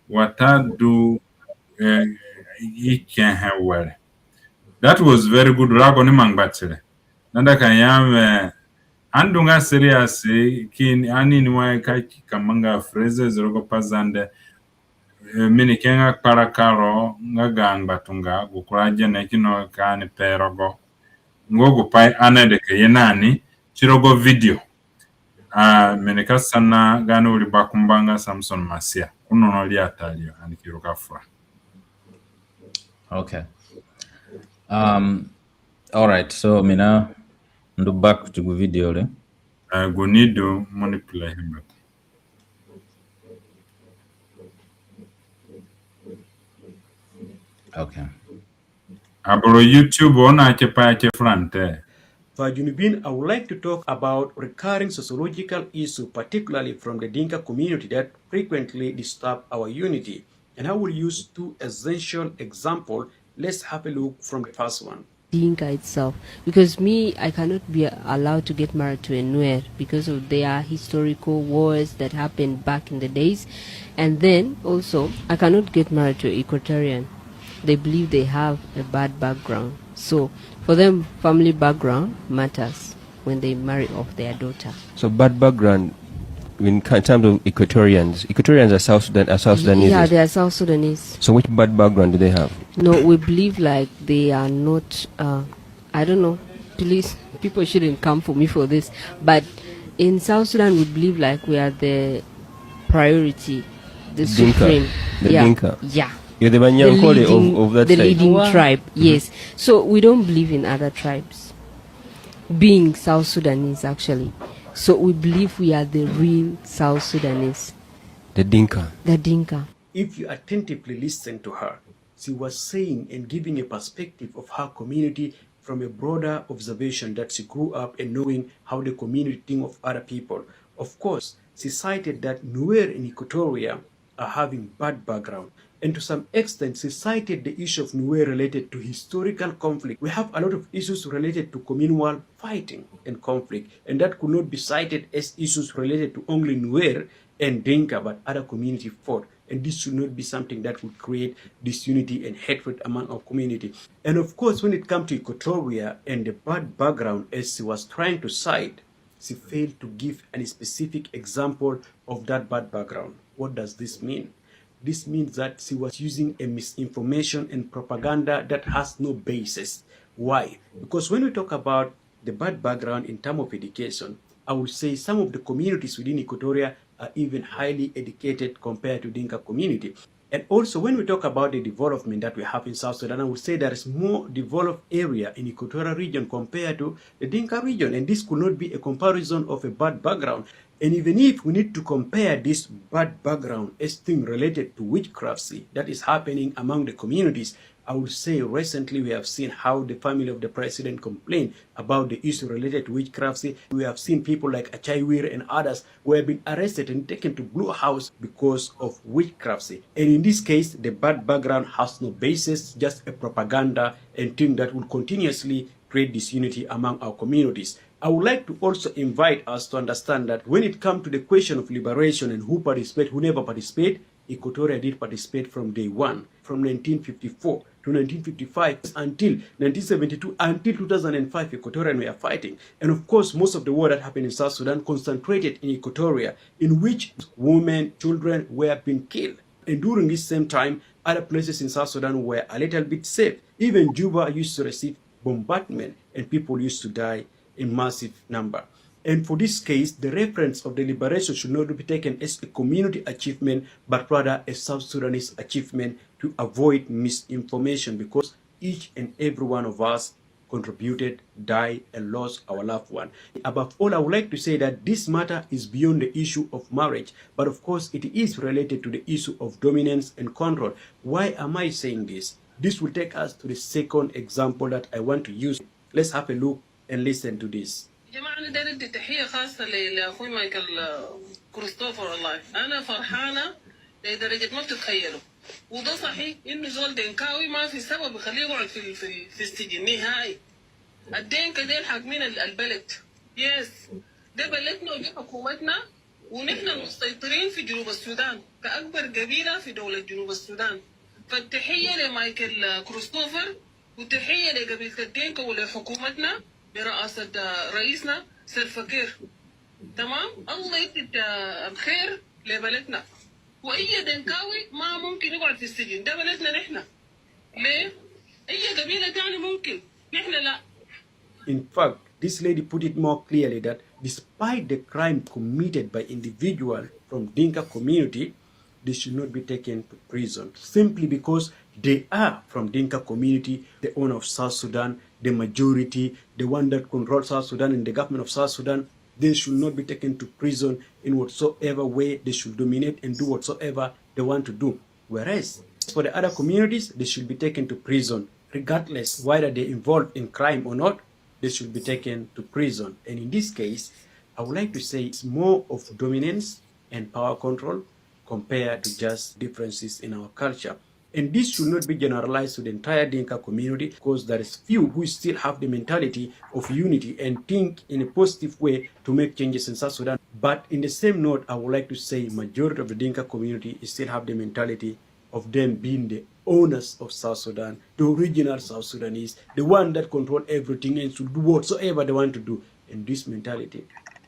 watadu, eh, i ke he were. That was very good. Rago ni mangbatire. Nanda ka ya mi, ani du nga serious, ki ani ni wa ka, ka manga phrases rogo Pazande. Eh, mi ni ke nga kparaka ro nga ga ngbatunga, gu kura gene kino ka ani pe rogo. Ngo gu pai ani aida ka ye na ni ti rogo video. Ah, mi ni ka sana gaani wiri bakumba nga Samson Masia. Ku no no ri ata ri yo, ani ki ru ka fura. Okay. Um, all right. So, mi na ndu back to gu video re. Eh, gu ni du mo ni play him back. Okay. Aboro YouTube, oni ake pai ake fura ni te. For Junubin, I would like to talk about recurring sociological issue, particularly from the Dinka community that frequently disturb our unity. And I will use two essential example. Let's have a look from the first one. Dinka itself. Because me, I cannot be allowed to get married to a Nuer because of their historical wars that happened back in the days. And then also, I cannot get married to an Equatorian. They believe they have a bad background. So, for them, family background matters when they marry off their daughter. So bad background in ki-, terms of Equatorians. Equatorians are South Sudan, are South Sudanese. Yeah, they are South Sudanese. So which bad background do they have? No, we believe, like, they are not, uh, I don't know. Please, people shouldn't come for me for this. But in South Sudan, we believe, like, we are the priority, the Dinka. Supreme. The Dinka. Yeah. You're the Banyankole of, of that side. The leading tribe, yes. So we don't believe in other tribes being South Sudanese, actually. So we believe we are the real South Sudanese. The Dinka. The Dinka. If you attentively listen to her, she was saying and giving a perspective of her community from a broader observation that she grew up and knowing how the community think of other people. Of course, she cited that Nuer in Equatoria are having bad background. And to some extent, she cited the issue of Nuer related to historical conflict. We have a lot of issues related to communal fighting and conflict, and that could not be cited as issues related to only Nuer and Dinka, but other community fought. And this should not be something that would create disunity and hatred among our community. And of course, when it comes to Equatoria and the bad background, as she was trying to cite, she failed to give any specific example of that bad background. What does this mean? This means that she was using a misinformation and propaganda that has no basis. Why? Because when we talk about the bad background in terms of education, I would say some of the communities within Equatoria are even highly educated compared to Dinka community. And also, when we talk about the development that we have in South Sudan, I would say there is more developed area in Equatoria region compared to the Dinka region. And this could not be a comparison of a bad background. And even if we need to compare this bad background as thing related to witchcraft that is happening among the communities, I would say recently we have seen how the family of the president complained about the issue related to witchcraft. We have seen people like Achaiwir and others who have been arrested and taken to Blue House because of witchcraft. And in this case, the bad background has no basis, just a propaganda and thing that will continuously create disunity among our communities. I would like to also invite us to understand that when it comes to the question of liberation and who participate, who never participate, Equatoria did participate from day one, from nineteen fifty-four to nineteen fifty-five, until nineteen seventy-two, until two thousand and five, Equatorian were fighting. And of course, most of the war that happened in South Sudan concentrated in Equatoria, in which women, children were being killed. And during this same time, other places in South Sudan were a little bit safe. Even Juba used to receive bombardment, and people used to die in massive number. And for this case, the reference of the liberation should not be taken as a community achievement, but rather a South Sudanese achievement to avoid misinformation, because each and every one of us contributed, died, and lost our loved one. Above all, I would like to say that this matter is beyond the issue of marriage, but of course, it is related to the issue of dominance and control. Why am I saying this? This will take us to the second example that I want to use. Let's have a look and listen to this. يا جماعة، أنا داير أدي تحية خاصة ل-، لأخوي مايكل، آه، كريستوفر. والله أنا فرحانة لدرجة ما بتتخيلوا. وده صحيح إنه زول دينكاوي ما في سبب يخليه يقعد في، في، في السجن نهائي. الدينكا ديل حاكمين ال-، البلد. Yes. ده بلدنا ودي حكومتنا، ونحن المسيطرين في جنوب السودان كأكبر قبيلة في دولة جنوب السودان. فالتحية لمايكل كريستوفر، وتحية لقبيلة الدينكا ولحكومتنا برئاسة، آه، رئيسنا سلفا كير. تمام؟ الله يكتب، آه، الخير لبلدنا. وأي دينكاوي ما ممكن يقعد في السجن، ده بلدنا نحن. ليه؟ أي قبيلة تاني ممكن، نحن لا. In fact, this lady put it more clearly that despite the crime committed by individual from Dinka community, they should not be taken to prison simply because they are from Dinka community, the owner of South Sudan, the majority, the one that controls South Sudan and the government of South Sudan. They should not be taken to prison in whatsoever way. They should dominate and do whatsoever they want to do. Whereas, for the other communities, they should be taken to prison, regardless whether they involved in crime or not. They should be taken to prison. And in this case, I would like to say it's more of dominance and power control compared to just differences in our culture. And this should not be generalized to the entire Dinka community, because there is few who still have the mentality of unity and think in a positive way to make changes in South Sudan. But in the same note, I would like to say majority of the Dinka community still have the mentality of them being the owners of South Sudan, the original South Sudanese, the one that control everything and should do whatsoever they want to do. And this mentality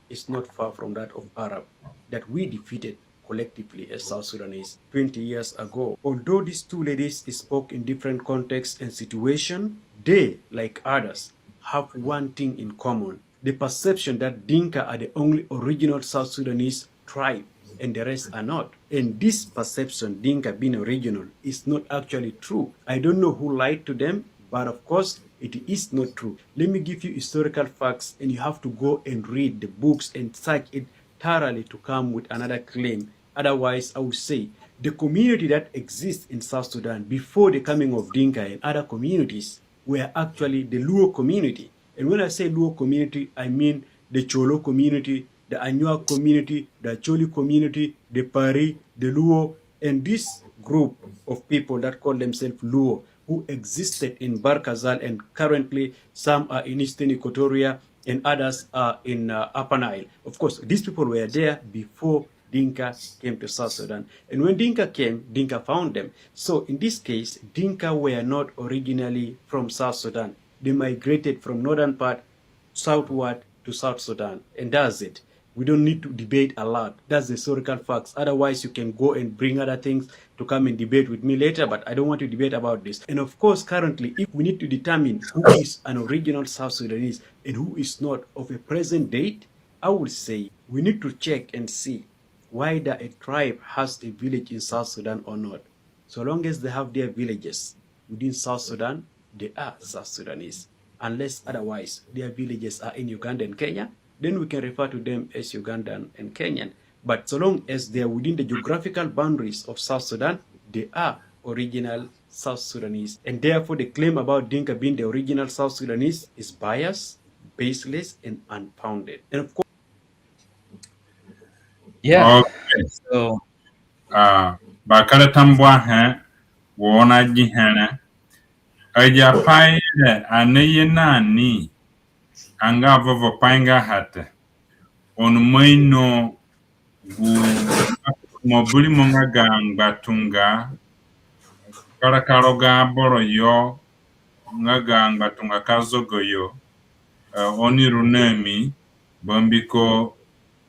is not far from that of Arab that we defeated collectively as South Sudanese twenty years ago. Although these two ladies spoke in different contexts and situation, they, like others, have one thing in common: the perception that Dinka are the only original South Sudanese tribe and the rest are not. And this perception, Dinka being original, is not actually true. I don't know who lied to them, but of course, it is not true. Let me give you historical facts, and you have to go and read the books and search it thoroughly to come with another claim. Otherwise, I would say the community that exists in South Sudan before the coming of Dinka and other communities were actually the Luo community. And when I say Luo community, I mean the Cholo community, the Anyuak community, the Acholi community, the Pari, the Luo, and this group of people that call themselves Luo, who existed in Bahr el Ghazal, and currently some are in Eastern Equatoria and others are in, uh, Upper Nile. Of course, these people were there before Dinka came to South Sudan. And when Dinka came, Dinka found them. So in this case, Dinka were not originally from South Sudan. They migrated from northern part southward to South Sudan. And that's it. We don't need to debate a lot. That's the historical facts. Otherwise, you can go and bring other things to come and debate with me later, but I don't want to debate about this. And of course, currently, if we need to determine who is an original South Sudanese and who is not of a present date, I would say we need to check and see whether a tribe has a village in South Sudan or not. So long as they have their villages within South Sudan, they are South Sudanese. Unless otherwise, their villages are in Uganda and Kenya, then we can refer to them as Ugandan and Kenyan. But so long as they are within the geographical boundaries of South Sudan, they are original South Sudanese. And therefore, the claim about Dinka being the original South Sudanese is biased, baseless, and unfounded. And of course, yeah. Okay. So, ah, bakere tambuahe, wo na gi here. Agi apai re ani naye na ni, anga vovo pai nga ha te. Oni ima ino gu mo bi rimo nga ga ngbatunga, kara ka rogo aboro yo, nga ga ngbatunga ka zogo yo, eh, oni ru na mi, bambiko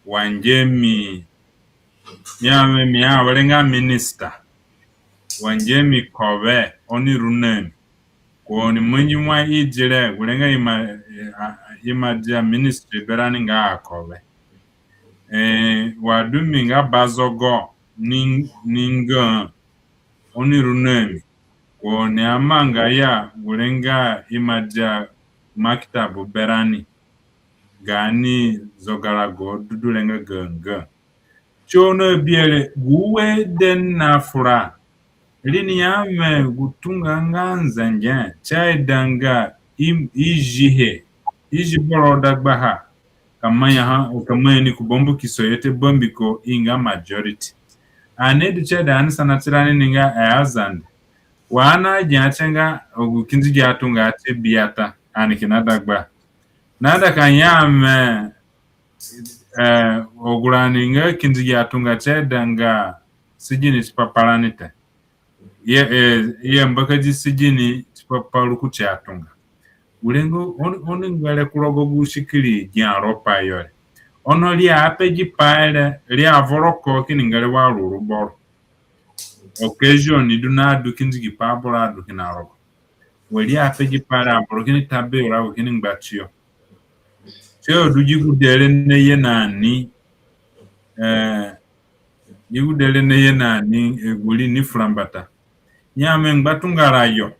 wa ngia mi, mi a, mi awere nga minister. Wa ngia mi kowe, oni ru na mi. Ka oni mangi wai idi re, gure nga ima, eh, a, ima dia ministry berani nga akowe. Eh, wa du mi nga bazogo ni, ni nga, oni ru na mi. Ka oni amanga ya gure nga ima dia maktabu berani, gaani zogarago du du re nga ganga. Ti oni abi re, gu ue de na fura. Ri ni ya wẽ gu tunga nga Nzenge, si aida nga i, i zihe, i zi boro dagbaha, ka manya ha, ka manya ni ku bambukiso yo te, bambiko i nga majority. Ani du tie da ani sana tirani ni nga, eh, aZande. Wa ani agia tie nga agu kindi gi atunga ati biata, ani kina dagba. Na da ka ya me, eh, agu rani nga kindi gi atunga tie da nga sijini tipa pa rani te. Ye, eh, ye mbakadi sijini tipa pa rukutu atunga. Gure nga oni, oni ngere ku rogo gu sikiri gi aropa yo re. Ono ri ape gi pai re, ri avoro ko kini ngere wa ruru boro. Occasion ni du na du kindi gi pai aboro adu kina rogo. Wa ri ape gi pai re aboro kini ta be yo ra wa kini ngba tiyo. Tiyo du gi gu dee re na ye na ni, eh, gi gu dee re na ye na ni, eh, gu ri ni fura mbata. Ya me ngbatunga ra yo,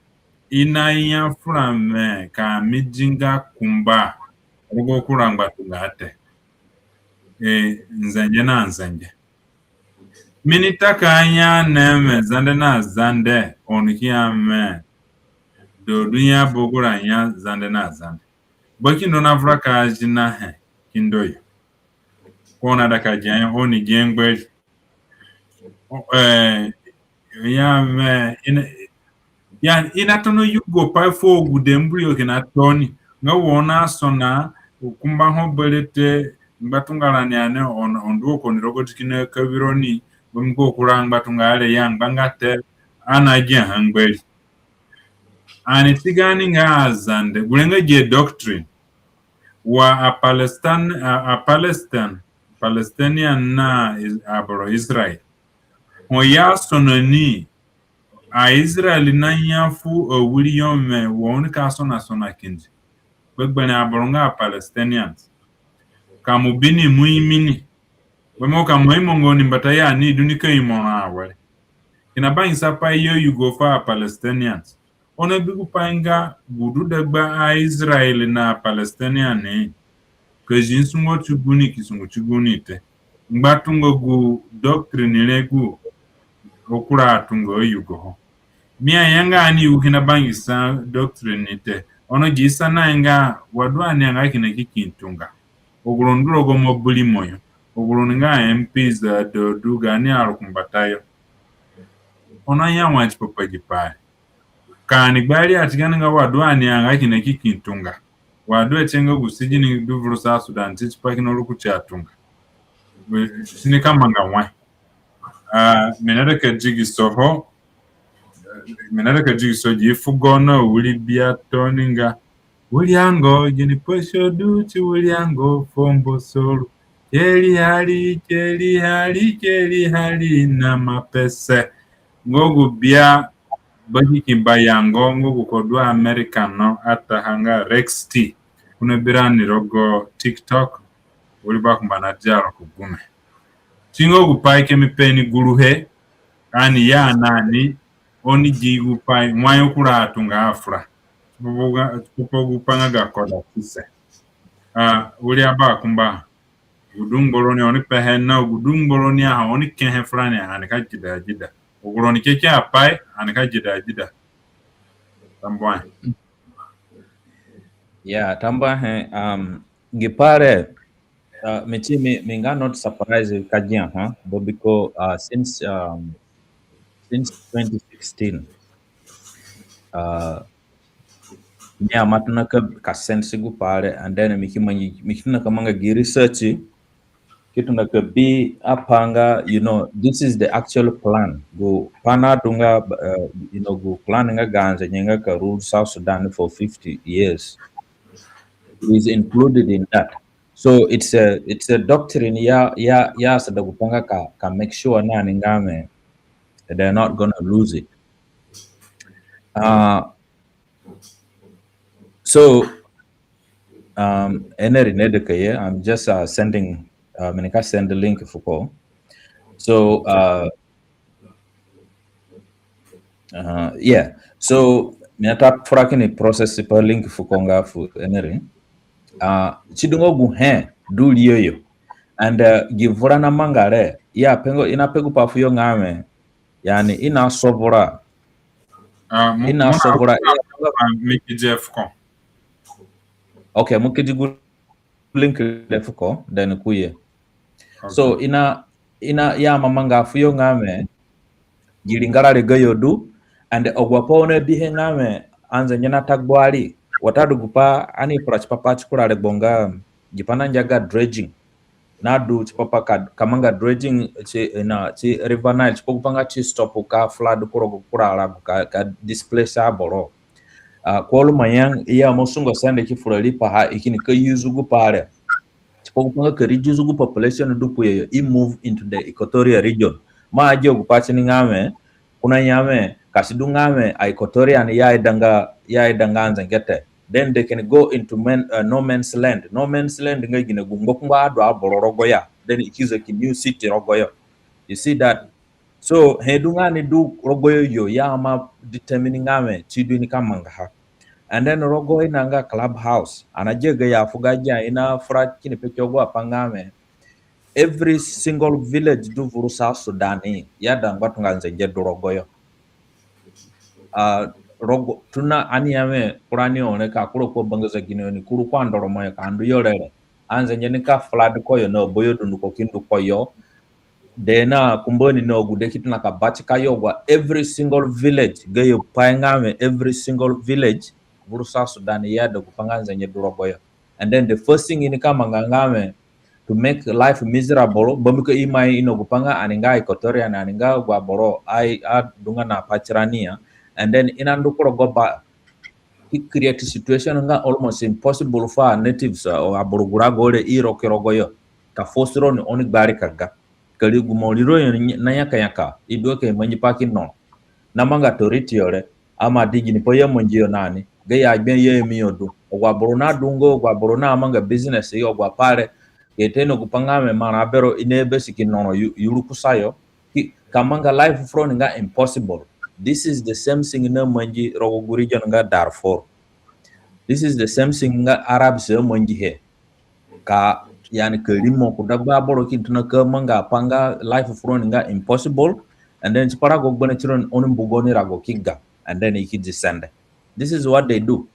i naya fura me ka mi di nga kumba rogo kura ngbatunga te. Eh, nzenge na nzenge. Mi ni ta ka ya na me Zande na Zande, oni ki ya me, do du ya bogura ya Zande na Zande. Bakindo na vura ka zi na he kindo yo. Ko na da ka zi ya oni gi ngbari. O, eh, ya me, ina, ya, i na tona yugo pai fu agude mburi yo kina tooni. Nga wo na sona, kumba ho bere te, ngbatunga rani ane, on, ondu ko ni rogo ti kina kabiro ni, bambiko kura ngbatunga are ya ngbanga te, ana gi ha ngbari. Ani tiga ni nga aZande, gure nga gi doctrine. Wa aPalestine, a, aPalestine, Palestinian na Is-, aboro Israel. Ho ya sona ni, aIsrael na ya fu awiri yo me, wa oni ka sona sona kindi. Gbegberẽ aboro nga aPalestinians. Ka mo bi ni mo imi ni. Bambiko ka mo imo nga oni mbata ya ni du ni ka imo ro awere. Kina bangisa pai yo yugo fu aPalestinians. Ono bi gu pai nga gu du dagba aIsrael na Palestinian ni, ka zi nsungo ti gu ni ki sungu ti gu ni te. Ngbatunga gu doctrine re gu akura atunga ayugo ho. Mi aya nga ani yugu kina bangisa doctrine ni te. Ono gi sanahe nga wa du ani anga kina kiki ntunga. Agu roni du rogo mobirimo yo. Agu roni nga MPs, a, du, du gaani arukumbatayo. Ono aya wai tipa pa gi pai re. Ka ani gbari ati gaani nga wa du ani anga kina kiki ntunga. Wa du ati nga gu sijini du vuru South Sudan ti tipa kina rukutu atunga. We, si ni ka manga wai. A, mi na raka digiso ho. Mi na raka digiso gi fugo na wiri bia tooni nga. Wiri ango, gini pasio du ti wiri ango, fombo soru. Keri hari, keri hari, keri hari na mapese. Nga gu bia bakiki bayango, nga gu ko du American no, ataha nga Rex T. Ko na bi rani rogo TikTok, wiri bakumba na diaro ku gume. Ti nga gu pai ke mi pe ni guruhe, ani ya na ni, oni gi gu pai, wai akura atunga afura. Tipa gu pai nga ga koda tise. A, wiri abakumba. Gu du ngbaroni oni pehe na, gu du ngbaroni aha oni kehe furani, ani ka gida gida. Agu roni kekeapai, ani ka gida gida. Tambuahe. Yeah, tambuahe, um, gi pai re, uh, mi ti mi, mi nga not surprised ka gia ha, but because, uh, since, um, since twenty sixteen, uh, mi ima tona ka, ka sense gu pai re, and then mi ki mangi, mi ki tona ka manga gi research, ki tona ka bi apai nga, you know, this is the actual plan. Gu pai na du nga, uh, you know, gu plan nga ga nzanye nga ka rule South Sudan for fifty years is included in that. So it's a, it's a doctrine ya, ya, ya asada gu pai nga ka, ka make sure na ni nga me, they're not gonna lose it. Uh, so, um, Henry Nedekaye, I'm just, uh, sending, uh, mi nika send link fuko. So, uh, uh, yeah. So, mi nata fura kini process pa link fuko nga fu Henry. Uh, si du nga gu he du ri yo yo. And, uh, gi vura na manga re, ya pe nga, i na pe gu pai fuyo nga me, yani, i na sovura. Ah, mo-, i na mo na sovura, ah, mi ki di fuko. Okay, mo ki di gu link re fuko, then ko ye. Okay. So, i na, I na ya ma manga fuyo nga wẽ gi ringara re gayo du, and agu apai oni abihe nga wẽ anzenge na ta gbua ri, watadu gupai ani fura tipa pa ti kura regbo nga gi pai nangia ga dredging. Na du tipa pa ka, ka manga dredging ti, na, ti River Nile, tipa gupai nga ti stop ka flood ku rogo kura rago ka, ka displace aboro. Ah, Kuol Manyang i ya mo sungo sende ki fura riipaha, i kini ka use gupai re tipa gupai nga ka reduce gu population du ku yo yo, i move into the Equatoria region. Ma agia gupai tini nga wẽ, ko na ya wẽ, ka si du nga wẽ a Equatoria ni ya idanga, ya idanga anzenge te, then they can go into men, uh, no man's land. No man's land nga gine? Gu ngbaku ngba adu aboro rogo ya, then i ki zaki new city rogo yo. You see that? So he du nga ni du rogo yo yo, ya ma determine nga wẽ si du i ni ka mangaha. And then rogo i na nga Clubhouse, ani nagia gayo afugo agia, i na fura kini pe ki agu apai nga wẽ every single village du vuru South Sudan i aida ngbatunga nzenge du rogo yo. Ah, rogo, tona ani ya wẽ kura ni ore ka kuru ku bangazagine ni kuru ku andoromo yo ka ndu yo re re, anzenge ni ka flood ku yo na aboyo dunduko ki ndu ku yo. De na kumba ni na agude ki tona ka batika yo agu a every single village, gayo pai nga wẽ every single village vuru South Sudan i aida gupai nga nzenge du rogo yo. And then the first thing i ni ka manga nga wẽ to make life miserable, bambiko i ima ino gupai nga ani nga Equatoria ni, ani nga agu aboro ai adunga na pai tirani ya. And then i na ndu ku rogo ba, ki create situation nga almost impossible fu a natives, uh, aboro gu rago re i ro ki rogo yo, ka force roni oni gbari ka ga. Ka ri gu mo ri ro yo na nyakanyaka, i du ka i mangi pai ki no na manga toriti yo re. Ama di gini pai i amangi yo na ni, gayo agbe i aimi yo du. Agu aboro na du nga agu aboro na manga business yo, agu apai re, ka i ta ino gupai nga wẽ marã bero i na besi ki no ro yu-, yuru kusayo. Ki, ka manga life fu roni nga impossible. This is the same thing na mangi rogo gu region nga Darfur. This is the same thing nga Arabs amangihe. Ka, yani, ka rimo ku dagba aboro ki tona ka manga pai nga life fu roni nga impossible. And then tipa rago gbere tironi, oni mbu gaoni rago ki ga. And then i ki descend. This is what they do.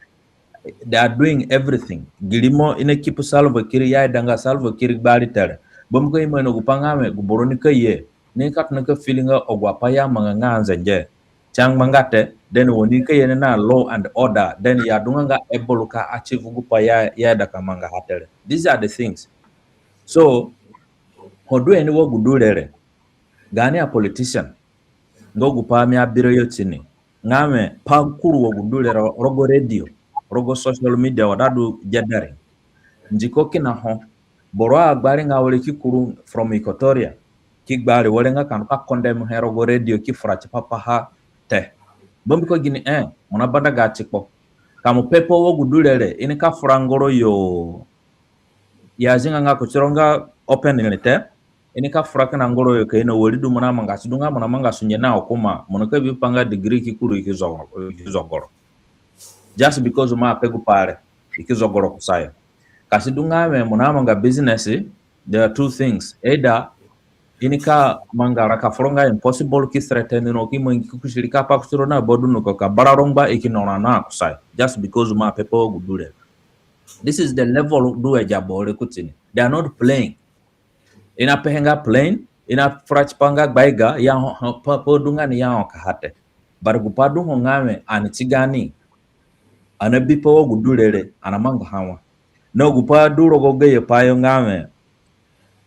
They are doing everything. Gi rimo i na keep Salva Kiir, i aidanga Salva Kiir gbari te re, bambiko i ima ino gupai nga wẽ gu boro nika ye, ni ka tona ka feel nga agu apai i amanga nga anzenge si angbanga te, then wa ni ka ye ni na law and order, then i adunga nga able ka achieve gupai i aida ka mangaha te re. These are the things. So ho du ani wa gu du re re, gaani a politician, nga gupai mi abi ro yo tini nga wẽ, pai kuru wa gu du re ro-, rogo radio, rogo social media, watadu gathering, ndiko kina ho, boro agbari nga were ki kuru from Equatoria, ki gbari were nga ka ndu ka condemn he rogo radio, ki fura tipa paha te. Bambiko gini? Eh, mo na banda ga tikpo. Ka mo pepai wa gu du re re, i ni ka fura ngoro yo, i azinga nga kuti ro nga openly te. I ni ka fura kina ngoro yo ka ino wari du mo na manga, si du nga mo na manga sunge na hukuma, mo na ka bi pa nga degree ki kuru i ki zogo-, i ki zogo ro. Just because mo ape gupai re, i ki zogo ro kusayo. Ka si du nga wẽ mo na manga business, there are two things. Either i ni ka manga raka fu ro nga impossible, ki threaten ro, ki mangi ki kusi ri ka pa kuti ro na ba dunduko, ka bara ro ngba, i ki no ro na kusayo. Just because mo apepai wa gu du re. This is the level du agi aboro re kuti ni. They are not playing. I na pehe nga plain, i na fura tipa nga gbaiga, ya ho, ho, pa, pa du nga ni ya ho ka ha te. But gupai du ho nga wẽ ani ti gaani, ani na bipa wa gu du re re, ani na mangaha wai? Na gupai du rogo gayo pai yo nga wẽ,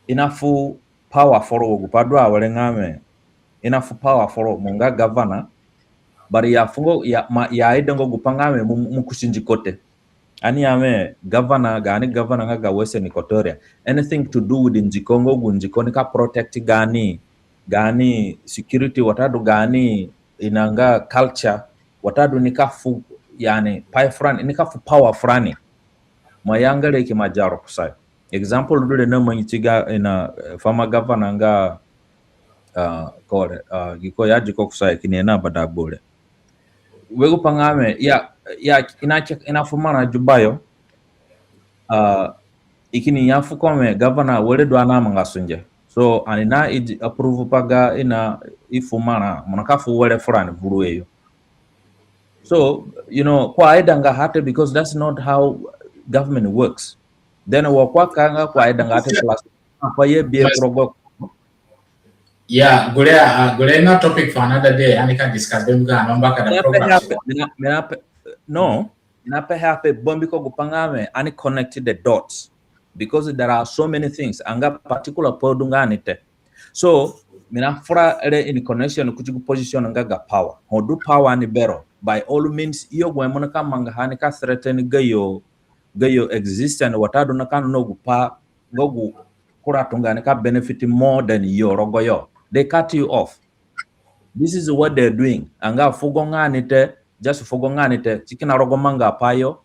i na fu power fu ro wa gupai du awere nga wẽ, i na fu power fu ro, mo nga governor, but i afunga, i a, ma, i aidanga gupai nga wẽ mo, mo kusi ndiko te. Ani ya wẽ governor, gaani governor nga ga Western Equatoria, anything to do with ndiko, nga gu ndiko nika protect gaani, gaani security, watadu gaani, i na nga culture, watadu nika fu, yani, pai furani, nika fu power furani. Mo ya nga re ki ima dia ro kusayo. Example du re na mangi ti ga, i na, eh, former governor nga, ah, kore, ah, gi ko ya di ko kusayo kini ye na Badagbo re. Were gupai nga wẽ, ya, ya, i na, i na fu marã Juba yo. Ah, i kini ya fu ko wẽ governor, were du ani amanga sunge. So ani na idi approve pa ga i na, i fu marã, mo nika fu were furani vuru he yo. So, you know, ko aidanga ha te, because that's not how government works. Then wa ko aka nga ko aidanga ha te plus, apai i abi he ku rogo Yeah, gure, uh, gure na topic for another day. Ani ka discuss bambiko ani mbakada program. No, mi na pe ha pe bambiko gupai nga we ani connect the dots because there are so many things. Anga particular pai du nga ani te. So mi na fura re in connection kuti gu position nga ga power. Ho du power ni bero, by all means, i yo gu mo nika mangaha ni ka threaten gayo, gayo existence, watadu na ka no gu pa, nga gu kura tunga ni ka benefit more than yo rogo yo. They cut you off. This is what they're doing. Anga fugo nga ani te, just fugo nga ani te, si kina rogo mangaapai yo,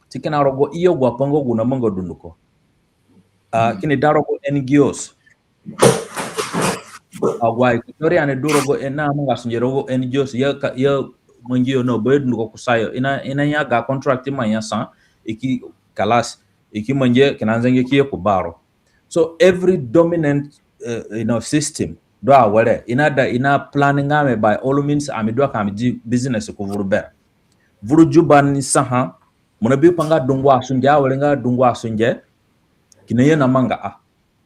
si kina rogo i yo gu apai nga gu na manga dunduko. Uh, kini da rogo N G Os. Agu Equatorian du rogo, na manga sunge rogo N G Os, ya ka, ya mangi yo no, boy dunduko kusayo. I na, i na ya ga contract ima ya sa, i ki kalas, i ki mangi kina nzenge ki ye ku baro. So every dominant, uh, you know, system du awere, i na da, i na plan nga we by all means, ami du ka mi di business ku vuru bero. Vuru Juba ni saha, mo na bi pa nga dungu asunge, awere nga dungu asunge, kina ye na manga a.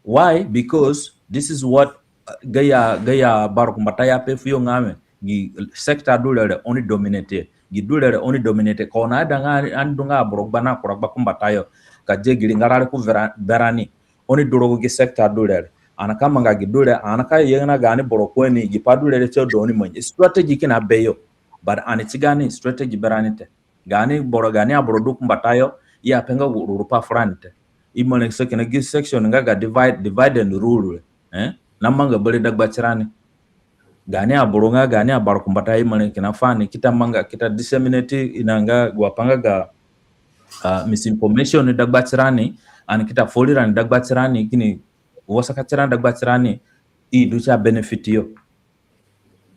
Why? Because this is what, uh, gaya, gaya barukumbatayo ape fuyo nga we, gi sector du re re oni dominate, gi du re re oni dominate. Ka oni aida nga ani du nga aboro gba na kura gbakumbatayo, ka dia gi ringara re ku vera, berani, oni du rogo gi sector du re re. Ani ka manga gi du re, ani ka ye na gaani boro ku ani, gi pai du re re si du oni mangi. Strategy kina beyo, but ani ti gaani strategy berani te. Gaani boro, gaani aboro du kumbatayo, i ape nga gu ruru pai furani te. I mere so kina gi section nga ga divide, divide and rule re, eh? Na manga bere dagba tirani. Gaani aboro nga gaani abarukumbatayo, i mere kina fani, ki ta manga, ki ta disseminate, i na nga gu apai nga ga, uh, misinformation dagba tirani, ani ki ta fori rani dagba tirani, kini wasaka tirani dagba tirani, i du si abenefit yo.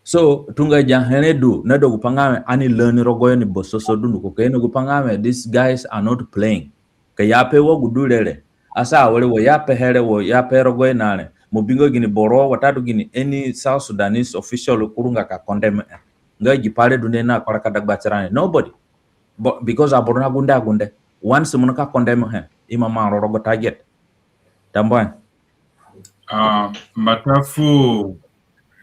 So tunga agi ahe re du na da gupai nga we ani learn rogoyo ni basoso dunduko, ka ye na gupai nga we these guys are not playing. Ka i ape wa gu du re re, asa awere wa i apehe re, wa i ape rogoyo na re, mo bingo gini boro watadu gini any South Sudanese official kurunga ka condemn e nga gi pai re du ni na kparaka dagba tirani? Nobody. But because aboro na gunde agunde, once mo nika condemn he, i ima maa ro rogo target. Tambuahe. Ah, mbata fu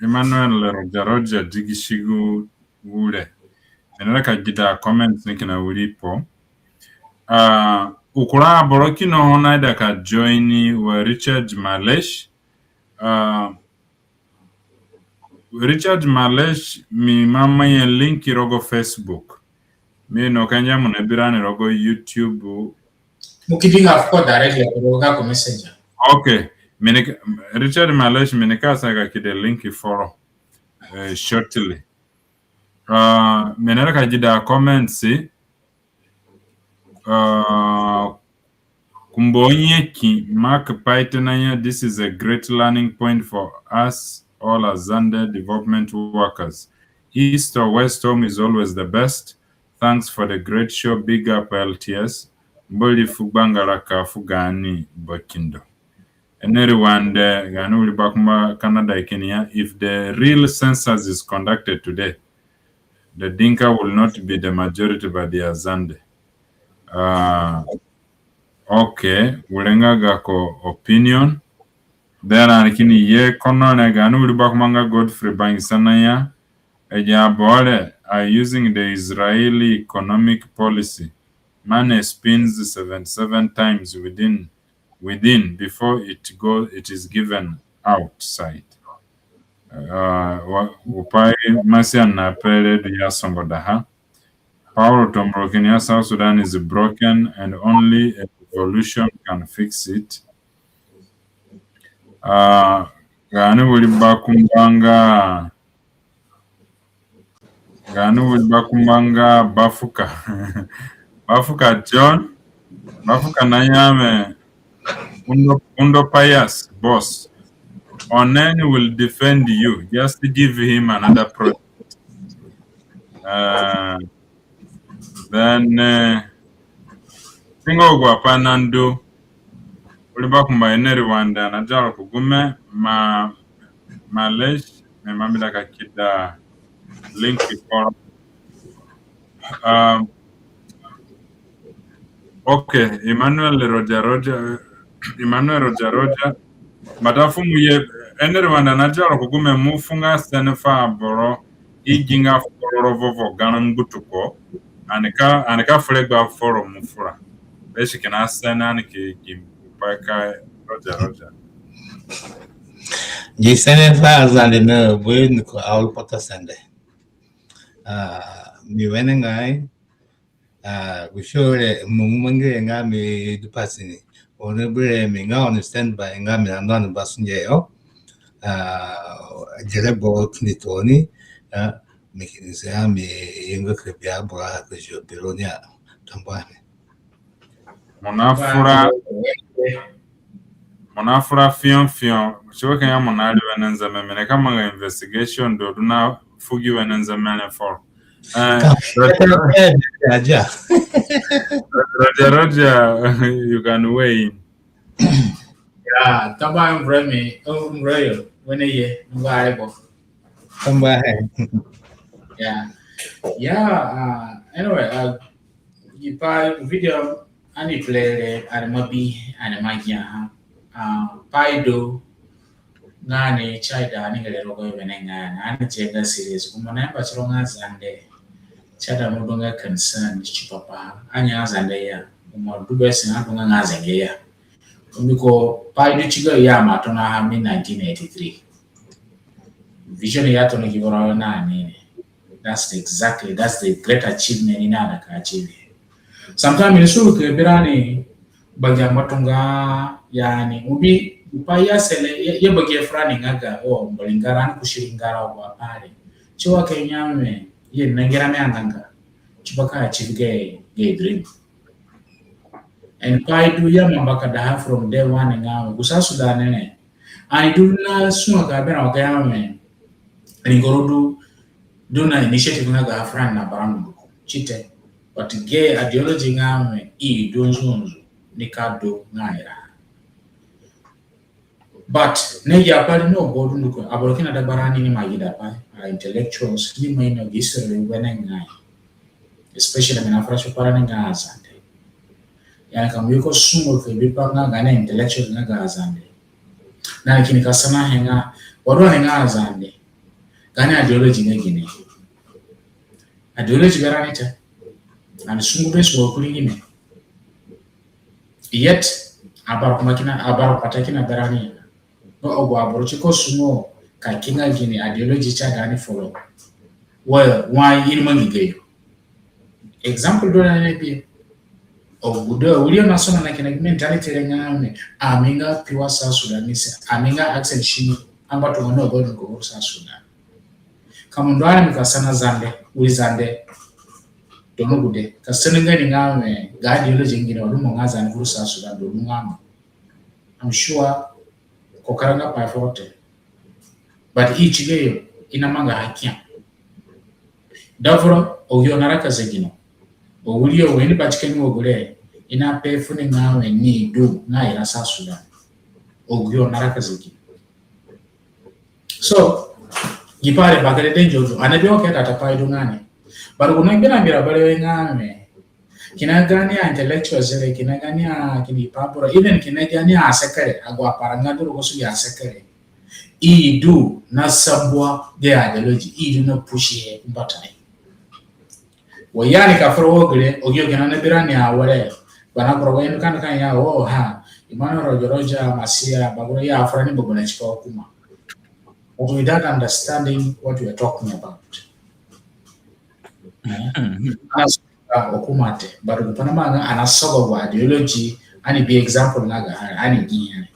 Emmanuel Roger Roger digisigu gu re. Mi naraka gida comments ni kina wiri pai. Ah, u kura aboro kina ho naida ka join wa Richard Malesh. Ah, Richard Malesh, mi ima maa nye link rogo Facebook. Mi ino ka ngia mo nabi rani rogo YouTube. Mo ki bi nga fuko directly rogo gako Messenger. Okay. Mi nika, Richard Malesh, mi nika sa ka kedi link foro, eh, shortly. Ah, mi naraka gida comments. Ah, Kumbonyeki Mark Paitenanya, this is a great learning point for us all as Zande development workers. East or West, home is always the best. Thanks for the great show. Big up L T S. Mbori fu gbanga raka fu gaani bakindo. Ene Rwanda, gaani wiri bakumba Canada, Kenya. If the real census is conducted today, the Dinka will not be the majority but the Azande. Ah, okay, were nga gako opinion. Then ani kini ye kono re, gaani wiri bakumba nga Godfrey Bangisananya. Agi aboro are using the Israeli economic policy. Money spins seventy-seven times within, within before it go, it is given outside. Uh, wa, gupai Masian nape re du ya songodaha. Paulo Tombro kini ya South Sudan is broken and only a revolution can fix it. Uh, gaani wiri bakumba nga Gaani wiri bakumba nga Bafuka. Bafuka John, Bafuka naya we, undo, undo pious, boss. Oneni will defend you. Just give him another project. Uh, then, uh, singo gu apai nandu. Wiri bakumba Ene Rwanda na jaro ku gume ma, Malesh, mi ima mbeda ka keda link foro. Um, okay, Emmanuel Roger Roger, Emmanuel Roger Roger. Mbata fu mo ye, Ene Rwanda na diaro ku gume, mo fu nga sene fu aboro i gi nga foro ro vovo garã ngbutuko, ani ka, ani ka fu regbo foro mo fura. Be si kina sene ani ki gi pai ka roja roja. Gi sene fu Azande na bue ni ko auru kpotosende. Ah, mi wenengai, ah, gu show re mo mangi re nga mi du pati ni. Ono bere mi nga on standby nga mi na ndu ani basunge yo. Ah, gere gbe kindi tooni, ah, mi kini se a mi ye nga ka bi aboro ka zio biro ni a. Tambuahe. Mo na fura, mo na fura fiõ fiõ. Si wa ka ya mo na ri wene nzeme, mi nika manga investigation du, du na fu gi wene nzeme re foro. Eh, Roger, Roger, you can weigh in. Ya, tambuahe, mvuremi, mvureyo, wene ye, ngba aibo. Tambuahe. Ya. Ya, ah, anyway, ah, gi pai video ani play re, ani ima bi, ani ima gia ha. Ah, pai du nga ani si aida ani ngere rogo wenengai, ani tie nga serious. Gu mo na yamba tiro nga Zande, si aida mo du nga concern tipa pa ani Azande ya. Gu mo du be si na du nga nga Zande ya. Mbiko pai du tiga ya ma tona ha mi nineteen eighty-three. Vision ya tona ki boro na ni. That's the, exactly, that's the great achievement i naida ka achieve. Sometimes ni suru ke birani bagi angbatunga, yani, ubi, upa ya sele, ya, ya bagi ya furani nga ga, o, mbori ngara, ani kusi ringara wa pare. Si wa ke nyame, ye nengera me anganga. Si ba ka achieve ge, ge dream. And pai du ya mamba kadaha from day one nga, gu South Sudan ne. Ani du na sunga ka bena wa ka ya me. Ani goro du, du na initiative nga ga furani na barani du ko. Si te. But ge ideology nga me, i du nzunzu, ni ka du nga ira. But, ne ya pai no go du ndu ko, aboro kina dagbarani ni ima gida pai, a intellectuals, ni ima ino gi history wenengai. Especially mi na fura tipa rani nga Azande. Yani ka mo ye ko sungo ke bi pa nga gaani intellectuals nga ga Azande. Na ni kini ka sanahe nga, wa du ani nga Azande. Gaani ideology nga gine. Ideology berani te. Ani sungu be sungu kuri gine. Yet, abara kuma kina, abara kpata kina berani. Agu aboro si ko sungo ka ki nga gini ideology si aida ani follow. Well, why i ni mangi gayo? Example du na ni bi. Agu du awiri yo na sona na kina gi mentality re nga mi, ami nga pure South Sudanese, ami nga accent si ni, angbatunga no go du ko South Sudan. Ka mo ndu ani mi ka sana Zande, wiri Zande. Tona gude, ka sana nga ni nga mi, ga ideology nga gine wa du mo nga Zande gu South Sudan du nga mi. I'm sure ko karanga pai foro te. But i si gayo, i na manga ha kia. Therefore, agu yo naraka zegino. Awiri yo wa ni batika ni wa gure, i na pe fu ni nga mi ni du nga ira South Sudan. Agu yo naraka zegino. So, gi pai re bakere denjo du, ani bi oke tata pai du nga ni. But gu na gbira gbira bare nga mi, kina gaani a intellectuals re, kina gaani a kini pa boro, even kina gaani a asekere, agu aparanga du rogo sunge asekere. I du na sambua ge ideology, i du na push he mbata he. Wa yani ka fura wo gire, agu yo kina na birani awere. Bana kura wa yenu kan kan ya, oh, ha, Emmanuel Roger Roger, Masia, bagura ya fura ni gbegberẽ tipa hukuma. But without understanding what we are talking about. Eh? Ana soga hukuma te, but gu pai namanga, ana soga gu ideology, ani bi example nga ga, ani gi yani.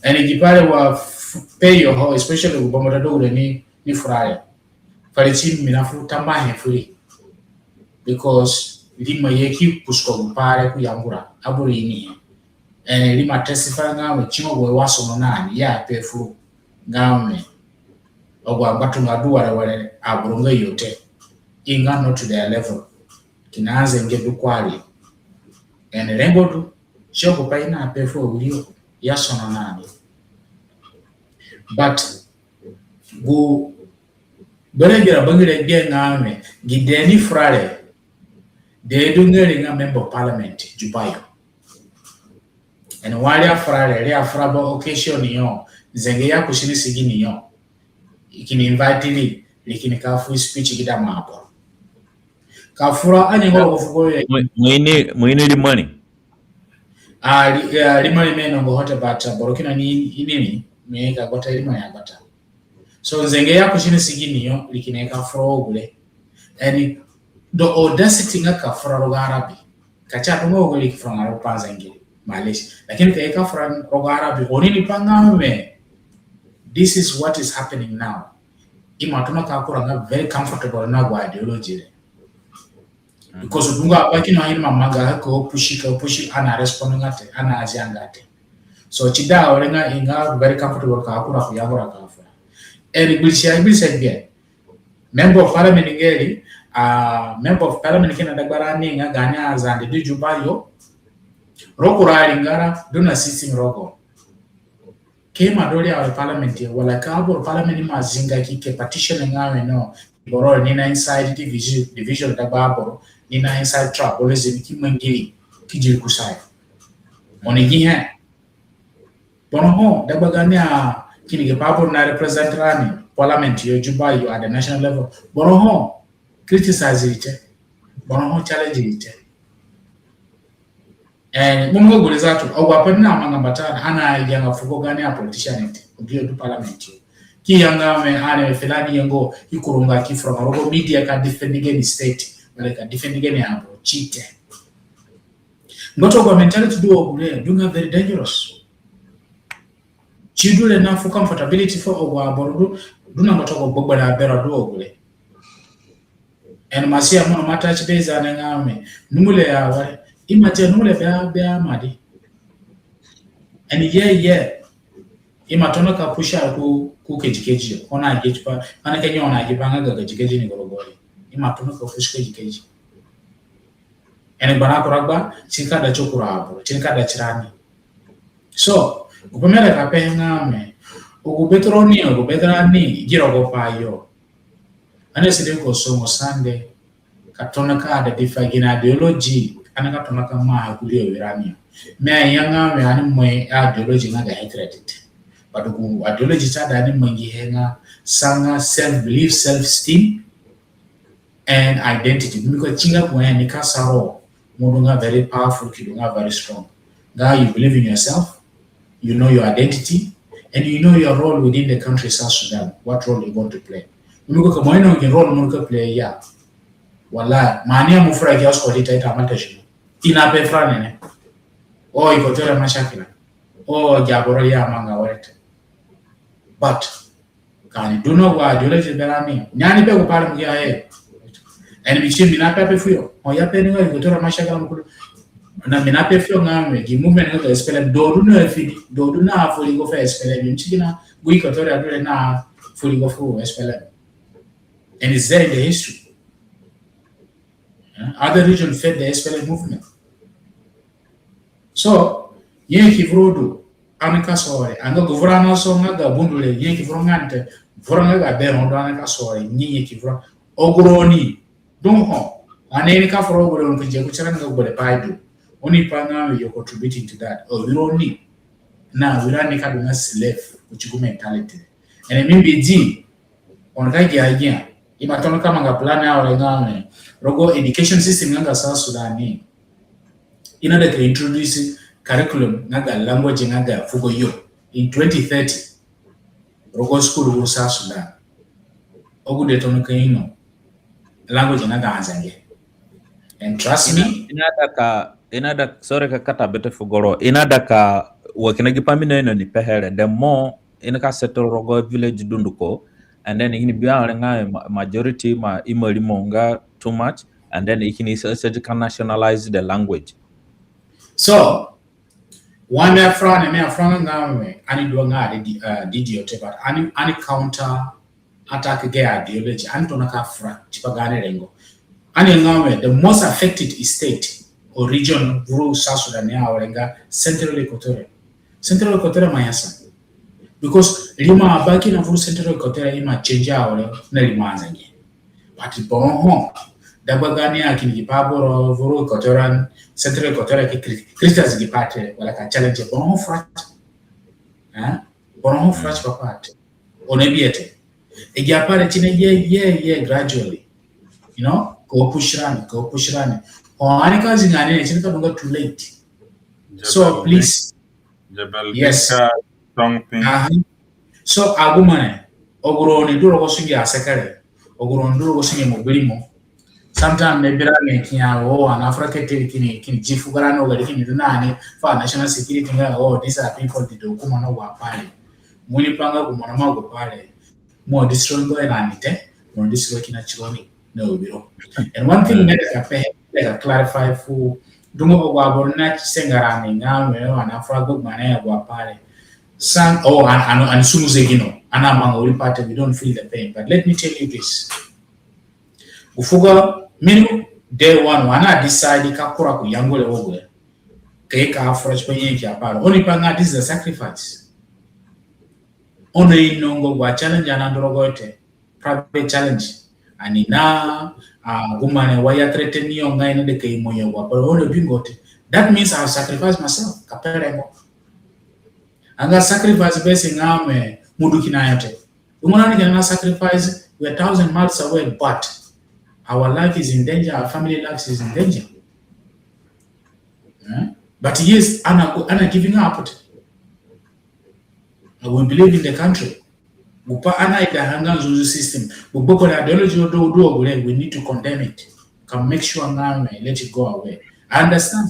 Ani gi pai re wa f-, pe yo ho, especially gu bambata du gure ni, ni fura re. Fari ti mi na fu tambuahe furi. Because rimo ye ki kusko gu pai re ku yangara, aboro ini he. And rimo testify nga mi singo gu wa sono na ni ya pe fu nga mi. Agu angbatunga du ware ware aboro nga yo te. I nga not to their level. Kina nzengere du kuari. And rengo du, singo gu pai na pe fu awiri yo, ya sono na ni. But gu bere gira bangire gbe nga mi, gi de ni fura re, de du nga ri nga member of parliament, Juba yo. And wa ri afura re, ri afura ba occasion yo, Nzenge ya kusini sigini yo. I kini invite ri, ri kini ka fu speech gi da ma aboro. Ka fura ani ngo ko fugo ye. Mo ini, mo ini ri mani. Ah, ri, ah, ri mani me no ngo hote bata, boro kina ni ini ni, me ka gota ri mani abata. So, nzenge ya kusini sigini yo, ri kini ka fura gure. And the audacity nga ka fura rogo Arabi. Ka si atunga wo gari ki fura nga rogo pa Nzengiri. Malish. Lakini ka ye ka fura rogo Arabi, oni ni pa nga me. This is what is happening now. I ma tona ka kura nga very comfortable na gu ideology re. Because dungu apai kina ini ma manga ha ko pushi, ko pushi, ana respond nga te, ana azia nga te. So si da awere nga i nga very comfortable ka kura ku ya kura ka fura. And gbirisi, gbirisi gbia. Member of Parliament ngeri, ah, Member of Parliament kina dagbarani nga gaani aZande du Juba yo. Rogo kura aringara, du na system rogo. Ka i ma du ri awere Parliament yo, wala ka aboro Parliament ma zinga ki ke partition nga we no. Boro ni na inside division, division dagba aboro, ni na inside tribalism ki mangi ri, ki ziri kusayo. Oni gi he. Boro ho, dagba gaani a kini gi pa boro na represent rani, Parliament yo, Juba yo, at the national level. Boro ho, criticize ri te. Boro ho, challenge ri te. And mo mo gure zatu, agu apai na manga mbata, ana yanga fugo gaani a politician te, ogi yo du Parliament yo. Ki yanga me, ani me filani yengo, i kurunga ki fura rogo media ka defend gaani state, wala ka defend gaani aboro, si te. Ngbatunga mentality du wo gure, du nga very dangerous. Si du re na fu comfortability fu agu aboro du, du na ngbatunga gbegberẽ aberã du wo gure. And Masia mo na ma touch base ani nga me, nungule ya ware, i ma te nungule bia, bia madi. And yeah, yeah. I ma tona ka push a ku, ku kejikeji. Ho na gi tipa, ani ke nyo na gi pa nga ga kejikeji ni gorogori. I ma tona ka push kejikeji. Ene gbana kura gba, si ni ka da ti kura aboro, si ni ka da tirani. So, gu pa mi aida ka pehe nga me, agu beteroni, agu beterani, gi rogo pa yo. Ani asidi ko somo Sunday, ka tona ka identify gini ideology, ani ka tona ka maa ha kurii awirani yo. Mi aya nga me ani mai ideology nga ga hatred te. But gu ideology si aida ani mangihe nga sa nga self belief, self esteem, and identity. Mbiko si nga gu he ni ka sa ro, mo du nga very powerful, ki du nga very strong. Nga you believe in yourself, you know your identity, and you know your role within the country South Sudan, what role you're going to play. Mbiko ka mo ino gi role mo ka play ya. Wala, mani ya mo fura ki asko di ta ita mata shi. I na pe fura nene. O, iko tore mashakila. O, gi aboro ya manga wete. But ka ani du no wa ideology berani. Ni ani pe gu pa re mo gi aye. Ani mi si mi na pe ape fuyo. O ya pe ni wa iko tore mashakila mo kudu. Na mi na pe fuyo nga me, gi movement nga ga S P L M. Do du na fidi. Do du na furigo fu S P L M. Mi si gi na gu iko tore adu re na furigo fu S P L M. And it's there in the history. Eh, other region fed the S P L M movement. So, nye ki vura du, ani ka sore, anga gu vura na so nga ga bundu re, nye ki vura nga ni te, vura nga ga bero du ani ka sore, nye, nye ki vura, agu roni, du ho, ani ni ka fura agu roni ku je ku tira nga gu re pai du, oni pa nga you contributing to that, o, agu roni, na, awirani ka du nga slave, ku ti gu mentality. And mi bi di, Oni ka gia gia. I ma tona ka manga plan awere nga me, rogo education system nga ga South Sudan ni, i naida ka introduce curriculum nga ga language nga ga fugo yo in twenty thirty. Rogo school gu South Sudan. Agude tona ka ino language nga ga Azande. And trust me, i naida ka, i naida, sorry ka kata bete fugo ro. I naida ka, wa kina gi pa mi naino ni pehe re, the more i nika settle rogo village dunduko, and then i kini bi awere nga ma-, majority ima rimo nga too much, and then i kini sa-, sa-, ka nationalize the language. So, wa mi afura ni, mi afura nga me, ani du nga di, uh, di idiot, but ani, ani counter attack gayo ideology, ani tona ka fura tipa gaani rengo. Ani nga me, the most affected state or region vuru South Sudan ni awere nga Central Equatoria. Central Equatoria ima nyasa. Because rimo aba kina vuru Central Equatoria ima change awere na rimo Azande. But boro ho, dagba gaani a kini gi pa boro vuru Equatoria, Central Equatoria ki cri-, criticize gi pa te, wala ka challenge boro ho fura. Eh? Boro ho fura tipa pa te. Oni bi he te. Agi apai re si na ye, ye, ye, gradually. You know, ka push rani, ka push rani. Ho ani ka zinga ni, si na ka du nga too late. So, please. Yes. So, agu mane, agu roni du rogo sunge asekere, agu roni du rogo sunge mobirimo. Sometimes maybe rani ki ya, oh, ani afura kete kini, kini zi fu garã no, gari kini du na ni, fu national security nga, oh, these are people that do kuma no wa pare. Mo ni pa nga gu mo na ma gu pare. Mo destroy ngo era ni te, mo destroy kina chironi na obiro. And one thing that I can clarify fu dungu agu aboro na senga rani nga mi, ani afura gu mane agu apai re. Some, oh, ani, ani, ani sungu zegino, ani amanga wiri pai te, we don't feel the pain. But let me tell you this. Gu fugo mi ni day one, wa ani decide ka kura ku yangure wo gu re. Ka ye ka fresh pa nyanyakipai re. Oni pa nga this is a sacrifice. Ono ino ngo gu challenge ani andu rogoho te. Private challenge. Ani na, ah, gu mane wa ya threaten yo nga i naida ka imo yo wa, but ono bingo te. That means I have sacrificed myself. Ka pe rengo. Anga sacrifice besi nga mi mo du kina yo te. Imo na ni kina na sacrifice, we are thousand miles away, but our life is in danger, our family life is in danger. Eh? But yes, ani a, ani a giving up. We believe in the country. Gu pai ani aidaha nga nzunzu system. Gu gbegberẽ ideology du, du gu re, we need to condemn it. Ka make sure nga mi let it go away. I understand.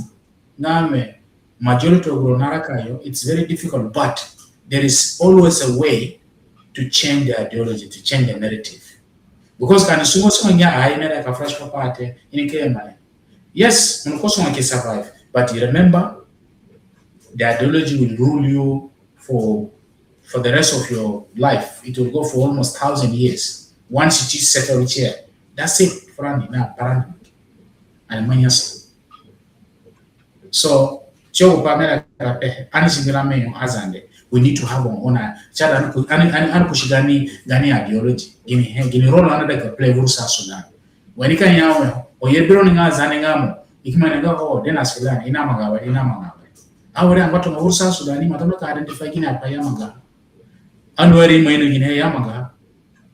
Nga mi, majority of gu naraka yo, it's very difficult, but there is always a way to change the ideology, to change the narrative. Because ka ani sungu sungu nga ai mere ka fresh pa pai te, i ni ke mane. Yes, mo ni ko sungu ki survive, but you remember, the ideology will rule you for, for the rest of your life. It will go for almost thousand years. Once you settle here, that's it. Furani na parani. Ani manyasa. So, si agu pai mi aida ka pehe, ani singia mi yo Azande, we need to have our own. Si aida ani ku-, ani, ani, ani kusi gani, gani ideology. Ginihe, gini role ani aida ka play vuru South Sudan. Wa ni ka ya we, o ye biro ni nga Azande nga mo, i ki manga nga, oh, Dennis Filani, i namanga we, i namanga we. Awere angbatunga vuru South Sudan, i ima tona ka identify gini apai i amanga. Andu wari i ima ino ginihe i amanga.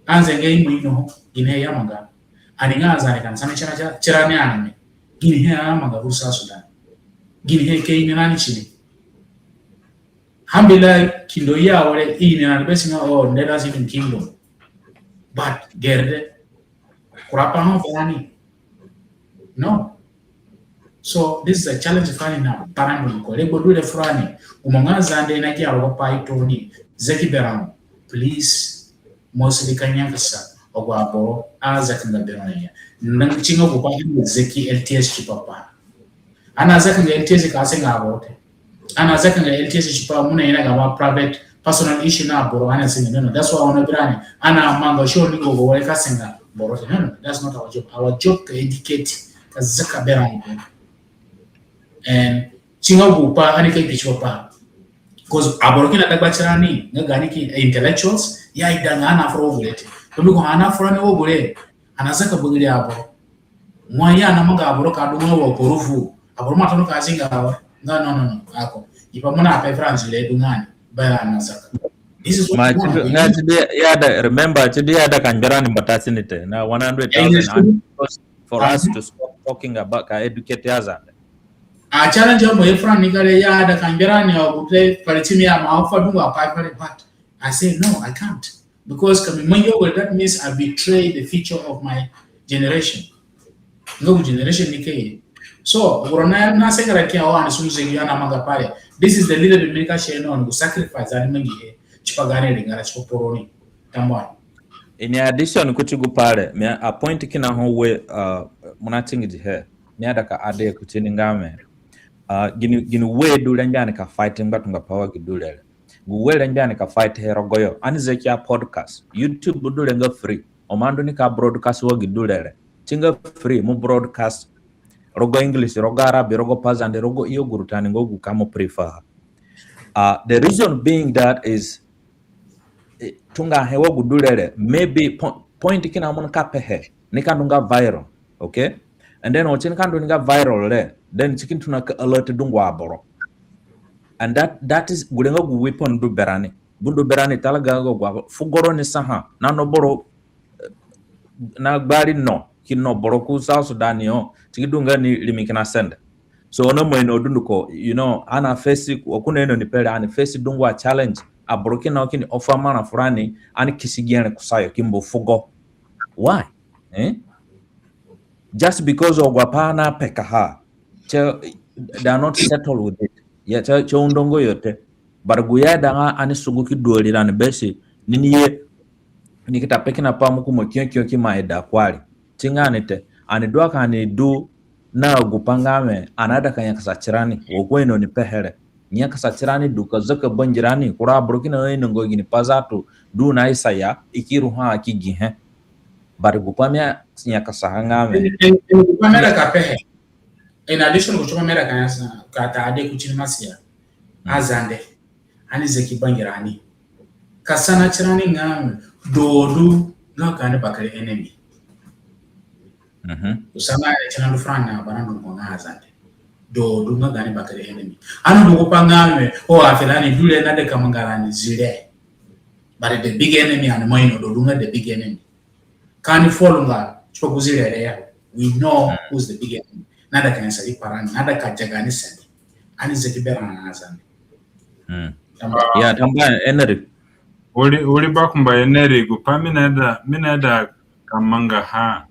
Anzenge i ima ino ginihe i amanga. Ani nga Azande ka ani sana tira, tira, tirani ani mi. Ginihe i amanga vuru South Sudan. Ginihe ka i imi rani tini. Hambila kindo ya wale i imi rani besi nga, oh, let us even kingdom. But gere, kura pai ho furani. No. So this is a challenge furani na parani ko. Regbo du re furani. Gu mo nga Zande na ki aro pa i toni. Zeki berãmo. Please. Mo si di ka nyakasa. Agu aboro azakanga berãmo ya. Nanga si nga gu pai zeki L T S tipa pa. Ani azakanga L T S ka senga aboro te. Ani azakanga L T S tipa mo na ina gamo private personal issue na aboro ani asenga. No, no. That's why ono birani ani amanga show ni gu were ka senga aboro te. No, no. That's not our job. Our job ka educate, ka zaka berãmo. And si nga gu pai ani ka bi tipa pa. Because aboro kina dagba tirani, nga gani ki intellectuals, ya idanga ani afura wo gu re te. Mbiko ani afura ni wo gu re, ani azaka bangiri aboro. Mo ya ani amanga aboro ka du nga wa porufu. Aboro ima tona ka zinga wa. Nga no, no, no. Ako. Ipa mo na pe France le du nga ni. Bara ani azaka. This is what we want. Nga si di ya da, remember, si di ya da ka ngberani mbata si ni te. Na one hundred thousand for us to stop talking about ka educate Azande. A challenge mo ye furani kare ya da ka ngberani o gu te pare timi ya ma ofa du wa pai pare, but I say no, I can't. Because ka mi mangi wo gu re, that means I betray the future of my generation. Nga gu generation ni ke. So, gu ro na, na sengera ki awa ni sungu zegi ana manga pare. This is the little bit mi ka share no, gu sacrifice ani mangihe. Tipa gani ringara, tipa poroni. Tambuahe. In addition, kuti gu pai re, mi a point kina ho we, uh, mo na tingidihe. Mi aida ka add kuti ni nga mi. Uh, gini, gini we du rengbe ani ka fight ngbatunga pai wa gi du re re. Gu we rengbe ani ka fight he rogoyo. Ani zeki a podcast. YouTube du re nga free. Ho mo ndu ni ka broadcast wa gi du re re. Si nga free, mo broadcast rogo English, rogo Arabi, rogo Pazande, rogo Iyo Gurutani, nga gu ka mo prefer. Uh, the reason being that is, eh, ngbatunga he wa gu du re re, maybe po-, point kina mo nika pehe, nika ndu nga viral, okay? And then ho si nika ndu ni nga viral re, then si ki tona ka alert dungu aboro. And that, that is, gu re nga gu weapon du berani. Bundu berani talaga agu afugo roni saha, na no boro, eh, na gbari no, ki no boro ku South Sudan yo, ti ki du nga ni rimi kina sende. So, ono mo ino dunduko, you know, ani afesi, wa ko naino ni pe re, ani afesi dungu a challenge, aboro kina kini offer marã furani, ani kisi gere kusayo, ki mbu fugo. Why? Eh? Just because agu apai ani apekaha, te, they are not settled with it. Ya, te, te undonga yo te. But gu i aidanga ani sugu ki du ri rani besi, ni ni ye, ni ki ta pe kina pai mo ku mo kio kio ki ma ida kuari. Ti nga ani te, ani du a ka ani du na gu pai nga wẽ, ani aida ka nyakasa tirani, wa ko ino ni pehe re. Nyakasa tirani du ka zaka bangirani, kura aboro kina ainonga gini pai zatu, du na isa ya, i ki ruha ki gihe. But gu pai mi anyakasaha nga wẽ. Gu pai mi aida ka pehe. In addition, gu pai mi aida ka nyasa, ka ta ade kuti ni masia. Mm. Azande. Ani zaki bangirani. Ka sana tirani nga wẽ, do du nga gaani bakere enemy. Mhm. Usana e tina du furani na bara ndu mo nga Azande. Do du nga gaani bakere enemy. Ani du gu pai nga wẽ, o afilani du re na de ka manga rani zire. But the big enemy ani ima ino do du nga the big enemy. Ka ani follow nga, tipa gu zire re ya. We know who's the big enemy. Na da ka nyasa ri parani, na da ka jaga ni sende. Ani zaki berã na Azande. Mm. Tamba. Ya, tamba Henry. Wiri, wiri bakumba Henry, gu pai mi naida, mi naida ka mangaha.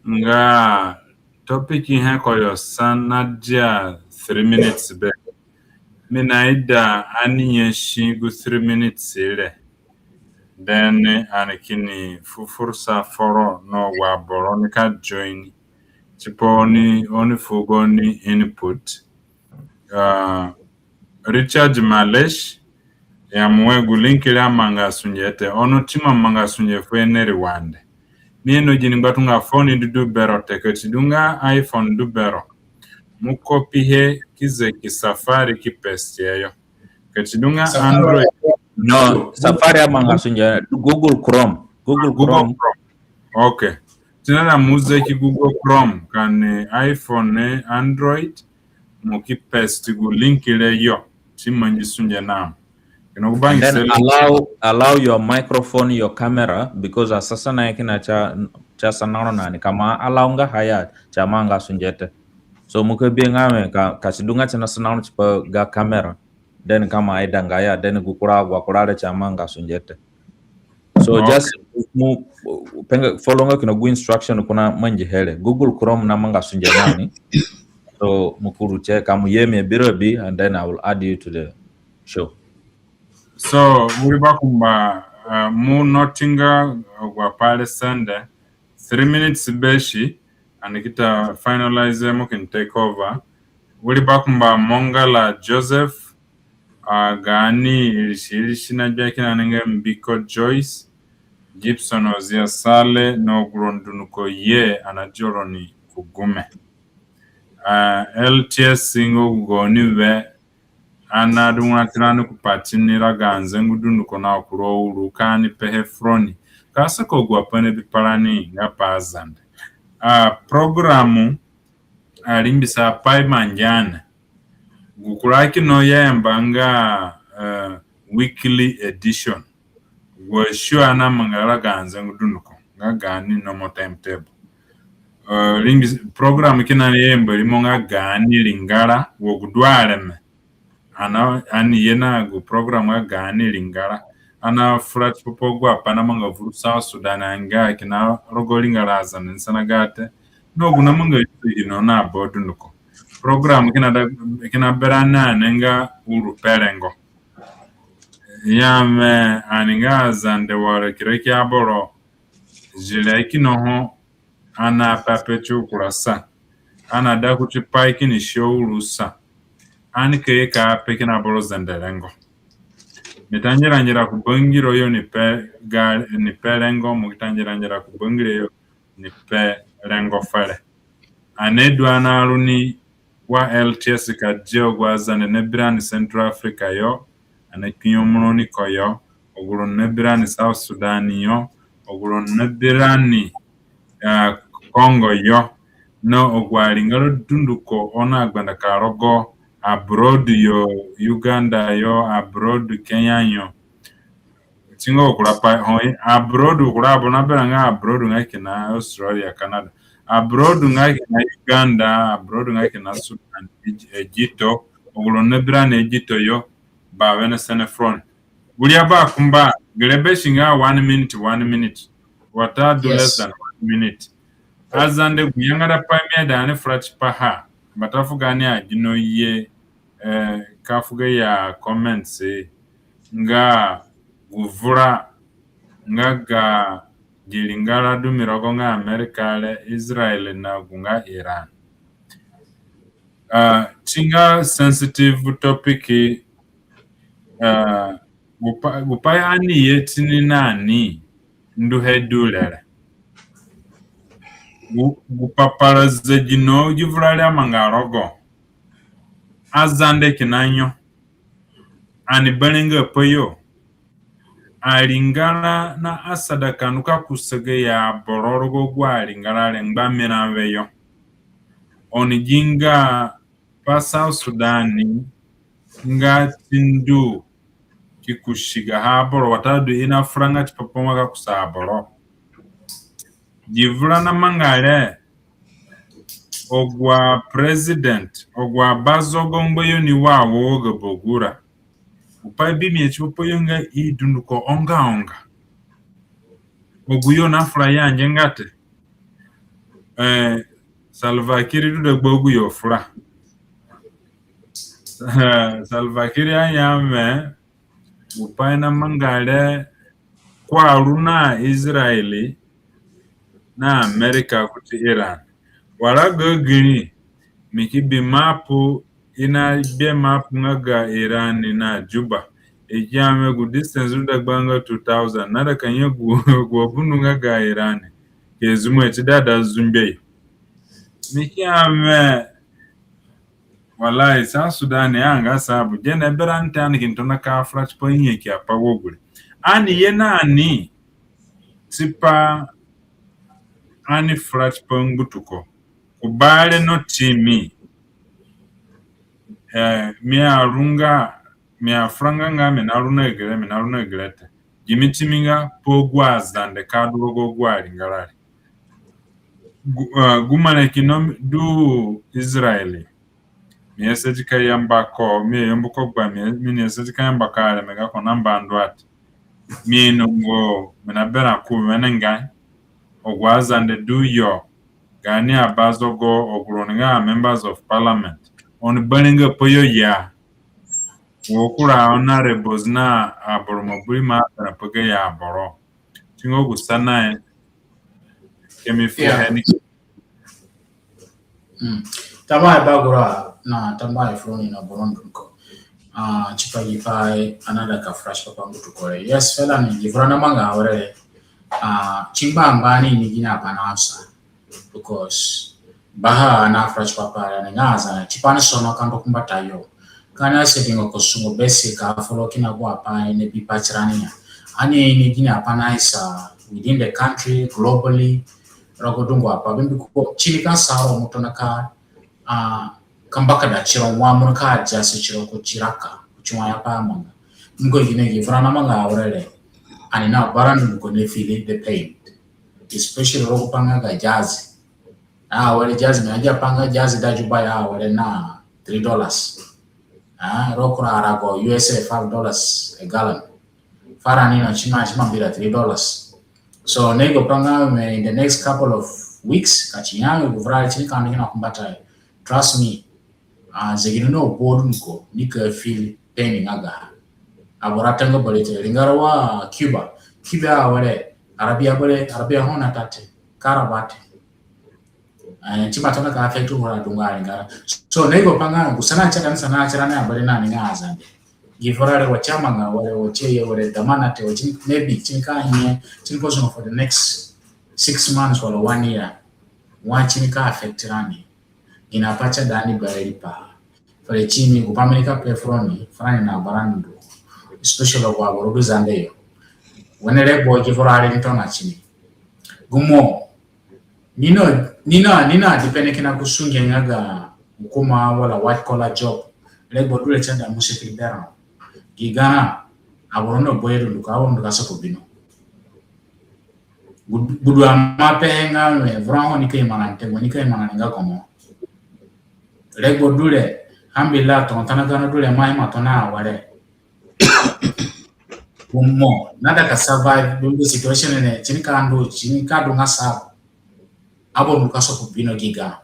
Nga topic he ko yo sa na dia three minutes be. Mi naida ani nyasi gu three minutes re. Then ani kini fu fursa foro no wa boro ni ka join. Tipa oni, oni fu gaoni input. Ah, Richard Malesh, ya mo we gu link re amanga sunge te, ono ti mo amanga sunge fu Henry Wande. Mi ino gini ngbatunga phone du du bero te, ka ti du nga iPhone du bero, mo copy he ki zaki Safari ki paste he yo. Ka ti du nga Android. No, Safari amanga sunge, Google Chrome. Google Chrome. Okay. Ti naida mo zaki Google Chrome, ka ni iPhone, ni Android, mo ki paste gu link re yo, ti mangi sunge na mo. Kina gu bangi. And then allow, allow your microphone, your camera, because asanahe kina ti a, ti asana ro na ni, ka mo allow nga ha ya, ti amanga sunge te. So mo ka bi nga wẽ ka, ka si du nga ti nasana ro tipa ga camera. Then ka mo aidanga ya, then gu kura, agu akura re ti amanga sunge te. So just mo pe nga follow nga kina gu instruction ko namangihe re. Google Chrome namanga sunge na ni. So mo kuru tie ka mo ye mi birabi, and then I will add you to the show. So, wiri bakumba, uh, mo notinga, uh, agu apai re sende, three minutes be si, ani ki ta finalize, mo kini take over. Wiri bakumba Mongala Joseph, a, gaani irisi irisi na gbia kina ni nga Mbiko Joyce, Gibson Ozia Sale, na agu roni dunduko ye ani nadia roni ku gume. A, L T S nga gu gaoni we, ani adungura tirani ku pati ni raga nzengu dunduko na kura uru ka ani pehe furoni. Ka saka agu apai nabipa rani nga pa Azande. A, program, a, ringbisa pai mangi ani. Gu kura kina i ayamba nga, eh, weekly edition. Gu show ani namanga raga nzengu dunduko nga gaani normal timetable. Eh, ringbisa program kina i ayamba rimo nga Gaani Ringara, wa gu du areme. Ani, ani ye na gu program nga Gaani Ringara. Ani nafura tipa pa agu apai namanga vuru South Sudan, anga kina rogo ringara Azande ni sana ga te. Na gu namanga ino na ba dunduko. Program kina da, kina berã na ni nga Uru pe Rengo. Ya mi, ani nga Azande wa rakiraki aboro. Zire kina ho, ani ape ape ti gu kura sa. Ani ada kuti pai kini si uru sa. Ani ka ye ka pe kina boro Zande rengo. Mi ta ngera ngera ku bangiro yo ni pe ga, ni pe rengo, mo ki ta ngera ngera ku bangire yo ni pe rengo fere. Ani du ani aru ni wa L T S ka dia agu aZande nabi rani Central Africa yo, ani akpinyemu roni koyo, agu roni nabi rani South Sudan yo, agu roni nabi rani, ah, Congo yo, na agu aringara dunduko oni agbanda ka rogo abroad yo, Uganda yo, abroad Kenya yo, Singa kura pai ho abroad, kura aboro na berã nga abroad nga kina Australia, Canada. Abroad nga kina Uganda, abroad nga kina Sudan, Eg-, Egipto, agu roni na bi rani Egipto yo, ba wene sene furoni. Wiri abakumba, gere be singa one minute, one minute. Watadu less than one minute. Azande gu yangada pai mi aida ani fura tipaha, mbata fu gaani agino ye, eh, ka fu gayo comments, eh, nga gu vura nga ga gi ringara du mi rogo nga America re, Israel na gu nga Iran. Ah, singa sensitive topic, ah, gu pa-, gu pai ani ye tini na ni nduhe du re re. Gu, gu papara zegino gi vura re amanga rogo. Azande kina nyo. Ani berẽ nga pai yo. Aringara na asada ka ndu ka kusa gayo aboro rogo agu aringara re ngba mi ra we yo. Oni gi nga pa South Sudan nga ti ndu ki kusi gaha aboro watadu i na fura nga tipa pa nga ka kusa aboro. Gi vura namanga re, agu apresident, agu abazogo ngba yo ni wa wo ga bagura. Gu pai bi mi tipa pa yo nga i dunduko onga onga. Agu yo na fura ya nge nga te. Eh, Salva Kiir du dagba agu yo fura. Eh, Salva Kiir aya we, gu pai namanga re, ko aru na Israel na America kuti Iran. Waraga gini, mi ki bi mapu, i na bi mapu nga ga Iran na Juba. I ki ya we gu distance du dagba nga two thousand. Na da ka nye gu, gu abundu nga ga Iran. Ke zumo ti dada zumbe. Mi ki ya we, wallahi, South Sudan ya nga sabu. Gene berã ni te ani ki tona ka fura tipa nyanyaki apai wa gure. Ani ye na ni tipa ani fura tipa ngbutuko. Ku bare no ti mi. Eh, mi arunga, mi afuranga nga mi naru na gere, mi naru na gere te. Gimi ti mi nga pa agu aZande ka du rogo agu aringara re. Gu-, ah, gu mara kina du Israel. Mi asadi ka yamba ko, mi ayambu ko gba, mi, mi ni asadi ka yamba ko areme nga ko namba ndu ati. Mi inongo, mi naberã ku wenengai. Agu aZande du yo, gaani abazogo, agu roni nga members of parliament. Oni berẽ nga pa yo ya. Wo kura honourables na aboro mo buri ma berã pa gayo aboro. Ti nga gu sanahe, ke mi fu he ni. Mm. Tambuahe bagura na tambuahe furoni na boro dunduko. Ah, tipa gi pai ani aida ka fura tipa pa ngbutuko re. Yes, fela ni gi vura namanga awere. Ah, ti ngba ngba ni ni gini apai nasa. Because baha ani afura tipa pa re ni nga aZande, tipa ani sono ka ndu kumbatayo. Ka ani asedinga ku sungu besi ka follow kina agu apai ni bi pa tirani ya. Ani ini gini apai naisa within the country, globally, rogo dungu apai. Mbiko tini ka sa ro mo tona ka, ah, ka mbakada tiro wa mo ka adjust tiro ku tiraka, ku tiwa ya pa amanga. Mbiko gine gi vura namanga awere re. Ani na bara ni ko ni feel the pain. Especially rogo pa nga ga jazz. Ah, awere jazz, mi agia pa nga jazz da Juba ya awere na three dollars. Ah, rogo kura arago U S A five dollars a gallon. Furani no si ima, si ima bi da three dollars. So, ni gu pa nga mi in the next couple of weeks, ka si ya mi gu vura re si ni ka ndu kina kumbata. Trust me. Ah, zegino no bodu niko, ni ka feel pain nga gaha. Aboro atanga bare te, ringara wa Cuba. Cuba awere, Arabia bare, Arabia ho na tate, kara bate. Eh, si ima tona ka affect vura dungu aringara. So, ni gu pa nga, gu sana si aida ni sana tirani abare na ni nga aZande. Gi vura re wa si amanga, ware wa si ye, ware damana te, wa si, maybe, si ni ka nye, si ni ka sungo for the next six months wala one year. Wa si ni ka affect rani. Gini apai si aida ani bare riipaha. Fere si mi gu pa mi nika pe furoni, furani na barani du. Especially agu aboro du Zande yo. Wene regbo gi vura re ni tona si ni. Gu mo, ni na, ni na, ni na depend kina ku sunge nga ga hukuma wala white collar job. Regbo du re si aida mushkil berã. Gi garã, Aboro na boye dunduko, aboro ndu ka sopo bino. Gu du, gu du amape nga mi vura ho ni ka imana ni te, ni ka imana ni nga komo. Regbo du re, alhamdulillah, tona tana gana du re, ma ima tona awere. Kumo, na ida ka survive, dungu situation ni, si ni ka ndu, si ni ka du nga sa. Aboro ndu ka sopo bino gi ga.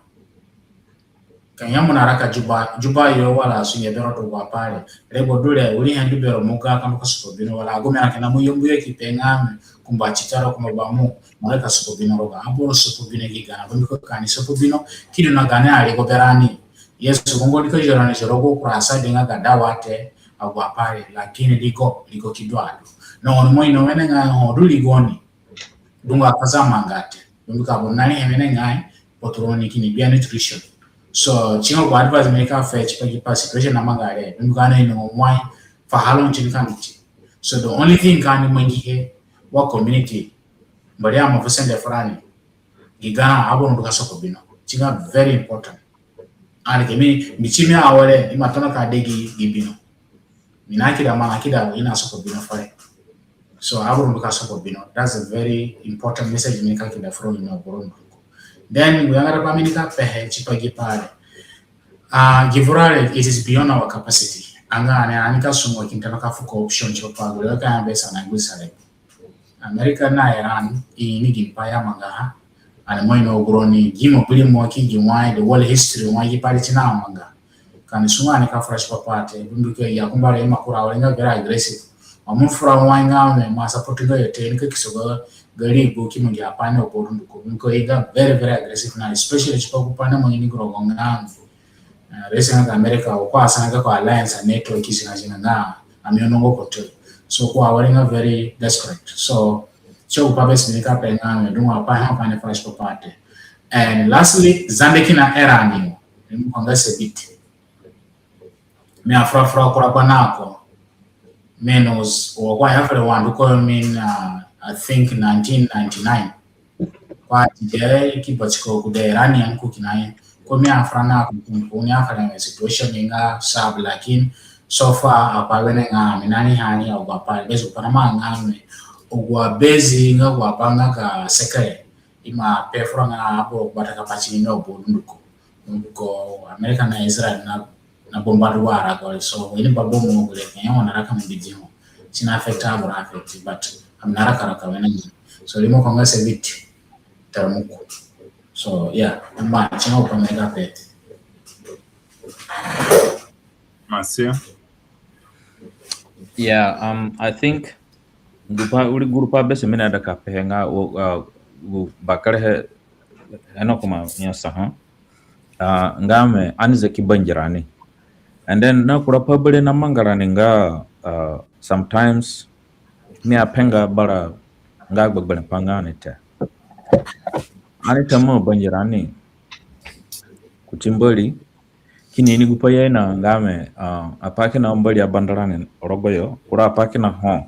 Ka nyemu na raka Juba, Juba yo wala sunge bero to gua pai re. Regbo du re, wiri he du bero mo ga ka ndu ka sopo bino wala agu mi na kina mo yombu yo ki pe nga mi, kumba titaro kumba bamu, mo re ka sopo bino roga. Aboro sopo bino gi ga na, bambiko ka ni sopo bino, ki du na gani aregbo berani. Yesu gongo di ka jorani jorogo kura sa de nga ga dawa te, agu apai re, lakini rigo, rigo ki du adu. Na oni mo ino wenengai ho du rigo ni. Dungu akaza manga te. Dungu ka bo nani hemene ngai, potroni kini bia nutrition. So, si nga gu advice mi ka fe tipa gi pa situation na manga re. Dungu ka na ino mo wai, fa halo si ni ka ndu ti. So, the only thing ka ni mangihe, wa community, mbari ama fu sende furani. Gi ga aboro ndu ka sopo bino. Si nga very important. And ke mi, mi si mi awere, ima tona ka de gi, gi bino. Mi na kida, ma na kida, i na sopo bino fere. So, aboro ndu ka sopo bino. That's a very important message mi ka kida from mi aboro ndu. Then, gu yangara pai mi ni ka pehe, tipa gi pai re. Ah, gi vura re, it is beyond our capacity. Anga ani, ani ka sungu kini tona ka fu corruption, tipa gu re ka ya be sa na gu sa re. America na Iran, i ni gi pai ya mangaha. Ani mo ino gu roni, gi mo biri mo ki gi wai, the world history wai gi pai re si na manga. Ka ni sungu ani ka fura tipa pai te, bambiko ya kumba re ima kura awere nga very aggressive. Wa mo fura wai nga mi, ma support nga yo te, ni ka kiso ga, ga rigo ki mo gi apai ni aboro ndu ko. Bambiko i ga very, very aggressive na, especially tipa gu pai ni mo ini gu rogo nga mi. Eh, re si nga ga America, o ko asana ga ko alliance a NATO ki si na si nga nga, ami ono ngo ko te. So ko awere nga very desperate. So, so gu pai be si mi ni ka pe nga mi, dungu apai ha pai ni fura tipa pai te. And lastly, Zande kina Iran yo. Ni mo ko nga se bit. Mi afura fura kura kpa na ko. Menos, o ko ya fere wa ndu ko min, uh, I think nineteen ninety-nine. Kwa tije ki batiko ku de Iranian ku kina ye. Ko mi afura na ku, ku ni afura na situation nga sab, lakin so far apai wene nga mi na ni hani agu apai bezi gu pai na manga mi. Agu abezi nga agu apai nga ka sekere. Ima pe fura nga aboro ku bata ka pati ni no bo ndu ko. Ndu ko America na Israel na na bombardu wa arago re. So, ini ba bomb mo gure, kenya wana raka mo bidi ho. Si na affect aboro affect, but ami na raka raka wene ni. So, rimo ko nga se bit, tara muku. So, yeah, ma, si na upa mega pet. Masia? Yeah, um, I think gu pai, wiri gu pai be si mi na ida ka pehe nga, uh, gu bakere he, eno kuma nyasaha. Ah, nga mi, ani zaki bangirani. And then na kura pai bere na mangarani nga, ah, sometimes mi apenga bara nga gbegberẽ pai nga ani te. Ani te mo bangirani kuti Mbori, kini ini gu pai ya ina nga mi, ah, apai kina Mbori abandarani rogoyo, kura apai kina ho.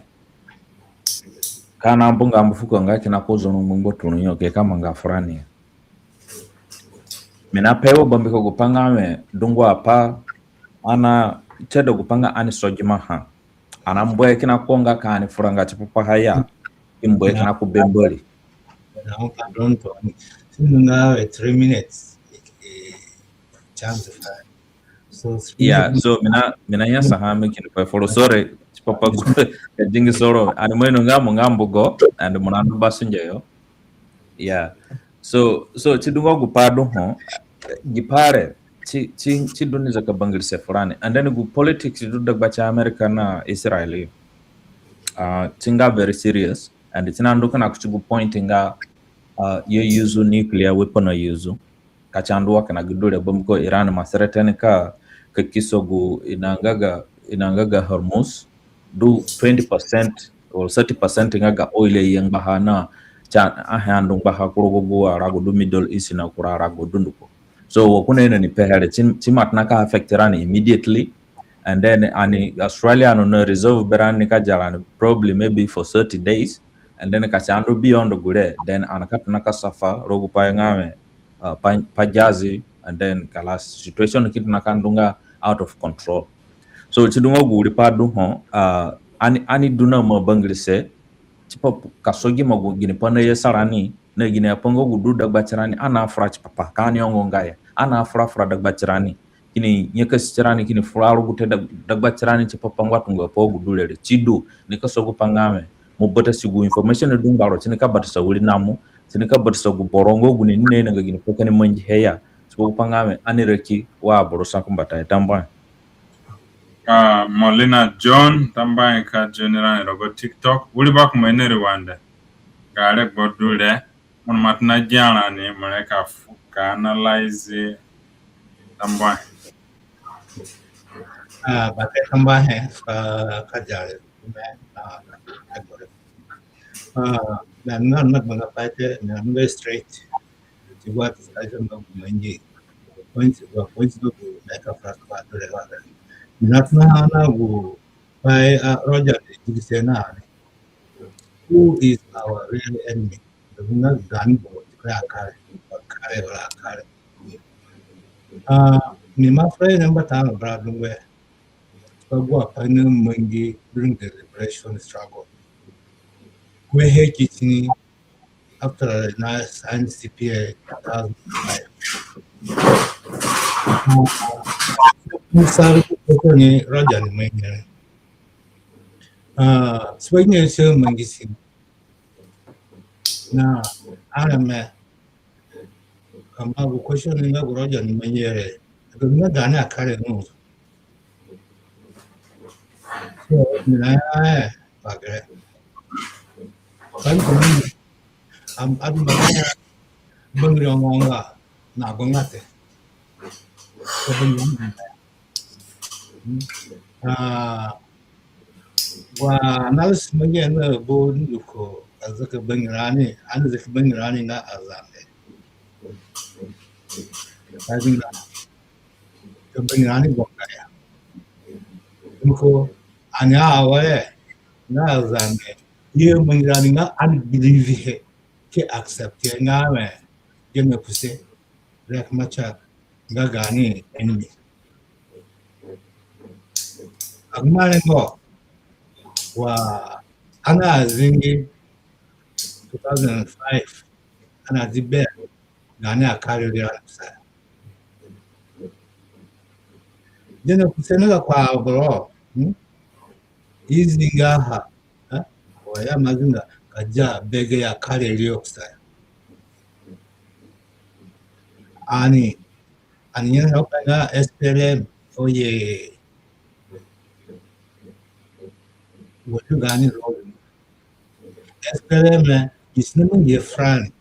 Ka na mbunga mbu fuko nga kina ko zoro ngbangbaturũ yo ke ka manga furani. Mi na pe wo bambiko gu pai nga mi dungu apai ana tede gu pai nga ani sogima ha. Ana mbu kina ko nga ka ani fura nga tipa paha ya. I mbu kina ku be Mbori. Now, pardon, Tony. Since nga we three minutes, eh, chance of time. So, three Yeah, minutes. So mi na, mi na nyasaha mi kini pe foro, sorry. Tipa pa gu ka dingi soro. Ani mo ino nga mo nga mbugo, and mo na ndu basunge yo. Yeah. So, so, si du nga gu pai du ho, gi pai re, si, si, si du ni zaka bangirise furani. And then gu politics du dagba ti America na Israel yo. Ah, si nga very serious. And si na ndu kina kuti gu point nga, ah, yo use nuclear weapon a use. Ka si andu wa kina gi du re bambiko Iran ima threaten ka, ka kiso gu i na nga ga, i na nga ga Hormuz, du twenty percent or thirty percent nga ga oil ye ngbaha na, si a, ahe andu ngbaha ku rogo gu arago du Middle East na kura arago dunduko. So, wa ko na ino ni pehe re, si, si ima tona ka affect rani immediately, and then ani Australia no na reserve berani ka dia rani probably maybe for thirty days, and then ka si andu beyond gure, then ani ka tona ka suffer rogo gu pai nga mi, uh, pa, pa jazi, and then kalas situation ki tona ka ndu nga out of control. So, si du nga gu wiri pai du ho, uh, Ani, ani du na ma bangirise tipa ka sogi ma gu gini pai naye sa rani, na gini apai nga gu du dagbatirani, ani afura tipa pa ka ani ongo nga ya. Ani afura fura dagbatirani, kini nyakasi tirani, kini fura rugute dag-, dagbatirani tipa pa ngbatunga pai gu du re re. Sidu, nika sa gu pai nga wẽ, mo batasi gu information du ngbaro, si nika batasa wiri namo, si nika batasa gu boro nga gu ni naye na nga gini pai ka ni mangihe ya. Tipa gu pai nga wẽ, ani raki wa aboro sa kumbatayo. Tambuahe. Ah, Molina John, tambuahe ka join rani rogo TikTok. Wiri bakumba i na ri wande. Ga regbo du re, mo ni ima tona gia rani, mo re ka fu-, ka analyze. Tambuahe. Ah, bakere tambuahe, ah, ka dia re. Ah, na, na, na, na, na, na, na, straight. Ti wa ti sa jo no mangi. Point, wa point no gu na ka fura ka du re wa. Na tona na gu pai, ah, Roger de Gise na. Who is our real enemy? Na gani boro ti ka ya kare, kare, kare. Ah, mi ima fura ni mbata na bra dungu. Agu apai namangi during the liberation struggle. Kue he kitini after na sign C P A two thousand five. Ni sa ri ku ko ni Roger ni mangi. Ah, si pa ni si mangi si. Na, areme. Ka ma gu question nga gu Roger ni mangi re. Adu nga gani akare no. So, mi na, eh, bagere. Kan ko ni, am, adu bagere, bangiri ongo nga, na gu nga te. Ko bangiri ongo nga. Hmm. Ah, wa analysis mangi na bo nduko, azaka bangirani, ani zaka bangirani nga Azande. Ani nga ka bangirani gonga ya. Nduko, ani awere nga Azande. Ye bangirani nga ani believe he, ke accept he nga wẽ, ye me kuse, Riek Machar nga gani enemy. Agu mi arengo wa ani azingi two thousand five, ani adi be gani akare ri ani kusayo. Gene kuse na ga kwa aboro, hmm? I zinga ha, eh? Wa ya ma zinga ka dia be gayo akare ri yo kusayo. Ani, ani nyere ho ka nga S P L M, oye. Wa du gani role. S P L M, eh, is no longer friend.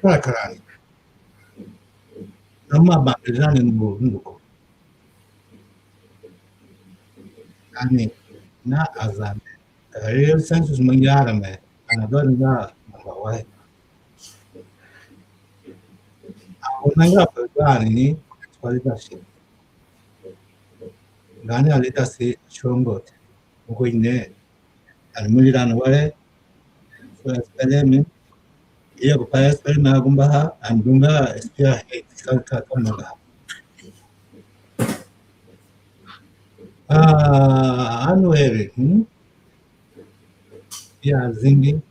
Kura karani. Ama ba karani ndu, nduko. Ani, na Azande. Ka real census mangi areme, ani adu nga number one. Agu nanga pa gani ni, pa leadership. Gani a leadership strong. Ko ine, ani muli rani ware, so S P L M, iya ko pa S P L M agumbaha, ani du nga S P L M head, ka, ka, ka manga. Ah, ani were, hmm? Ya zingi,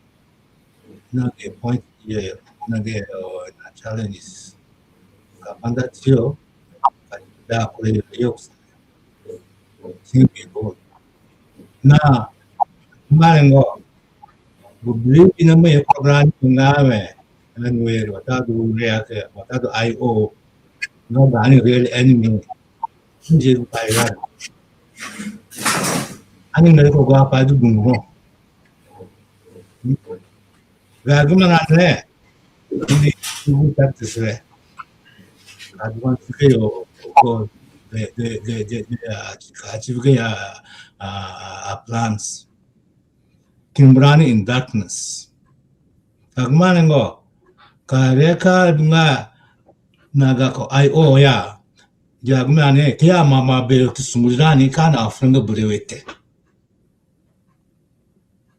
na ke point ye, na ke, uh, na challenges. Ka banda tiyo, ka da kure yo, zingi bo. Na, marengo, gu believe i na me program nga me, ani were, watadu Riek, watadu I O, nga gani real enemy. Nje pai ya. Ani ngere ko gwa pa du gungo. Ga gu manga ne. Ni gu practice re. Adu wan fike yo ko de, de, de, de, de, ah, ka achieve ya, ah, ah, plans. Ki mbu rani in darkness. Ka gu marengo, ka reka nga na gako I O ya. Ya gu mane, ki ya mama be ki sumuri rani ka na afranga burewete.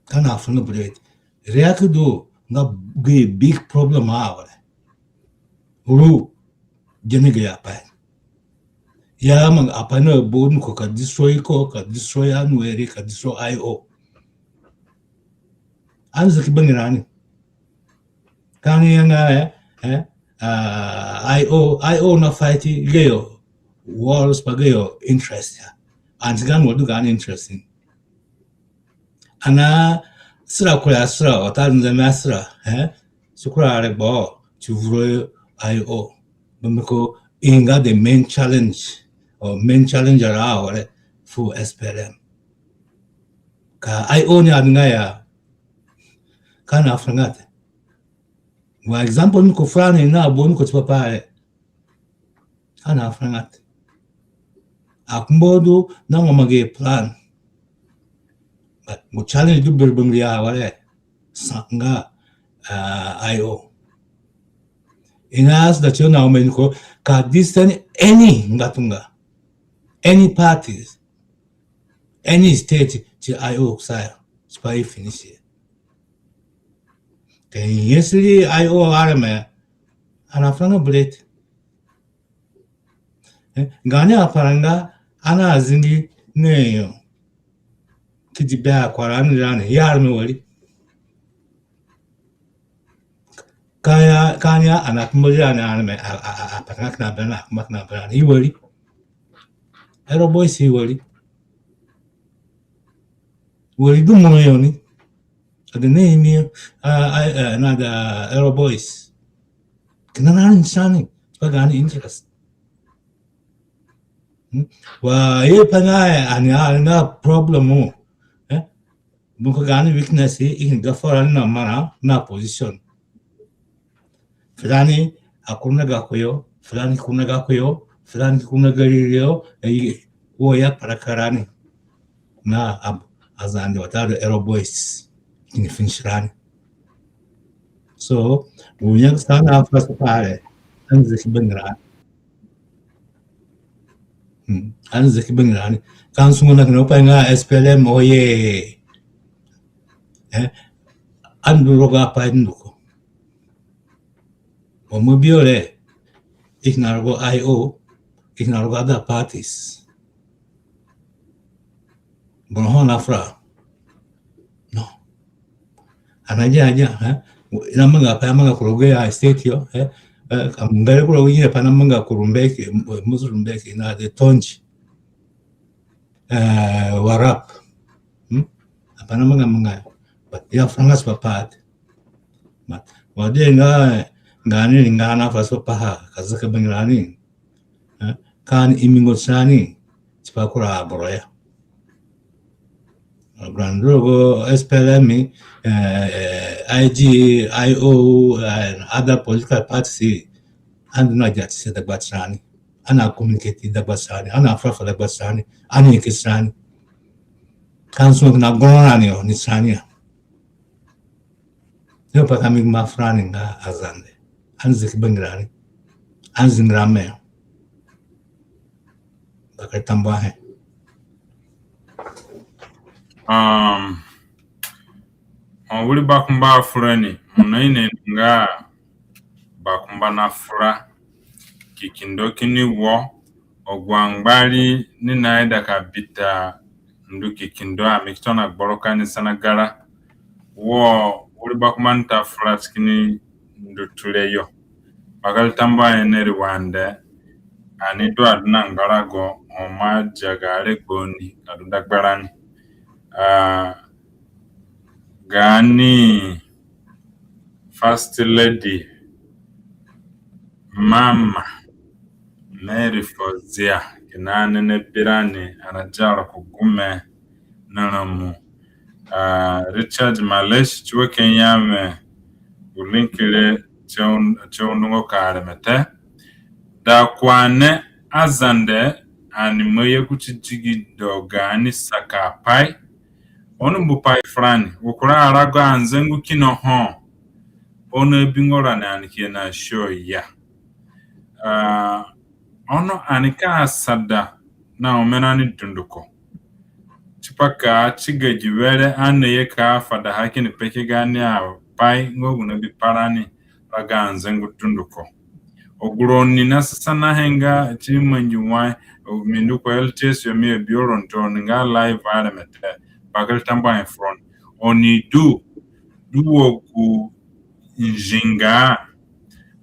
Ka na afranga burewete. Riek du nga gi big problem awere. Ru, gene gayo apai. Ya manga apai na aboro dunduko ka destroy ko, ka destroy Anueri, ka destroy I O. Ani zaki bangirani. Ka ani yanga, eh, eh, ah, I O, I O na fight gayo wars pa gayo interest ya. Ani si gaani wa du gaani interest ni. Ani asira kura asira, watadu Nzeme asira, eh? Si kura aregbo ti vuru I O. Bambiko i nga the main challenge, or main challenger awere fu S P L M. Ka I O ni adunga ya, ka ani afuranga te. Wa example ni ko furani na aboro ni ko tipa pa re. Ka ani afuranga te. Akumba du na nga mangi plan. But gu challenge du bere bangiri awere sa nga, uh, I O. I na asada tiyo na ome ni ko ka distance any ngbatunga, any parties, any state ti I O kusayo, tipa i finish. Ka i nyasi ri I O areme, ani afuranga bere te. Eh, gaani aparanga ani azingi na yo ki di be akurarani rani, i areme wari. Ka ya, ka ani a, ani akumba ri rani areme, a, a, a, aparanga kina berani, akumba kina berani, i wari. Aero Boys i wari. Wari du mo yo ni. Ada na imi, ah, ah, ah, na da Aero Boys. Kina na ni sani, pa gaani interest. Hmm? Wa ye pa na ani, ani nga problem o. Eh? Bunko gaani weakness, i kini ga furani na marã na position. Fulani akuranga gako yo, fulani kuranga gako yo, fulani kuranga gari yo, eh, wo ya kparaka rani. Na ab-, Azande watadu Aero Boys kini finish rani. So, gu nyaki sa ani afura tipa re, ani zaki bangirani. Hmm. Ani zaki bangirani. Ka ani sungu na kina pa nga S P L M oye. Eh, ani du rogo apai dunduko. Wa mo bi yo re, i kina rogo I O, i kina rogo other parties. Boro ho nafura? No. Ani adia adia, eh? I namanga apai, amanga ku rogo ya state yo, eh? Eh, ka mo ngere ku rogo ya apai namanga ku Rumbek, eh, Mus Rumbek, na the Tonj. Eh, Warrap. Hmm? Apai namanga manga. But i afuranga tipa pa te. But wa de nga, nga ani nga ani afura tipa paha, ka zaka bangirani. Eh, ka ani imi ngo tirani tipa kura aboro ya. Grandurogo S P L M, eh, eh, I G, I O, and other political parties, ani du na jati si dagba tirani. Ani a communicate dagba tirani. Ani afura fu dagba tirani. Ani eke tirani. Ka ani sungu na goro rani yo ni tirani ya. Yo pa ka mi gumba furani nga Azande. Ani zaki bangirani. Ani zingira me. Bakere tambuahe. Um, o wiri bakumba furani, mo naino nga bakumba nafura, kikindo kini wo, agu angbari ni naida ka bita ndu kikindo, ami ki tona gboroka ni sana gara. Wo wiri bakumba nita fura ti kini ndu ture yo. Bakere tambuahe ni Rwanda, ani du adu na ngbarago, ho mo dia ga regbo ni ka du dagbarani. Ah, gaani First Lady, Mama Mary Fozia, kina nene birani, ani adia ro ku gume na ramu. Ah, Richard Malesh, ti wa Kenya me, gu link re ti un-, ti undungo ka areme te. Da kwane Azande, ani ima ye kuti digido gaani saka apai. Ono mbu pai furani, gu kura arago anzengu kina ho. Ono abingo rani ani ki ye na show ya. Ah, ono ani ka asada na omerani dunduko tipa ka ti ga gi were ani naye ka fadaha kini peke gaani apai nga gu nabipa rani rago anzengu dunduko. Agu roni na sasanahe nga ti mangi wai, mi ndu ku L T S yo mi abi roni te, oni nga live areme te. Bakere tambuahe fu roni. Oni du, du wa gu nzinga.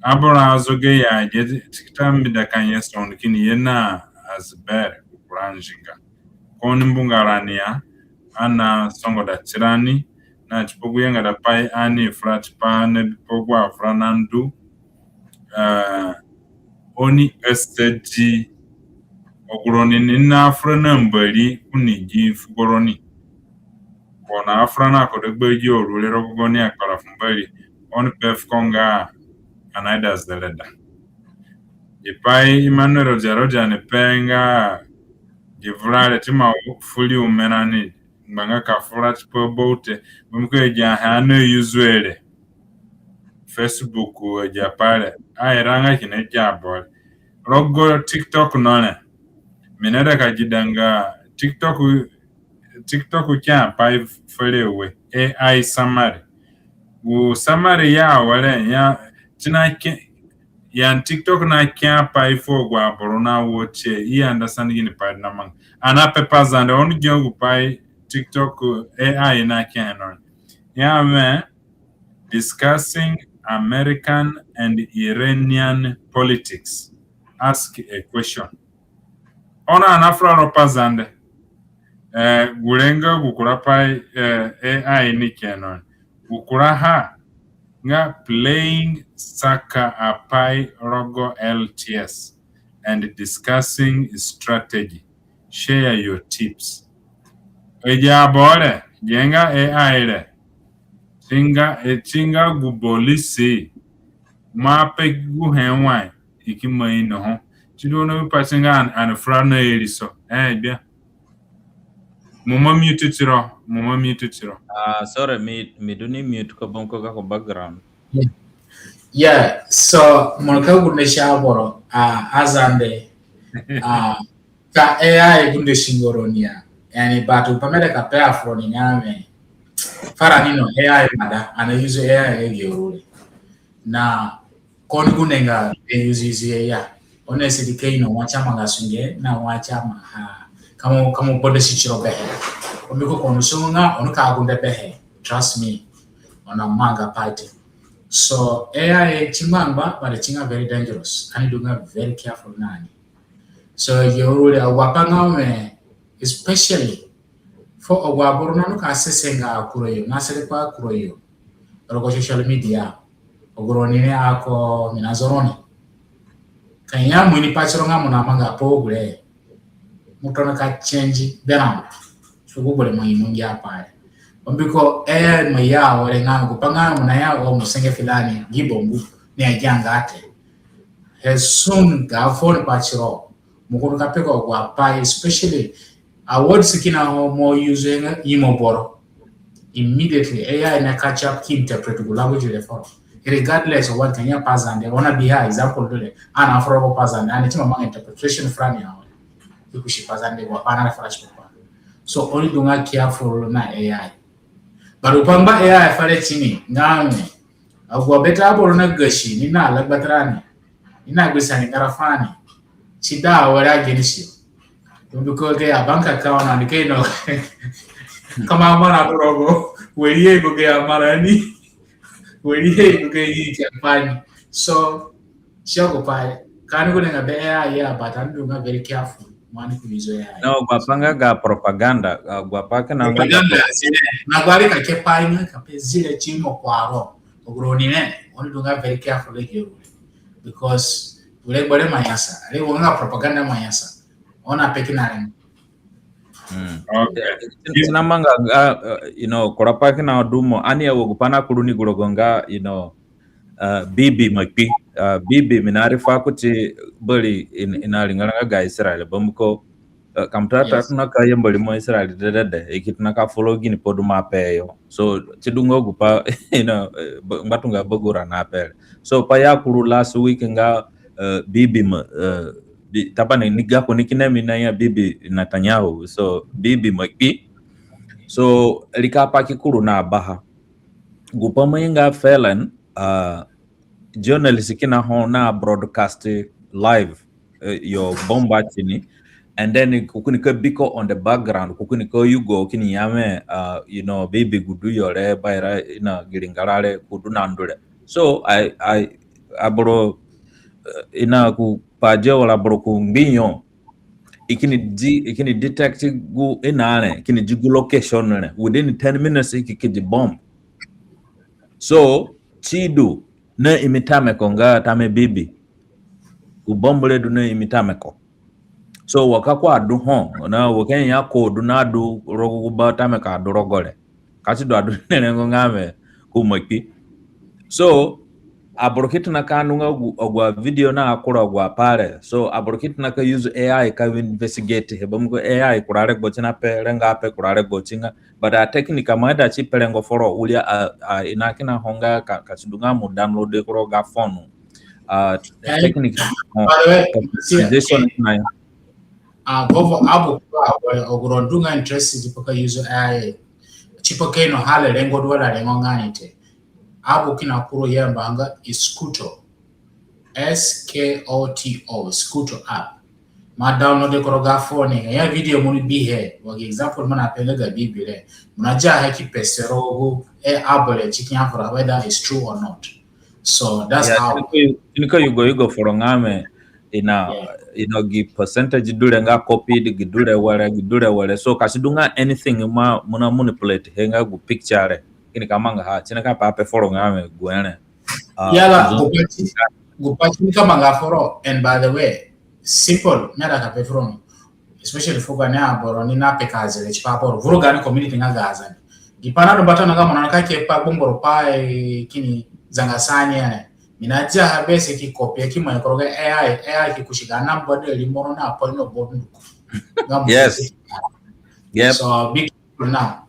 Aboro azoga ya ge ti ki ta mbeda ka nyasa oni kini ye na Azber, gu kura nzinga. Ka oni mbunga rani ya, ani nasongoda tirani, na tipa gu yangada pai ani fura tipaha na bipa gu avura nandu. Eh, oni asadi, agu roni ni nafura na Mbori, ko ni gi fugo roni. Ko nafura na ko dagba gi auru re rogo gaoni akpara fu Mbori, oni pe fuko nga ani naida zereda. Gi pai Emmanuel Rodia Rodia ni pe nga gi vura re ti ima furi ome rani ngbanga ka fura tipa bau te, mbiko agi ahe ani na-use re, Facebook, agi apai re, airanga kina agi aboro re. Rogo TikTok no re, mi naida ka gida nga TikTok, TikTok ki ya pai fere we, A I summary. Gu summary ya awere ya, ti na ke, ya TikTok na ke apai fu agu aboro na watch e, i understand gini pai namanga. Ani ape Pazande, oni gi gu pai TikTok A I na ke no. Ya we, discussing American and Iranian politics. Ask a question. Ono ani nafura ro Pazande. Eh, gure nga gu kura pai, eh, A I ni ke no. Gu kuraha nga playing soccer apai rogo L T S and discussing strategy. Share your tips. Agi aboro re, gi nga A I re, ti nga, eh, ti nga gu bolisi, mo ape guhe wai, i ki maa inoho. Ti du ono bi pati nga ani, ani fura na iriso. Eh, bia. Mo ima mute tiro, mo ima mute tiro. Ah, sorry, mi, mi du ni mute ko, bambiko gako background. Yeah, so mo nika gunde si aboro, ah, Azande, ah, ka A I gunde si nga roni ya. Yani, but gu pai mi aida ka peha fu roni nga we, furani no, A I mada, ani na-use A I agi auru re. Na ka oni gunde nga be use, use ya. Oni asadi ka ino wai si amanga sunge, na wai si amaha. Ka mo, ka mo gbadasi tiro behe. Mbiko ka oni sungu nga, oni ka gunde behe. Trust me. Oni amanga pai te. So, A I si ngbangba, but si nga very dangerous. Ani du nga very careful na ni. So, agi auru re, agu apai nga we, especially fu agu aboro nanu ka sesenga akurayo, na sere pa akurayo rogo social media. Agu roni re ako mi nazo roni. Ka ya mo ini pati ro nga mo namanga pai gure, mo tona ka change berãmo. So gu boro ima ino ngia pai re. Mbiko, eh, mo ya awere nga gu pai nga mo naya wa mo senge filani, gi bambu ni agianga te. He soon ga phone pati ro. Mo kuru ka peka agu apai, especially a words kina ho mo use nga imo boro. Immediately, A I na catch up ki interpret gu language re foro. Regardless of what ka ya Pazande, oni abiha example du re, ani afura gu Pazande, ani ti ima manga interpretation furani ya. I kusi Pazande gu pai ani afura tipa. So, oni du nga careful na A I. But gu pai nga A I fere tini, nga mi, agu aboro bete aboro na gasi, ni na lagbatarani, ni na gbisa ni karafa ni, si da awere against you. Mbiko gayo bank account ni ka ino. Ka mo mara rogo, wari ye ko gayo amara ni. Wari ye ko gayo i ki apai ni. So, si agu pai, ka ani gunde nga be A I ya, but ani du nga very careful mo ni ku use A I. No, gu pai nga ga propaganda, ah, gu pai kina nga ga propaganda, si ne. Na gu ari ka ke pai nga ka pe zire ti mo kparo. Agu roni re, oni du nga very careful agi auru re. Because, ure gbere ima nyasa, are wo nga propaganda ima nyasa. Oni ape kina re. Mm. Okay. Ti, ti namanga nga, uh, you know, kura pai kina du mo, ani ya wa gu pai nakuru ni gu rogo nga, you know, uh, Bibi ima kpi, uh, Bibi mi na refer kuti Mbori i, i na ringara nga ga Israel, bambiko, uh, ka mo ta, yes, tona ka yamba rimo Israel dedede, i ki tona ka follow gini pai du mo ape yo. So, ti du nga gu pai, you know, uh, ba-, ngbatunga bagura na ape re. So, pai ya kuru last week nga, uh, Bibi ima, uh, Bi-, tabani ni gako ni kina mi naya Bibi Netanyahu. So, Bibi ima kpi. So, rika pai ki kuru na baha. Gu pai ima ye nga felon, ah, journalist kina ho na broadcast live, eh, yo bomba tini. And then ko kini ka biko on the background, ko kini ka yugo kini ya we, uh, you know, bibi gu du yo re, baira ina gi ringara re, ko du na ndu re. So, I, I, aboro, uh, ina ku pa je wala aboro ku ngbinyo, i kini di, i kini detect gu ina re, i kini di gu location re. Within ten minutes, i ki, ki di bomb. So, si du na imi tameko nga tame bibi. Gu bomb re du na imi tameko. So, wa ka ko adu ho, na wa ka ya ko du na du rogo gu ba tameko adu rogo re. Ka si du adu ni rengo nga we ko ima kpi. So, aboro ki tona ka ndu nga agu, agu avideo na akura agu apai re. So, aboro ki tona ka use A I ka investigate he, bambiko A I kura regbo ti na pe rengo ape, kura regbo ti nga. But a technique, mo ida ti pe rengo foro, wiri a, a, ina kina ho nga ka, ka si du nga mo download kuro ga phone. Uh, technique, uh, by the way, customization na. Ah, vovo abu kura, agu ro du nga interested tipa ka use A I, tipa ka ino hale rengo du wala rengo nga ni te. Abu kina kuru yamba nga Skoto. S K O T O, Skoto app. Ma download kuro ga phone, ya video mo ni bihe. Wa gi example mo na pe nga ga bibi re. Mo na dia he ki pese rogo gu, eh, app re, si ki ya fura whether it's true or not. So that's how. Tini ka yugo yugo foro nga we, ina, ina gi percentage du re nga copied, gi du re were, gi du re were. So ka si du nga anything ma, mo na manipulate he nga gu picture re. Kini ka mangaha, tini ka pe ape foro nga we gu re. Ah, yala, gu pai ti, gu pai ti ni ka manga foro, and by the way, simple, mi aida ka pe foro no. Especially fu gaani aboro ni na pe ka zere tipa aboro. Vuru gaani community nga ga Azande. Gi pai na du mbata na ga mo na ka ke pa gbongboro pai, eh, kini zanga sa ni ane. Mi na dia ha bese ki copy ki mai kuro ga A I, A I ki kusi ga namba de rimoro na pai no bodu. Yes. Yes. So, big now.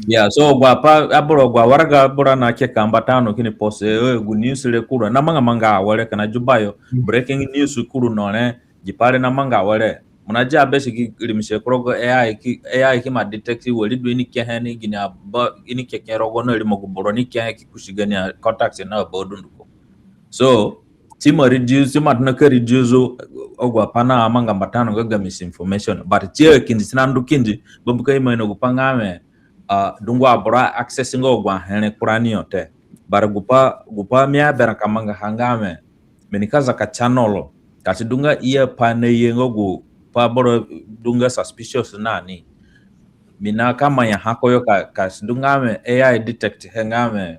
Yeah, so agu apai, aboro agu awaraga aboro na ke ka mbata no kini post, eh, gu news re kuru na manga manga awere kina Juba yo. Breaking news kuru no re, gi pai re na manga awere. Mo na dia bese ki rimise ku rogo A I ki, A I ki ma detect wari du i ni kehe ni gini aba, i ni keke rogo na rimo gu boro ni kehe ki kusi gaani a contact na aba dunduko. So, si ima reduce, si ima tona ka reduce agu apai na manga mbata no nga ga misinformation. But si akindi si na ndu kindi, bambiko i ima ino gu pai nga we, ah, dungu aboro access nga agu ahe re kura ni yo te. But gu pai, gu pai mi aberã ka mangaha nga we, mi nika zaka channel, ka si du nga i apai naye nga gu pai boro du nga suspicious na ni, mi na ka mangaha ku yo ka, ka si du nga we A I detect he nga we,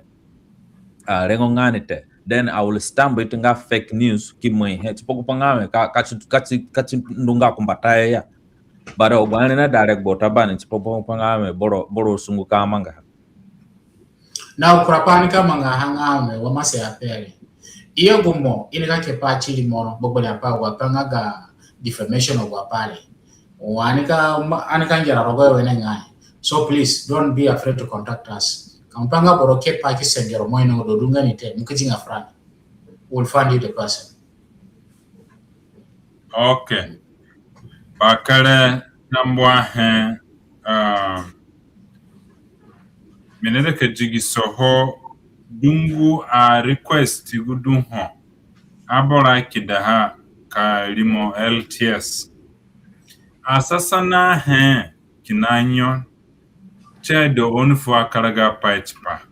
ah, rengo nga ni te, then I will stamp it nga fake news ki mai he tipa gu pai nga we ka, ka si, ka si, ka si ndu nga ku mbatayo ya. But agu ahe re na direct bota bani tipa gu pai nga we boro, boro sungu ka mangaha. Na kura pai ani ka mangaha nga we wa mase ape re. I ya gu mo, i nika ke pai ti rimoro, gbegberẽ apai, agu apai nga ga defamation, agu apai re. Wa ani ka, ani ka ngera rogo wenengai. So please, don't be afraid to contact us. Ka mo pe nga boro ke pai ki sengero mo ino do du nga ni te, mo ki zinga furani. We'll find you the person. Okay. Bakere tambuahe, ah, mi naida ka digiso ho dungu a request gu du ho. Aboro akidaha ka rimo L T S. Asasanahe kina nyo, si aida oni fu akaragapai tipa.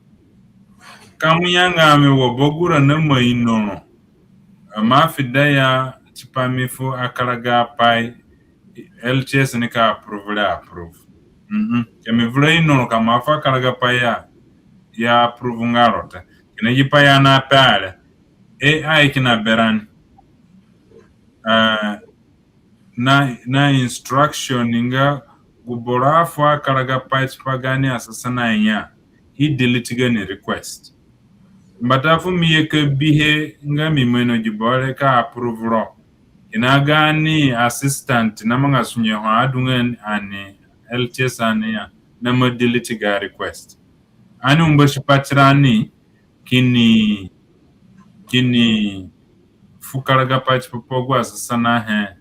Ka mo ya nga mi wa bagura na ma ino ro, ama fida ya tipa mi fu akaragapai, L T S nika approve re, approve. Mhm. Ka mi vura ino ro ka mo afu akaragapai ya, ya approve nga ro te. Kina gi pai ya na pe are, A I kina berani. Eh, na, na instruction nga gu boro afu akaragapai tipa gaani asasanahe ya, i delete gaani request. Mbata fu mi ye ka bihe nga mi ima ino gi boro re ka approve ro, kina gaani assistant na manga sunge ho adunga ani L T S ani ya, na ma delete ga request. Ani umbasi pa tirani kini, kini fu karagapai tipa pa agu asasanahe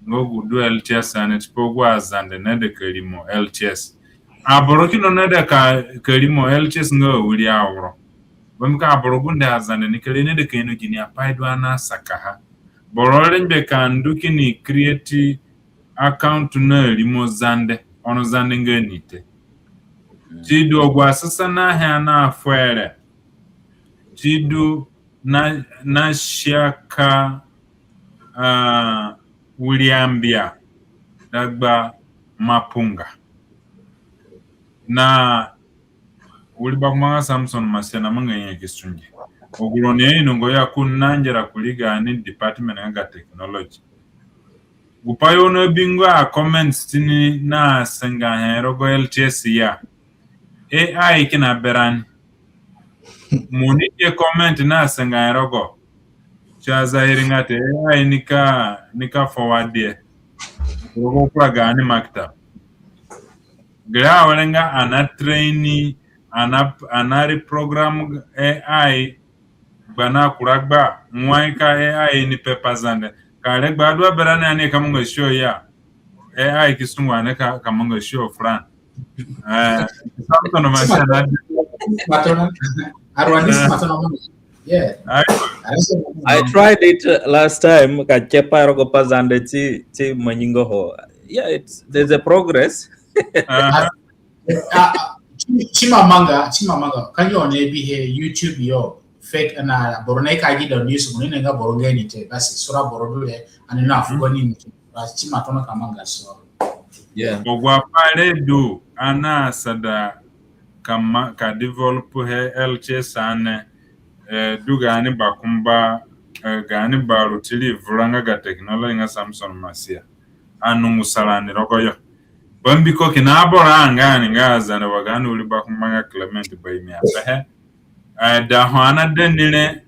nga gu du L T S ani tipa agu aZande naida ka rimo L T S. Aboro kina naida ka, ka rimo L T S nga awiri auro. Bambiko aboro gunde aZande ni kere ni de ka ino gini apai du ani asakaha. Boro rengbe ka ndu kini create account na rimo Zande, ono Zande nga ni te. Ti du agu asasanahe ani afuhe re, ti du na, na siaka, ah, wiri ambia dagba Mapunga. Na wiri bakumba nga Samson Masia namanga nyanyaki sunge. Agu roni ainonga ya ko nangera kurii gaani department nga ga technology. Gupai oni abinga a comments tini na sengahe rogo L T S ya. A I kina berani. Mo ni ye comment na sengahe rogo. Si azahiri nga te A I nika, nika forward e rogo kura gaani maktab. Gere awere nga ani na train, ani na, ani na reprogram A I gba na kura gba, wai ka A I ni pe Pazande. Ka regbo adu a berani ani ka manga show ya, A I ki sungu ani ka, ka manga show furani. Eh, Samson Masia na. Matona. Arwani, eh, Matona. Yeah. I, I tried it, uh, last time, ka kepa rogo Pazande ti, ti manyingo ho. Yeah, it's, there's a progress. Uh-huh. Ah, ah, si, si ima manga, si ima manga. Ka oni bihe YouTube yo, fake na boro na ka gi da news, mo ni nga boro nga ni te, basi sura boro du re, ani na fugo ni ni te. Basi si ima tona ka manga so. Yeah. Agu apai re du ani asada ka ma, ka develop he L T S ani, eh, du gaani bakumba, eh, gaani baru ti ri vura nga ga technology nga Samson Masia. Ani nungusa rani rogoyo. Bambiko kina aboro anga ani nga aZande wa gaani wiri bakumba nga Clement Baime apehe. Eh, da ho ani ada ni re,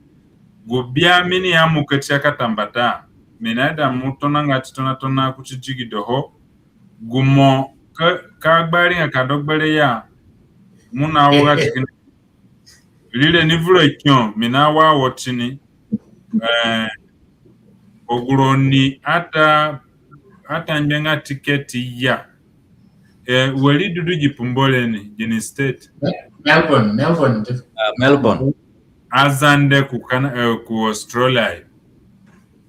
gu bia mi ni ya mo ka tia ka tambata. Mi naida mo tonanga ti tonatona kuti digido ho. Gu mo ka, ka gbari nga ka do gbere ya. Mo na wo ga tikini. Rire ni vura kio, mi na wa wo tini. Eh, agu roni ata, ata ngbenga ticket ya. Eh, wari du du gi pumbo re ni, gini state? Melbourne, Melbourne. Ah, Melbourne. AZande ku Cana-, eh, ku Australia.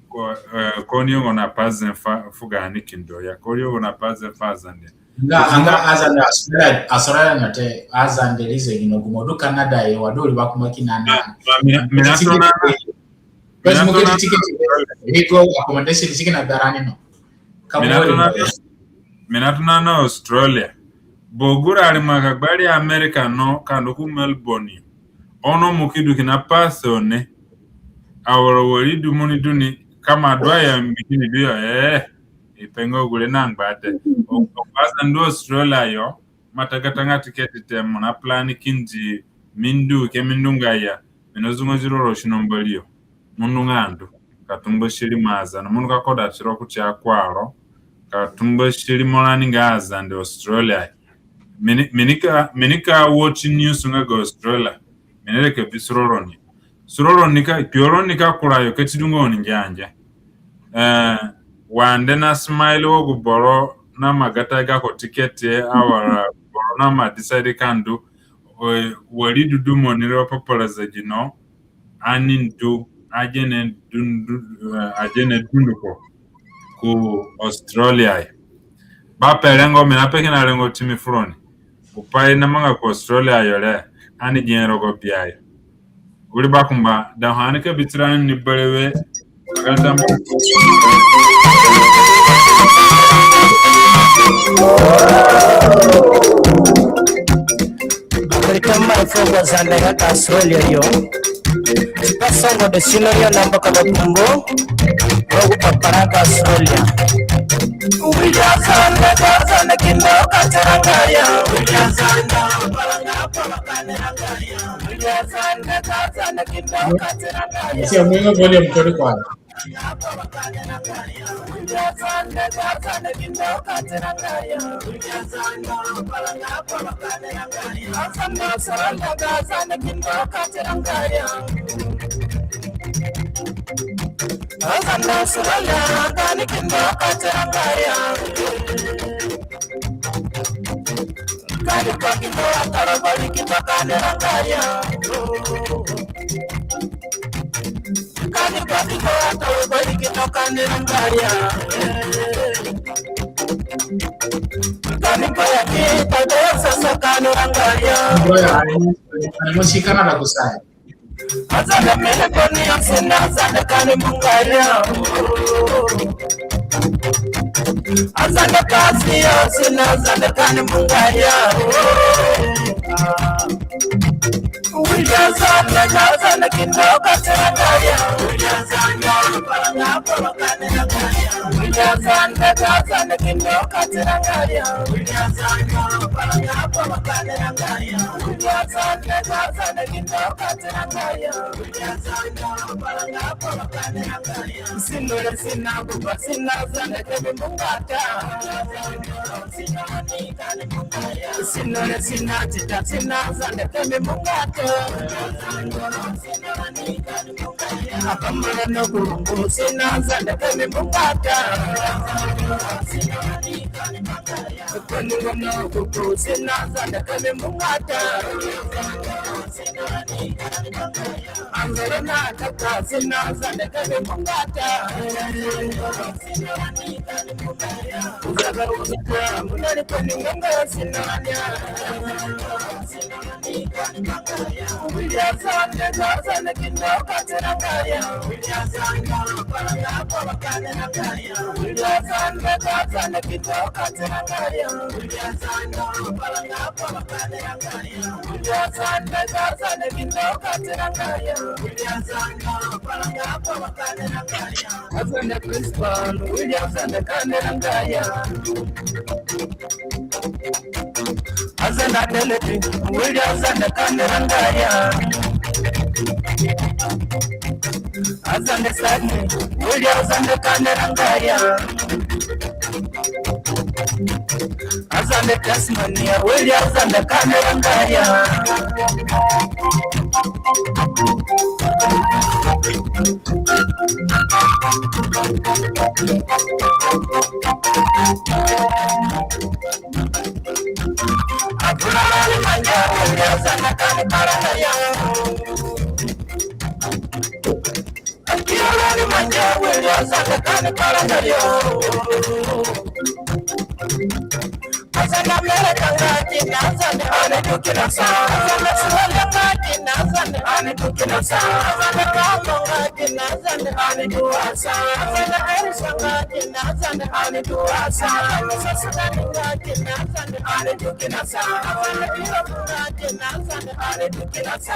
Ko, eh, ko ni ongo na Pazande fu gaani kindo ya. Ko ni ongo na Pazande fu aZande. Nga, nga aZande Australia, Australia na te, aZande ri zegino gu mo du Canada yo, wa du wiri bakumba kina na. Ma, ma, mi na, mi na tona, basi mo kedi ticket, legal accommodation si kina berani no. Mi na tona, mi na tona na Australia. Bogura ari maka gbari America no, ka ndu ku Melbourne. Ono mo ki du kina Perth one. Aworo wari du mo ni du ni, ka mo adu aya mbikini du yo, eh. I pe nga gure na ngba te. O, o, pasa ndu Australia yo, mo ata gatanga ticket te, mo na plan kindi mi ndu ke mi ndunga ya, mi na zungo ziro ro sino mbari yo. Mo ndunga ndu. Ka tumba siri maza, na mo ndu ka koda tiro kuti akwaro. Ka tumba siri mo rani nga aZande Australia. Mi ni, mi ni ka, mi ni ka watch news nga ga Australia. Mi ni reke bi suro roni. Suro roni ka, kpio roni ka kura yo ka ti du nga oni nge ange. Eh, wa nde na smile wo gu boro na magata gako ticket, awara boro na ma decide ka ndu, eh, wari du du mo ni ro papara zegino, ani ndu, agene dundu, eh, agene dunduko ku Australia yo. Ba pe rengo, mi na pe kina rengo ti mi fu roni. Gupai na manga ku Australia yo re, ani gene rogo bia yo. Wiri bakumba, da ho ani ka bi tirani ni berewe. Afrika mara fugo Zande nga ka Australia yo. Tipa songo de sino yo na mbaka ba pumbo. Rogo papara ga Australia. Wiri aZande, aZande kindo ka tiranga ya. Wiri aZande, Sia, mwinga volume kodi kwa. Brother, ani, ani mo si Canada kusayo. Azande mene koni asina Azande kani mungaria. Azande kasi asina Azande kani mungaria. Wiri Azande, Azande kindo katiranga ya. Wiri Azande, paranga polo kaniranga ya. Wiri Azande, Azande kindo katiranga ya. Wiri Azande, paranga polo kaniranga ya. Wiri Azande, Azande kindo katiranga ya. Wiri Azande, paranga polo kaniranga ya. Sino re sina buba sina Azande kemi mungata. Sino re sina tita sina Azande kemi mungata. Apamara no kurungu sina Azande kemi mungata. Kwenungo no kuku sina Azande kemi mungata. Angara na kaka sina Azande kemi mungata. Uzaga uzaga munani kwenungo sina anya. Wiri Azande, Azande kindo katiranga ya. Wiri Azande, paranga polo kaniranga ya. Wiri Azande, Azande kindo katiranga ya. Wiri Azande, paranga polo kaniranga ya. Wiri Azande, Azande kindo katiranga ya. Wiri Azande, paranga polo kaniranga ya. Azande principal, Wiri Azande kaniranga ya. Azande adeleti, Wiri Azande kaniranga ya. Azande sani, Wiri Azande kaniranga ya. Azande Tasmania, Wiri Azande kaniranga ya. Azande America nga kina Azande ani du kina sa. Azande Australia nga kina Azande ani du kina sa. Azande Congo nga kina Azande ani du wa sa. Azande Asia nga kina Azande ani du wa sa. Azande South Sudan nga kina Azande ani du kina sa. Azande Europe nga kina Azande ani du kina sa.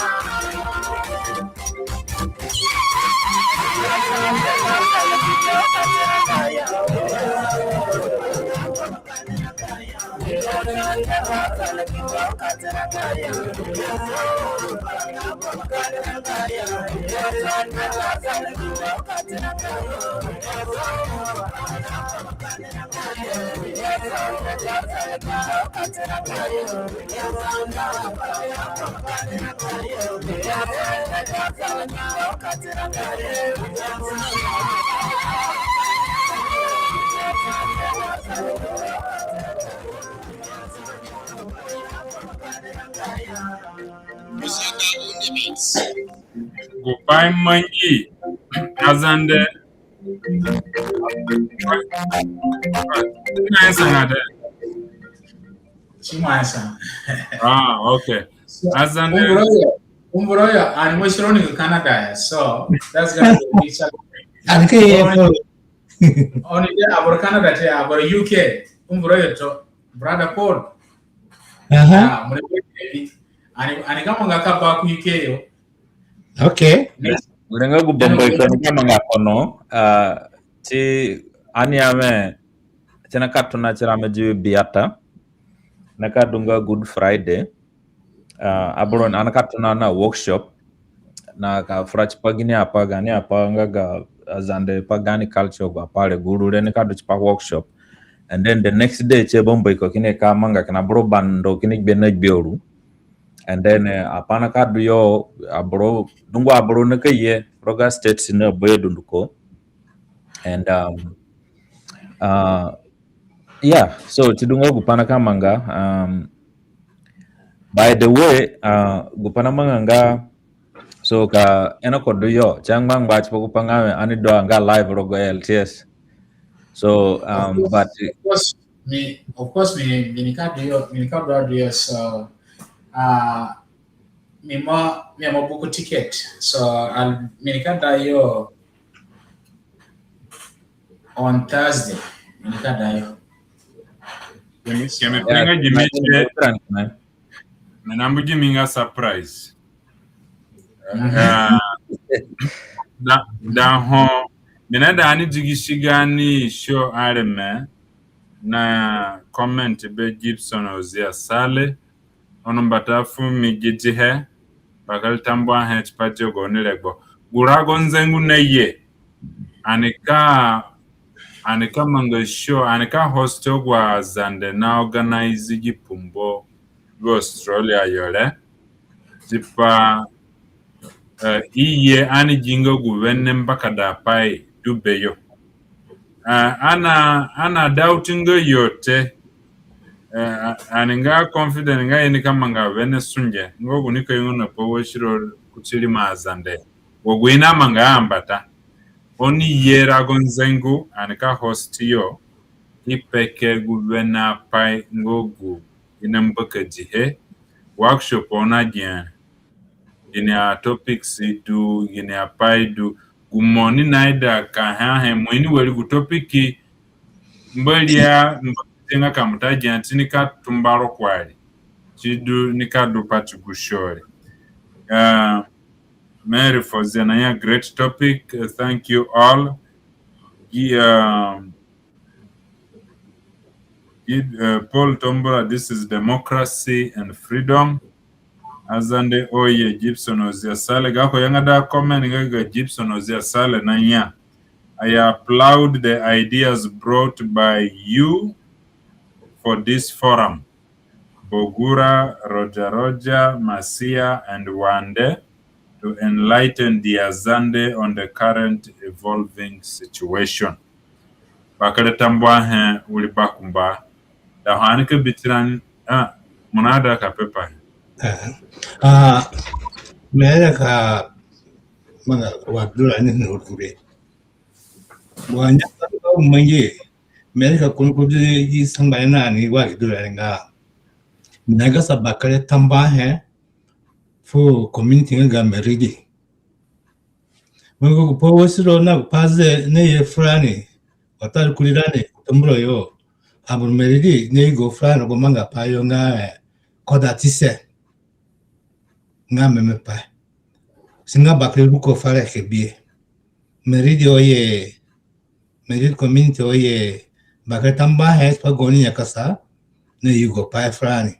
Gupai mangi Azande. Nice, Azande. Chimasa. Ah, okay. Azande. Umbroya, umbroya, ani mo sironi ku Canada ya. So that's gonna be a big challenge. Ani ke ye ko. Oni de aboro Canada te, aboro U K. Umbroya to, brother Paul. Aha. Ah, mo ni ani, ani ka manga ka ba ku U K yo. Okay. Gure nga gu bambaiko nika manga kono, ah, ti ani ame, ti nika tona ti rame di biata, nika du nga Good Friday, ah, aboro ani nika tona na workshop, na ka fura tipa gini apai, gaani apai nga ga Azande pa gaani culture, gu apai re, gu uru re nika du tipa workshop. And then the next day, ti bambaiko kini ka manga kina aboro bando kini gbe na gbe uru. And then, eh, apai nika du yo, aboro, dungu aboro nika ye rogo a states na bayo dunduko. And, um, uh, yeah, so ti du nga gu pai nika manga, um, by the way, uh, gu pai namanga nga, so So ka ino ko du yo, si angbanga tipa gupai nga we ani du a nga live rogo L T S. So, um, but of course, mi, of course, mi, mi nika du yo, mi nika du adu yo, so, uh, mi mo, mi mo book ticket, so, I'll, mi nika da yo on Thursday, mi nika da yo. Kemi, kemi, yeah, penga gimi, yeah, se, mi nambu gimi nga surprise. Uh, da, da ho, mi naida ani digisi gaani show areme na comment be Gibson Ozia Sale, ono mbata fu mi gidihe, bakere tambuahe tipa dia gaoni regbo. Gu rago nzengu naye, ani ka, ani ka manga show, ani ka host agu aZande na organize gi pumbo gu Australia yo re. Tipa, eh, i ye ani gi nga gu wene mbakadapai du beyo. Eh, ana, ana doubting nga yo te. Eh, ani nga confident nga i nika manga wene sunge. Nga gu nika yungo na pa wasiro kuti rimo aZande. Wa gu i namanga ambata. Oni ye rago nzengu, ani ka host yo. I peke gu wene apai nga gu i nambakadihe. Workshop oni agia. Gini a topics du, gini apai du, gu mo ni naida ka ha he, mo ini wari gu topic, Mbori a, Mbori a nga ka mo ta gia ti ni ka tumba ro kuari. Ti du ni ka du pati gu show re. Uh, Mary Fozia naya, great topic. Uh, thank you all. Gi-, um, Gi-, uh, Paul Tombura, this is democracy and freedom. Azande oye, Gibson Ozia Sale. Gako yanga da comment nga ga Gibson Ozia Sale naya, I applaud the ideas brought by you for this forum. Bogura, Roger Roger, Masia, and Wande to enlighten the Azande on the current evolving situation. Bakere tambuahe wiri bakumba. Da ho ani ka bi tirani, ah, mo naida ka pepa he. Ah, ah, mi naida ka manga wa du rani ni uru re. Wa nya ka mangi, mi naida ka kunu kunu di sangba na ni wa du rani nga. Mi naida ka sa bakere tambuahe fu community nga ga Maridi. Mo gu pa wasiro na gu pa ze naye furani, watadu kurirani, ku Tombura yo. Aboro Maridi nayugo furani gu mangapai yo nga, eh, kodatise. Nga meme pai. Si nga bakere ruko fere ke bie. Maridi oye, Maridi community oye, bakere tambuahe tipa gaoni nyakasa nayugo pai furani.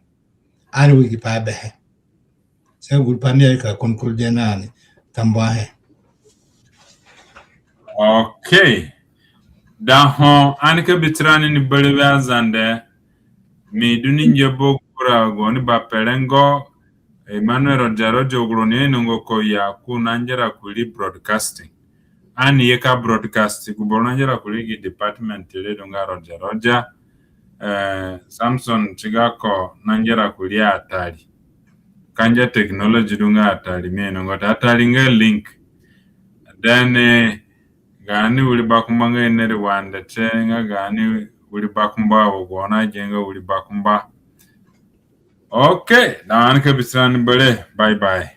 Ani wiri gi pai behe. Si nga gu pai mi aida ka conclude na ni. Tambuahe. Okay. Da ho ani ka bi tirani ni berewe Azande. Mi du ni ngia Bogura gaoni baperengo, Emmanuel Roger Roger, agu roni ainonga ko ya ko nangera kurii broadcasting. Ani ye ka broadcast, gu boro nangera kurii gi department re du nga Roger Roger. Eh, Samson ti gako nangera kurii atari. Ka ngia technology du nga atari, mi ainonga te, atari nga link. Then, eh, gaani wiri bakumba nga Eneri Wande te, nga gaani wiri bakumba, agu oni agia nga wiri bakumba. Okay, da ani ka bi tirani berewe. Bye bye.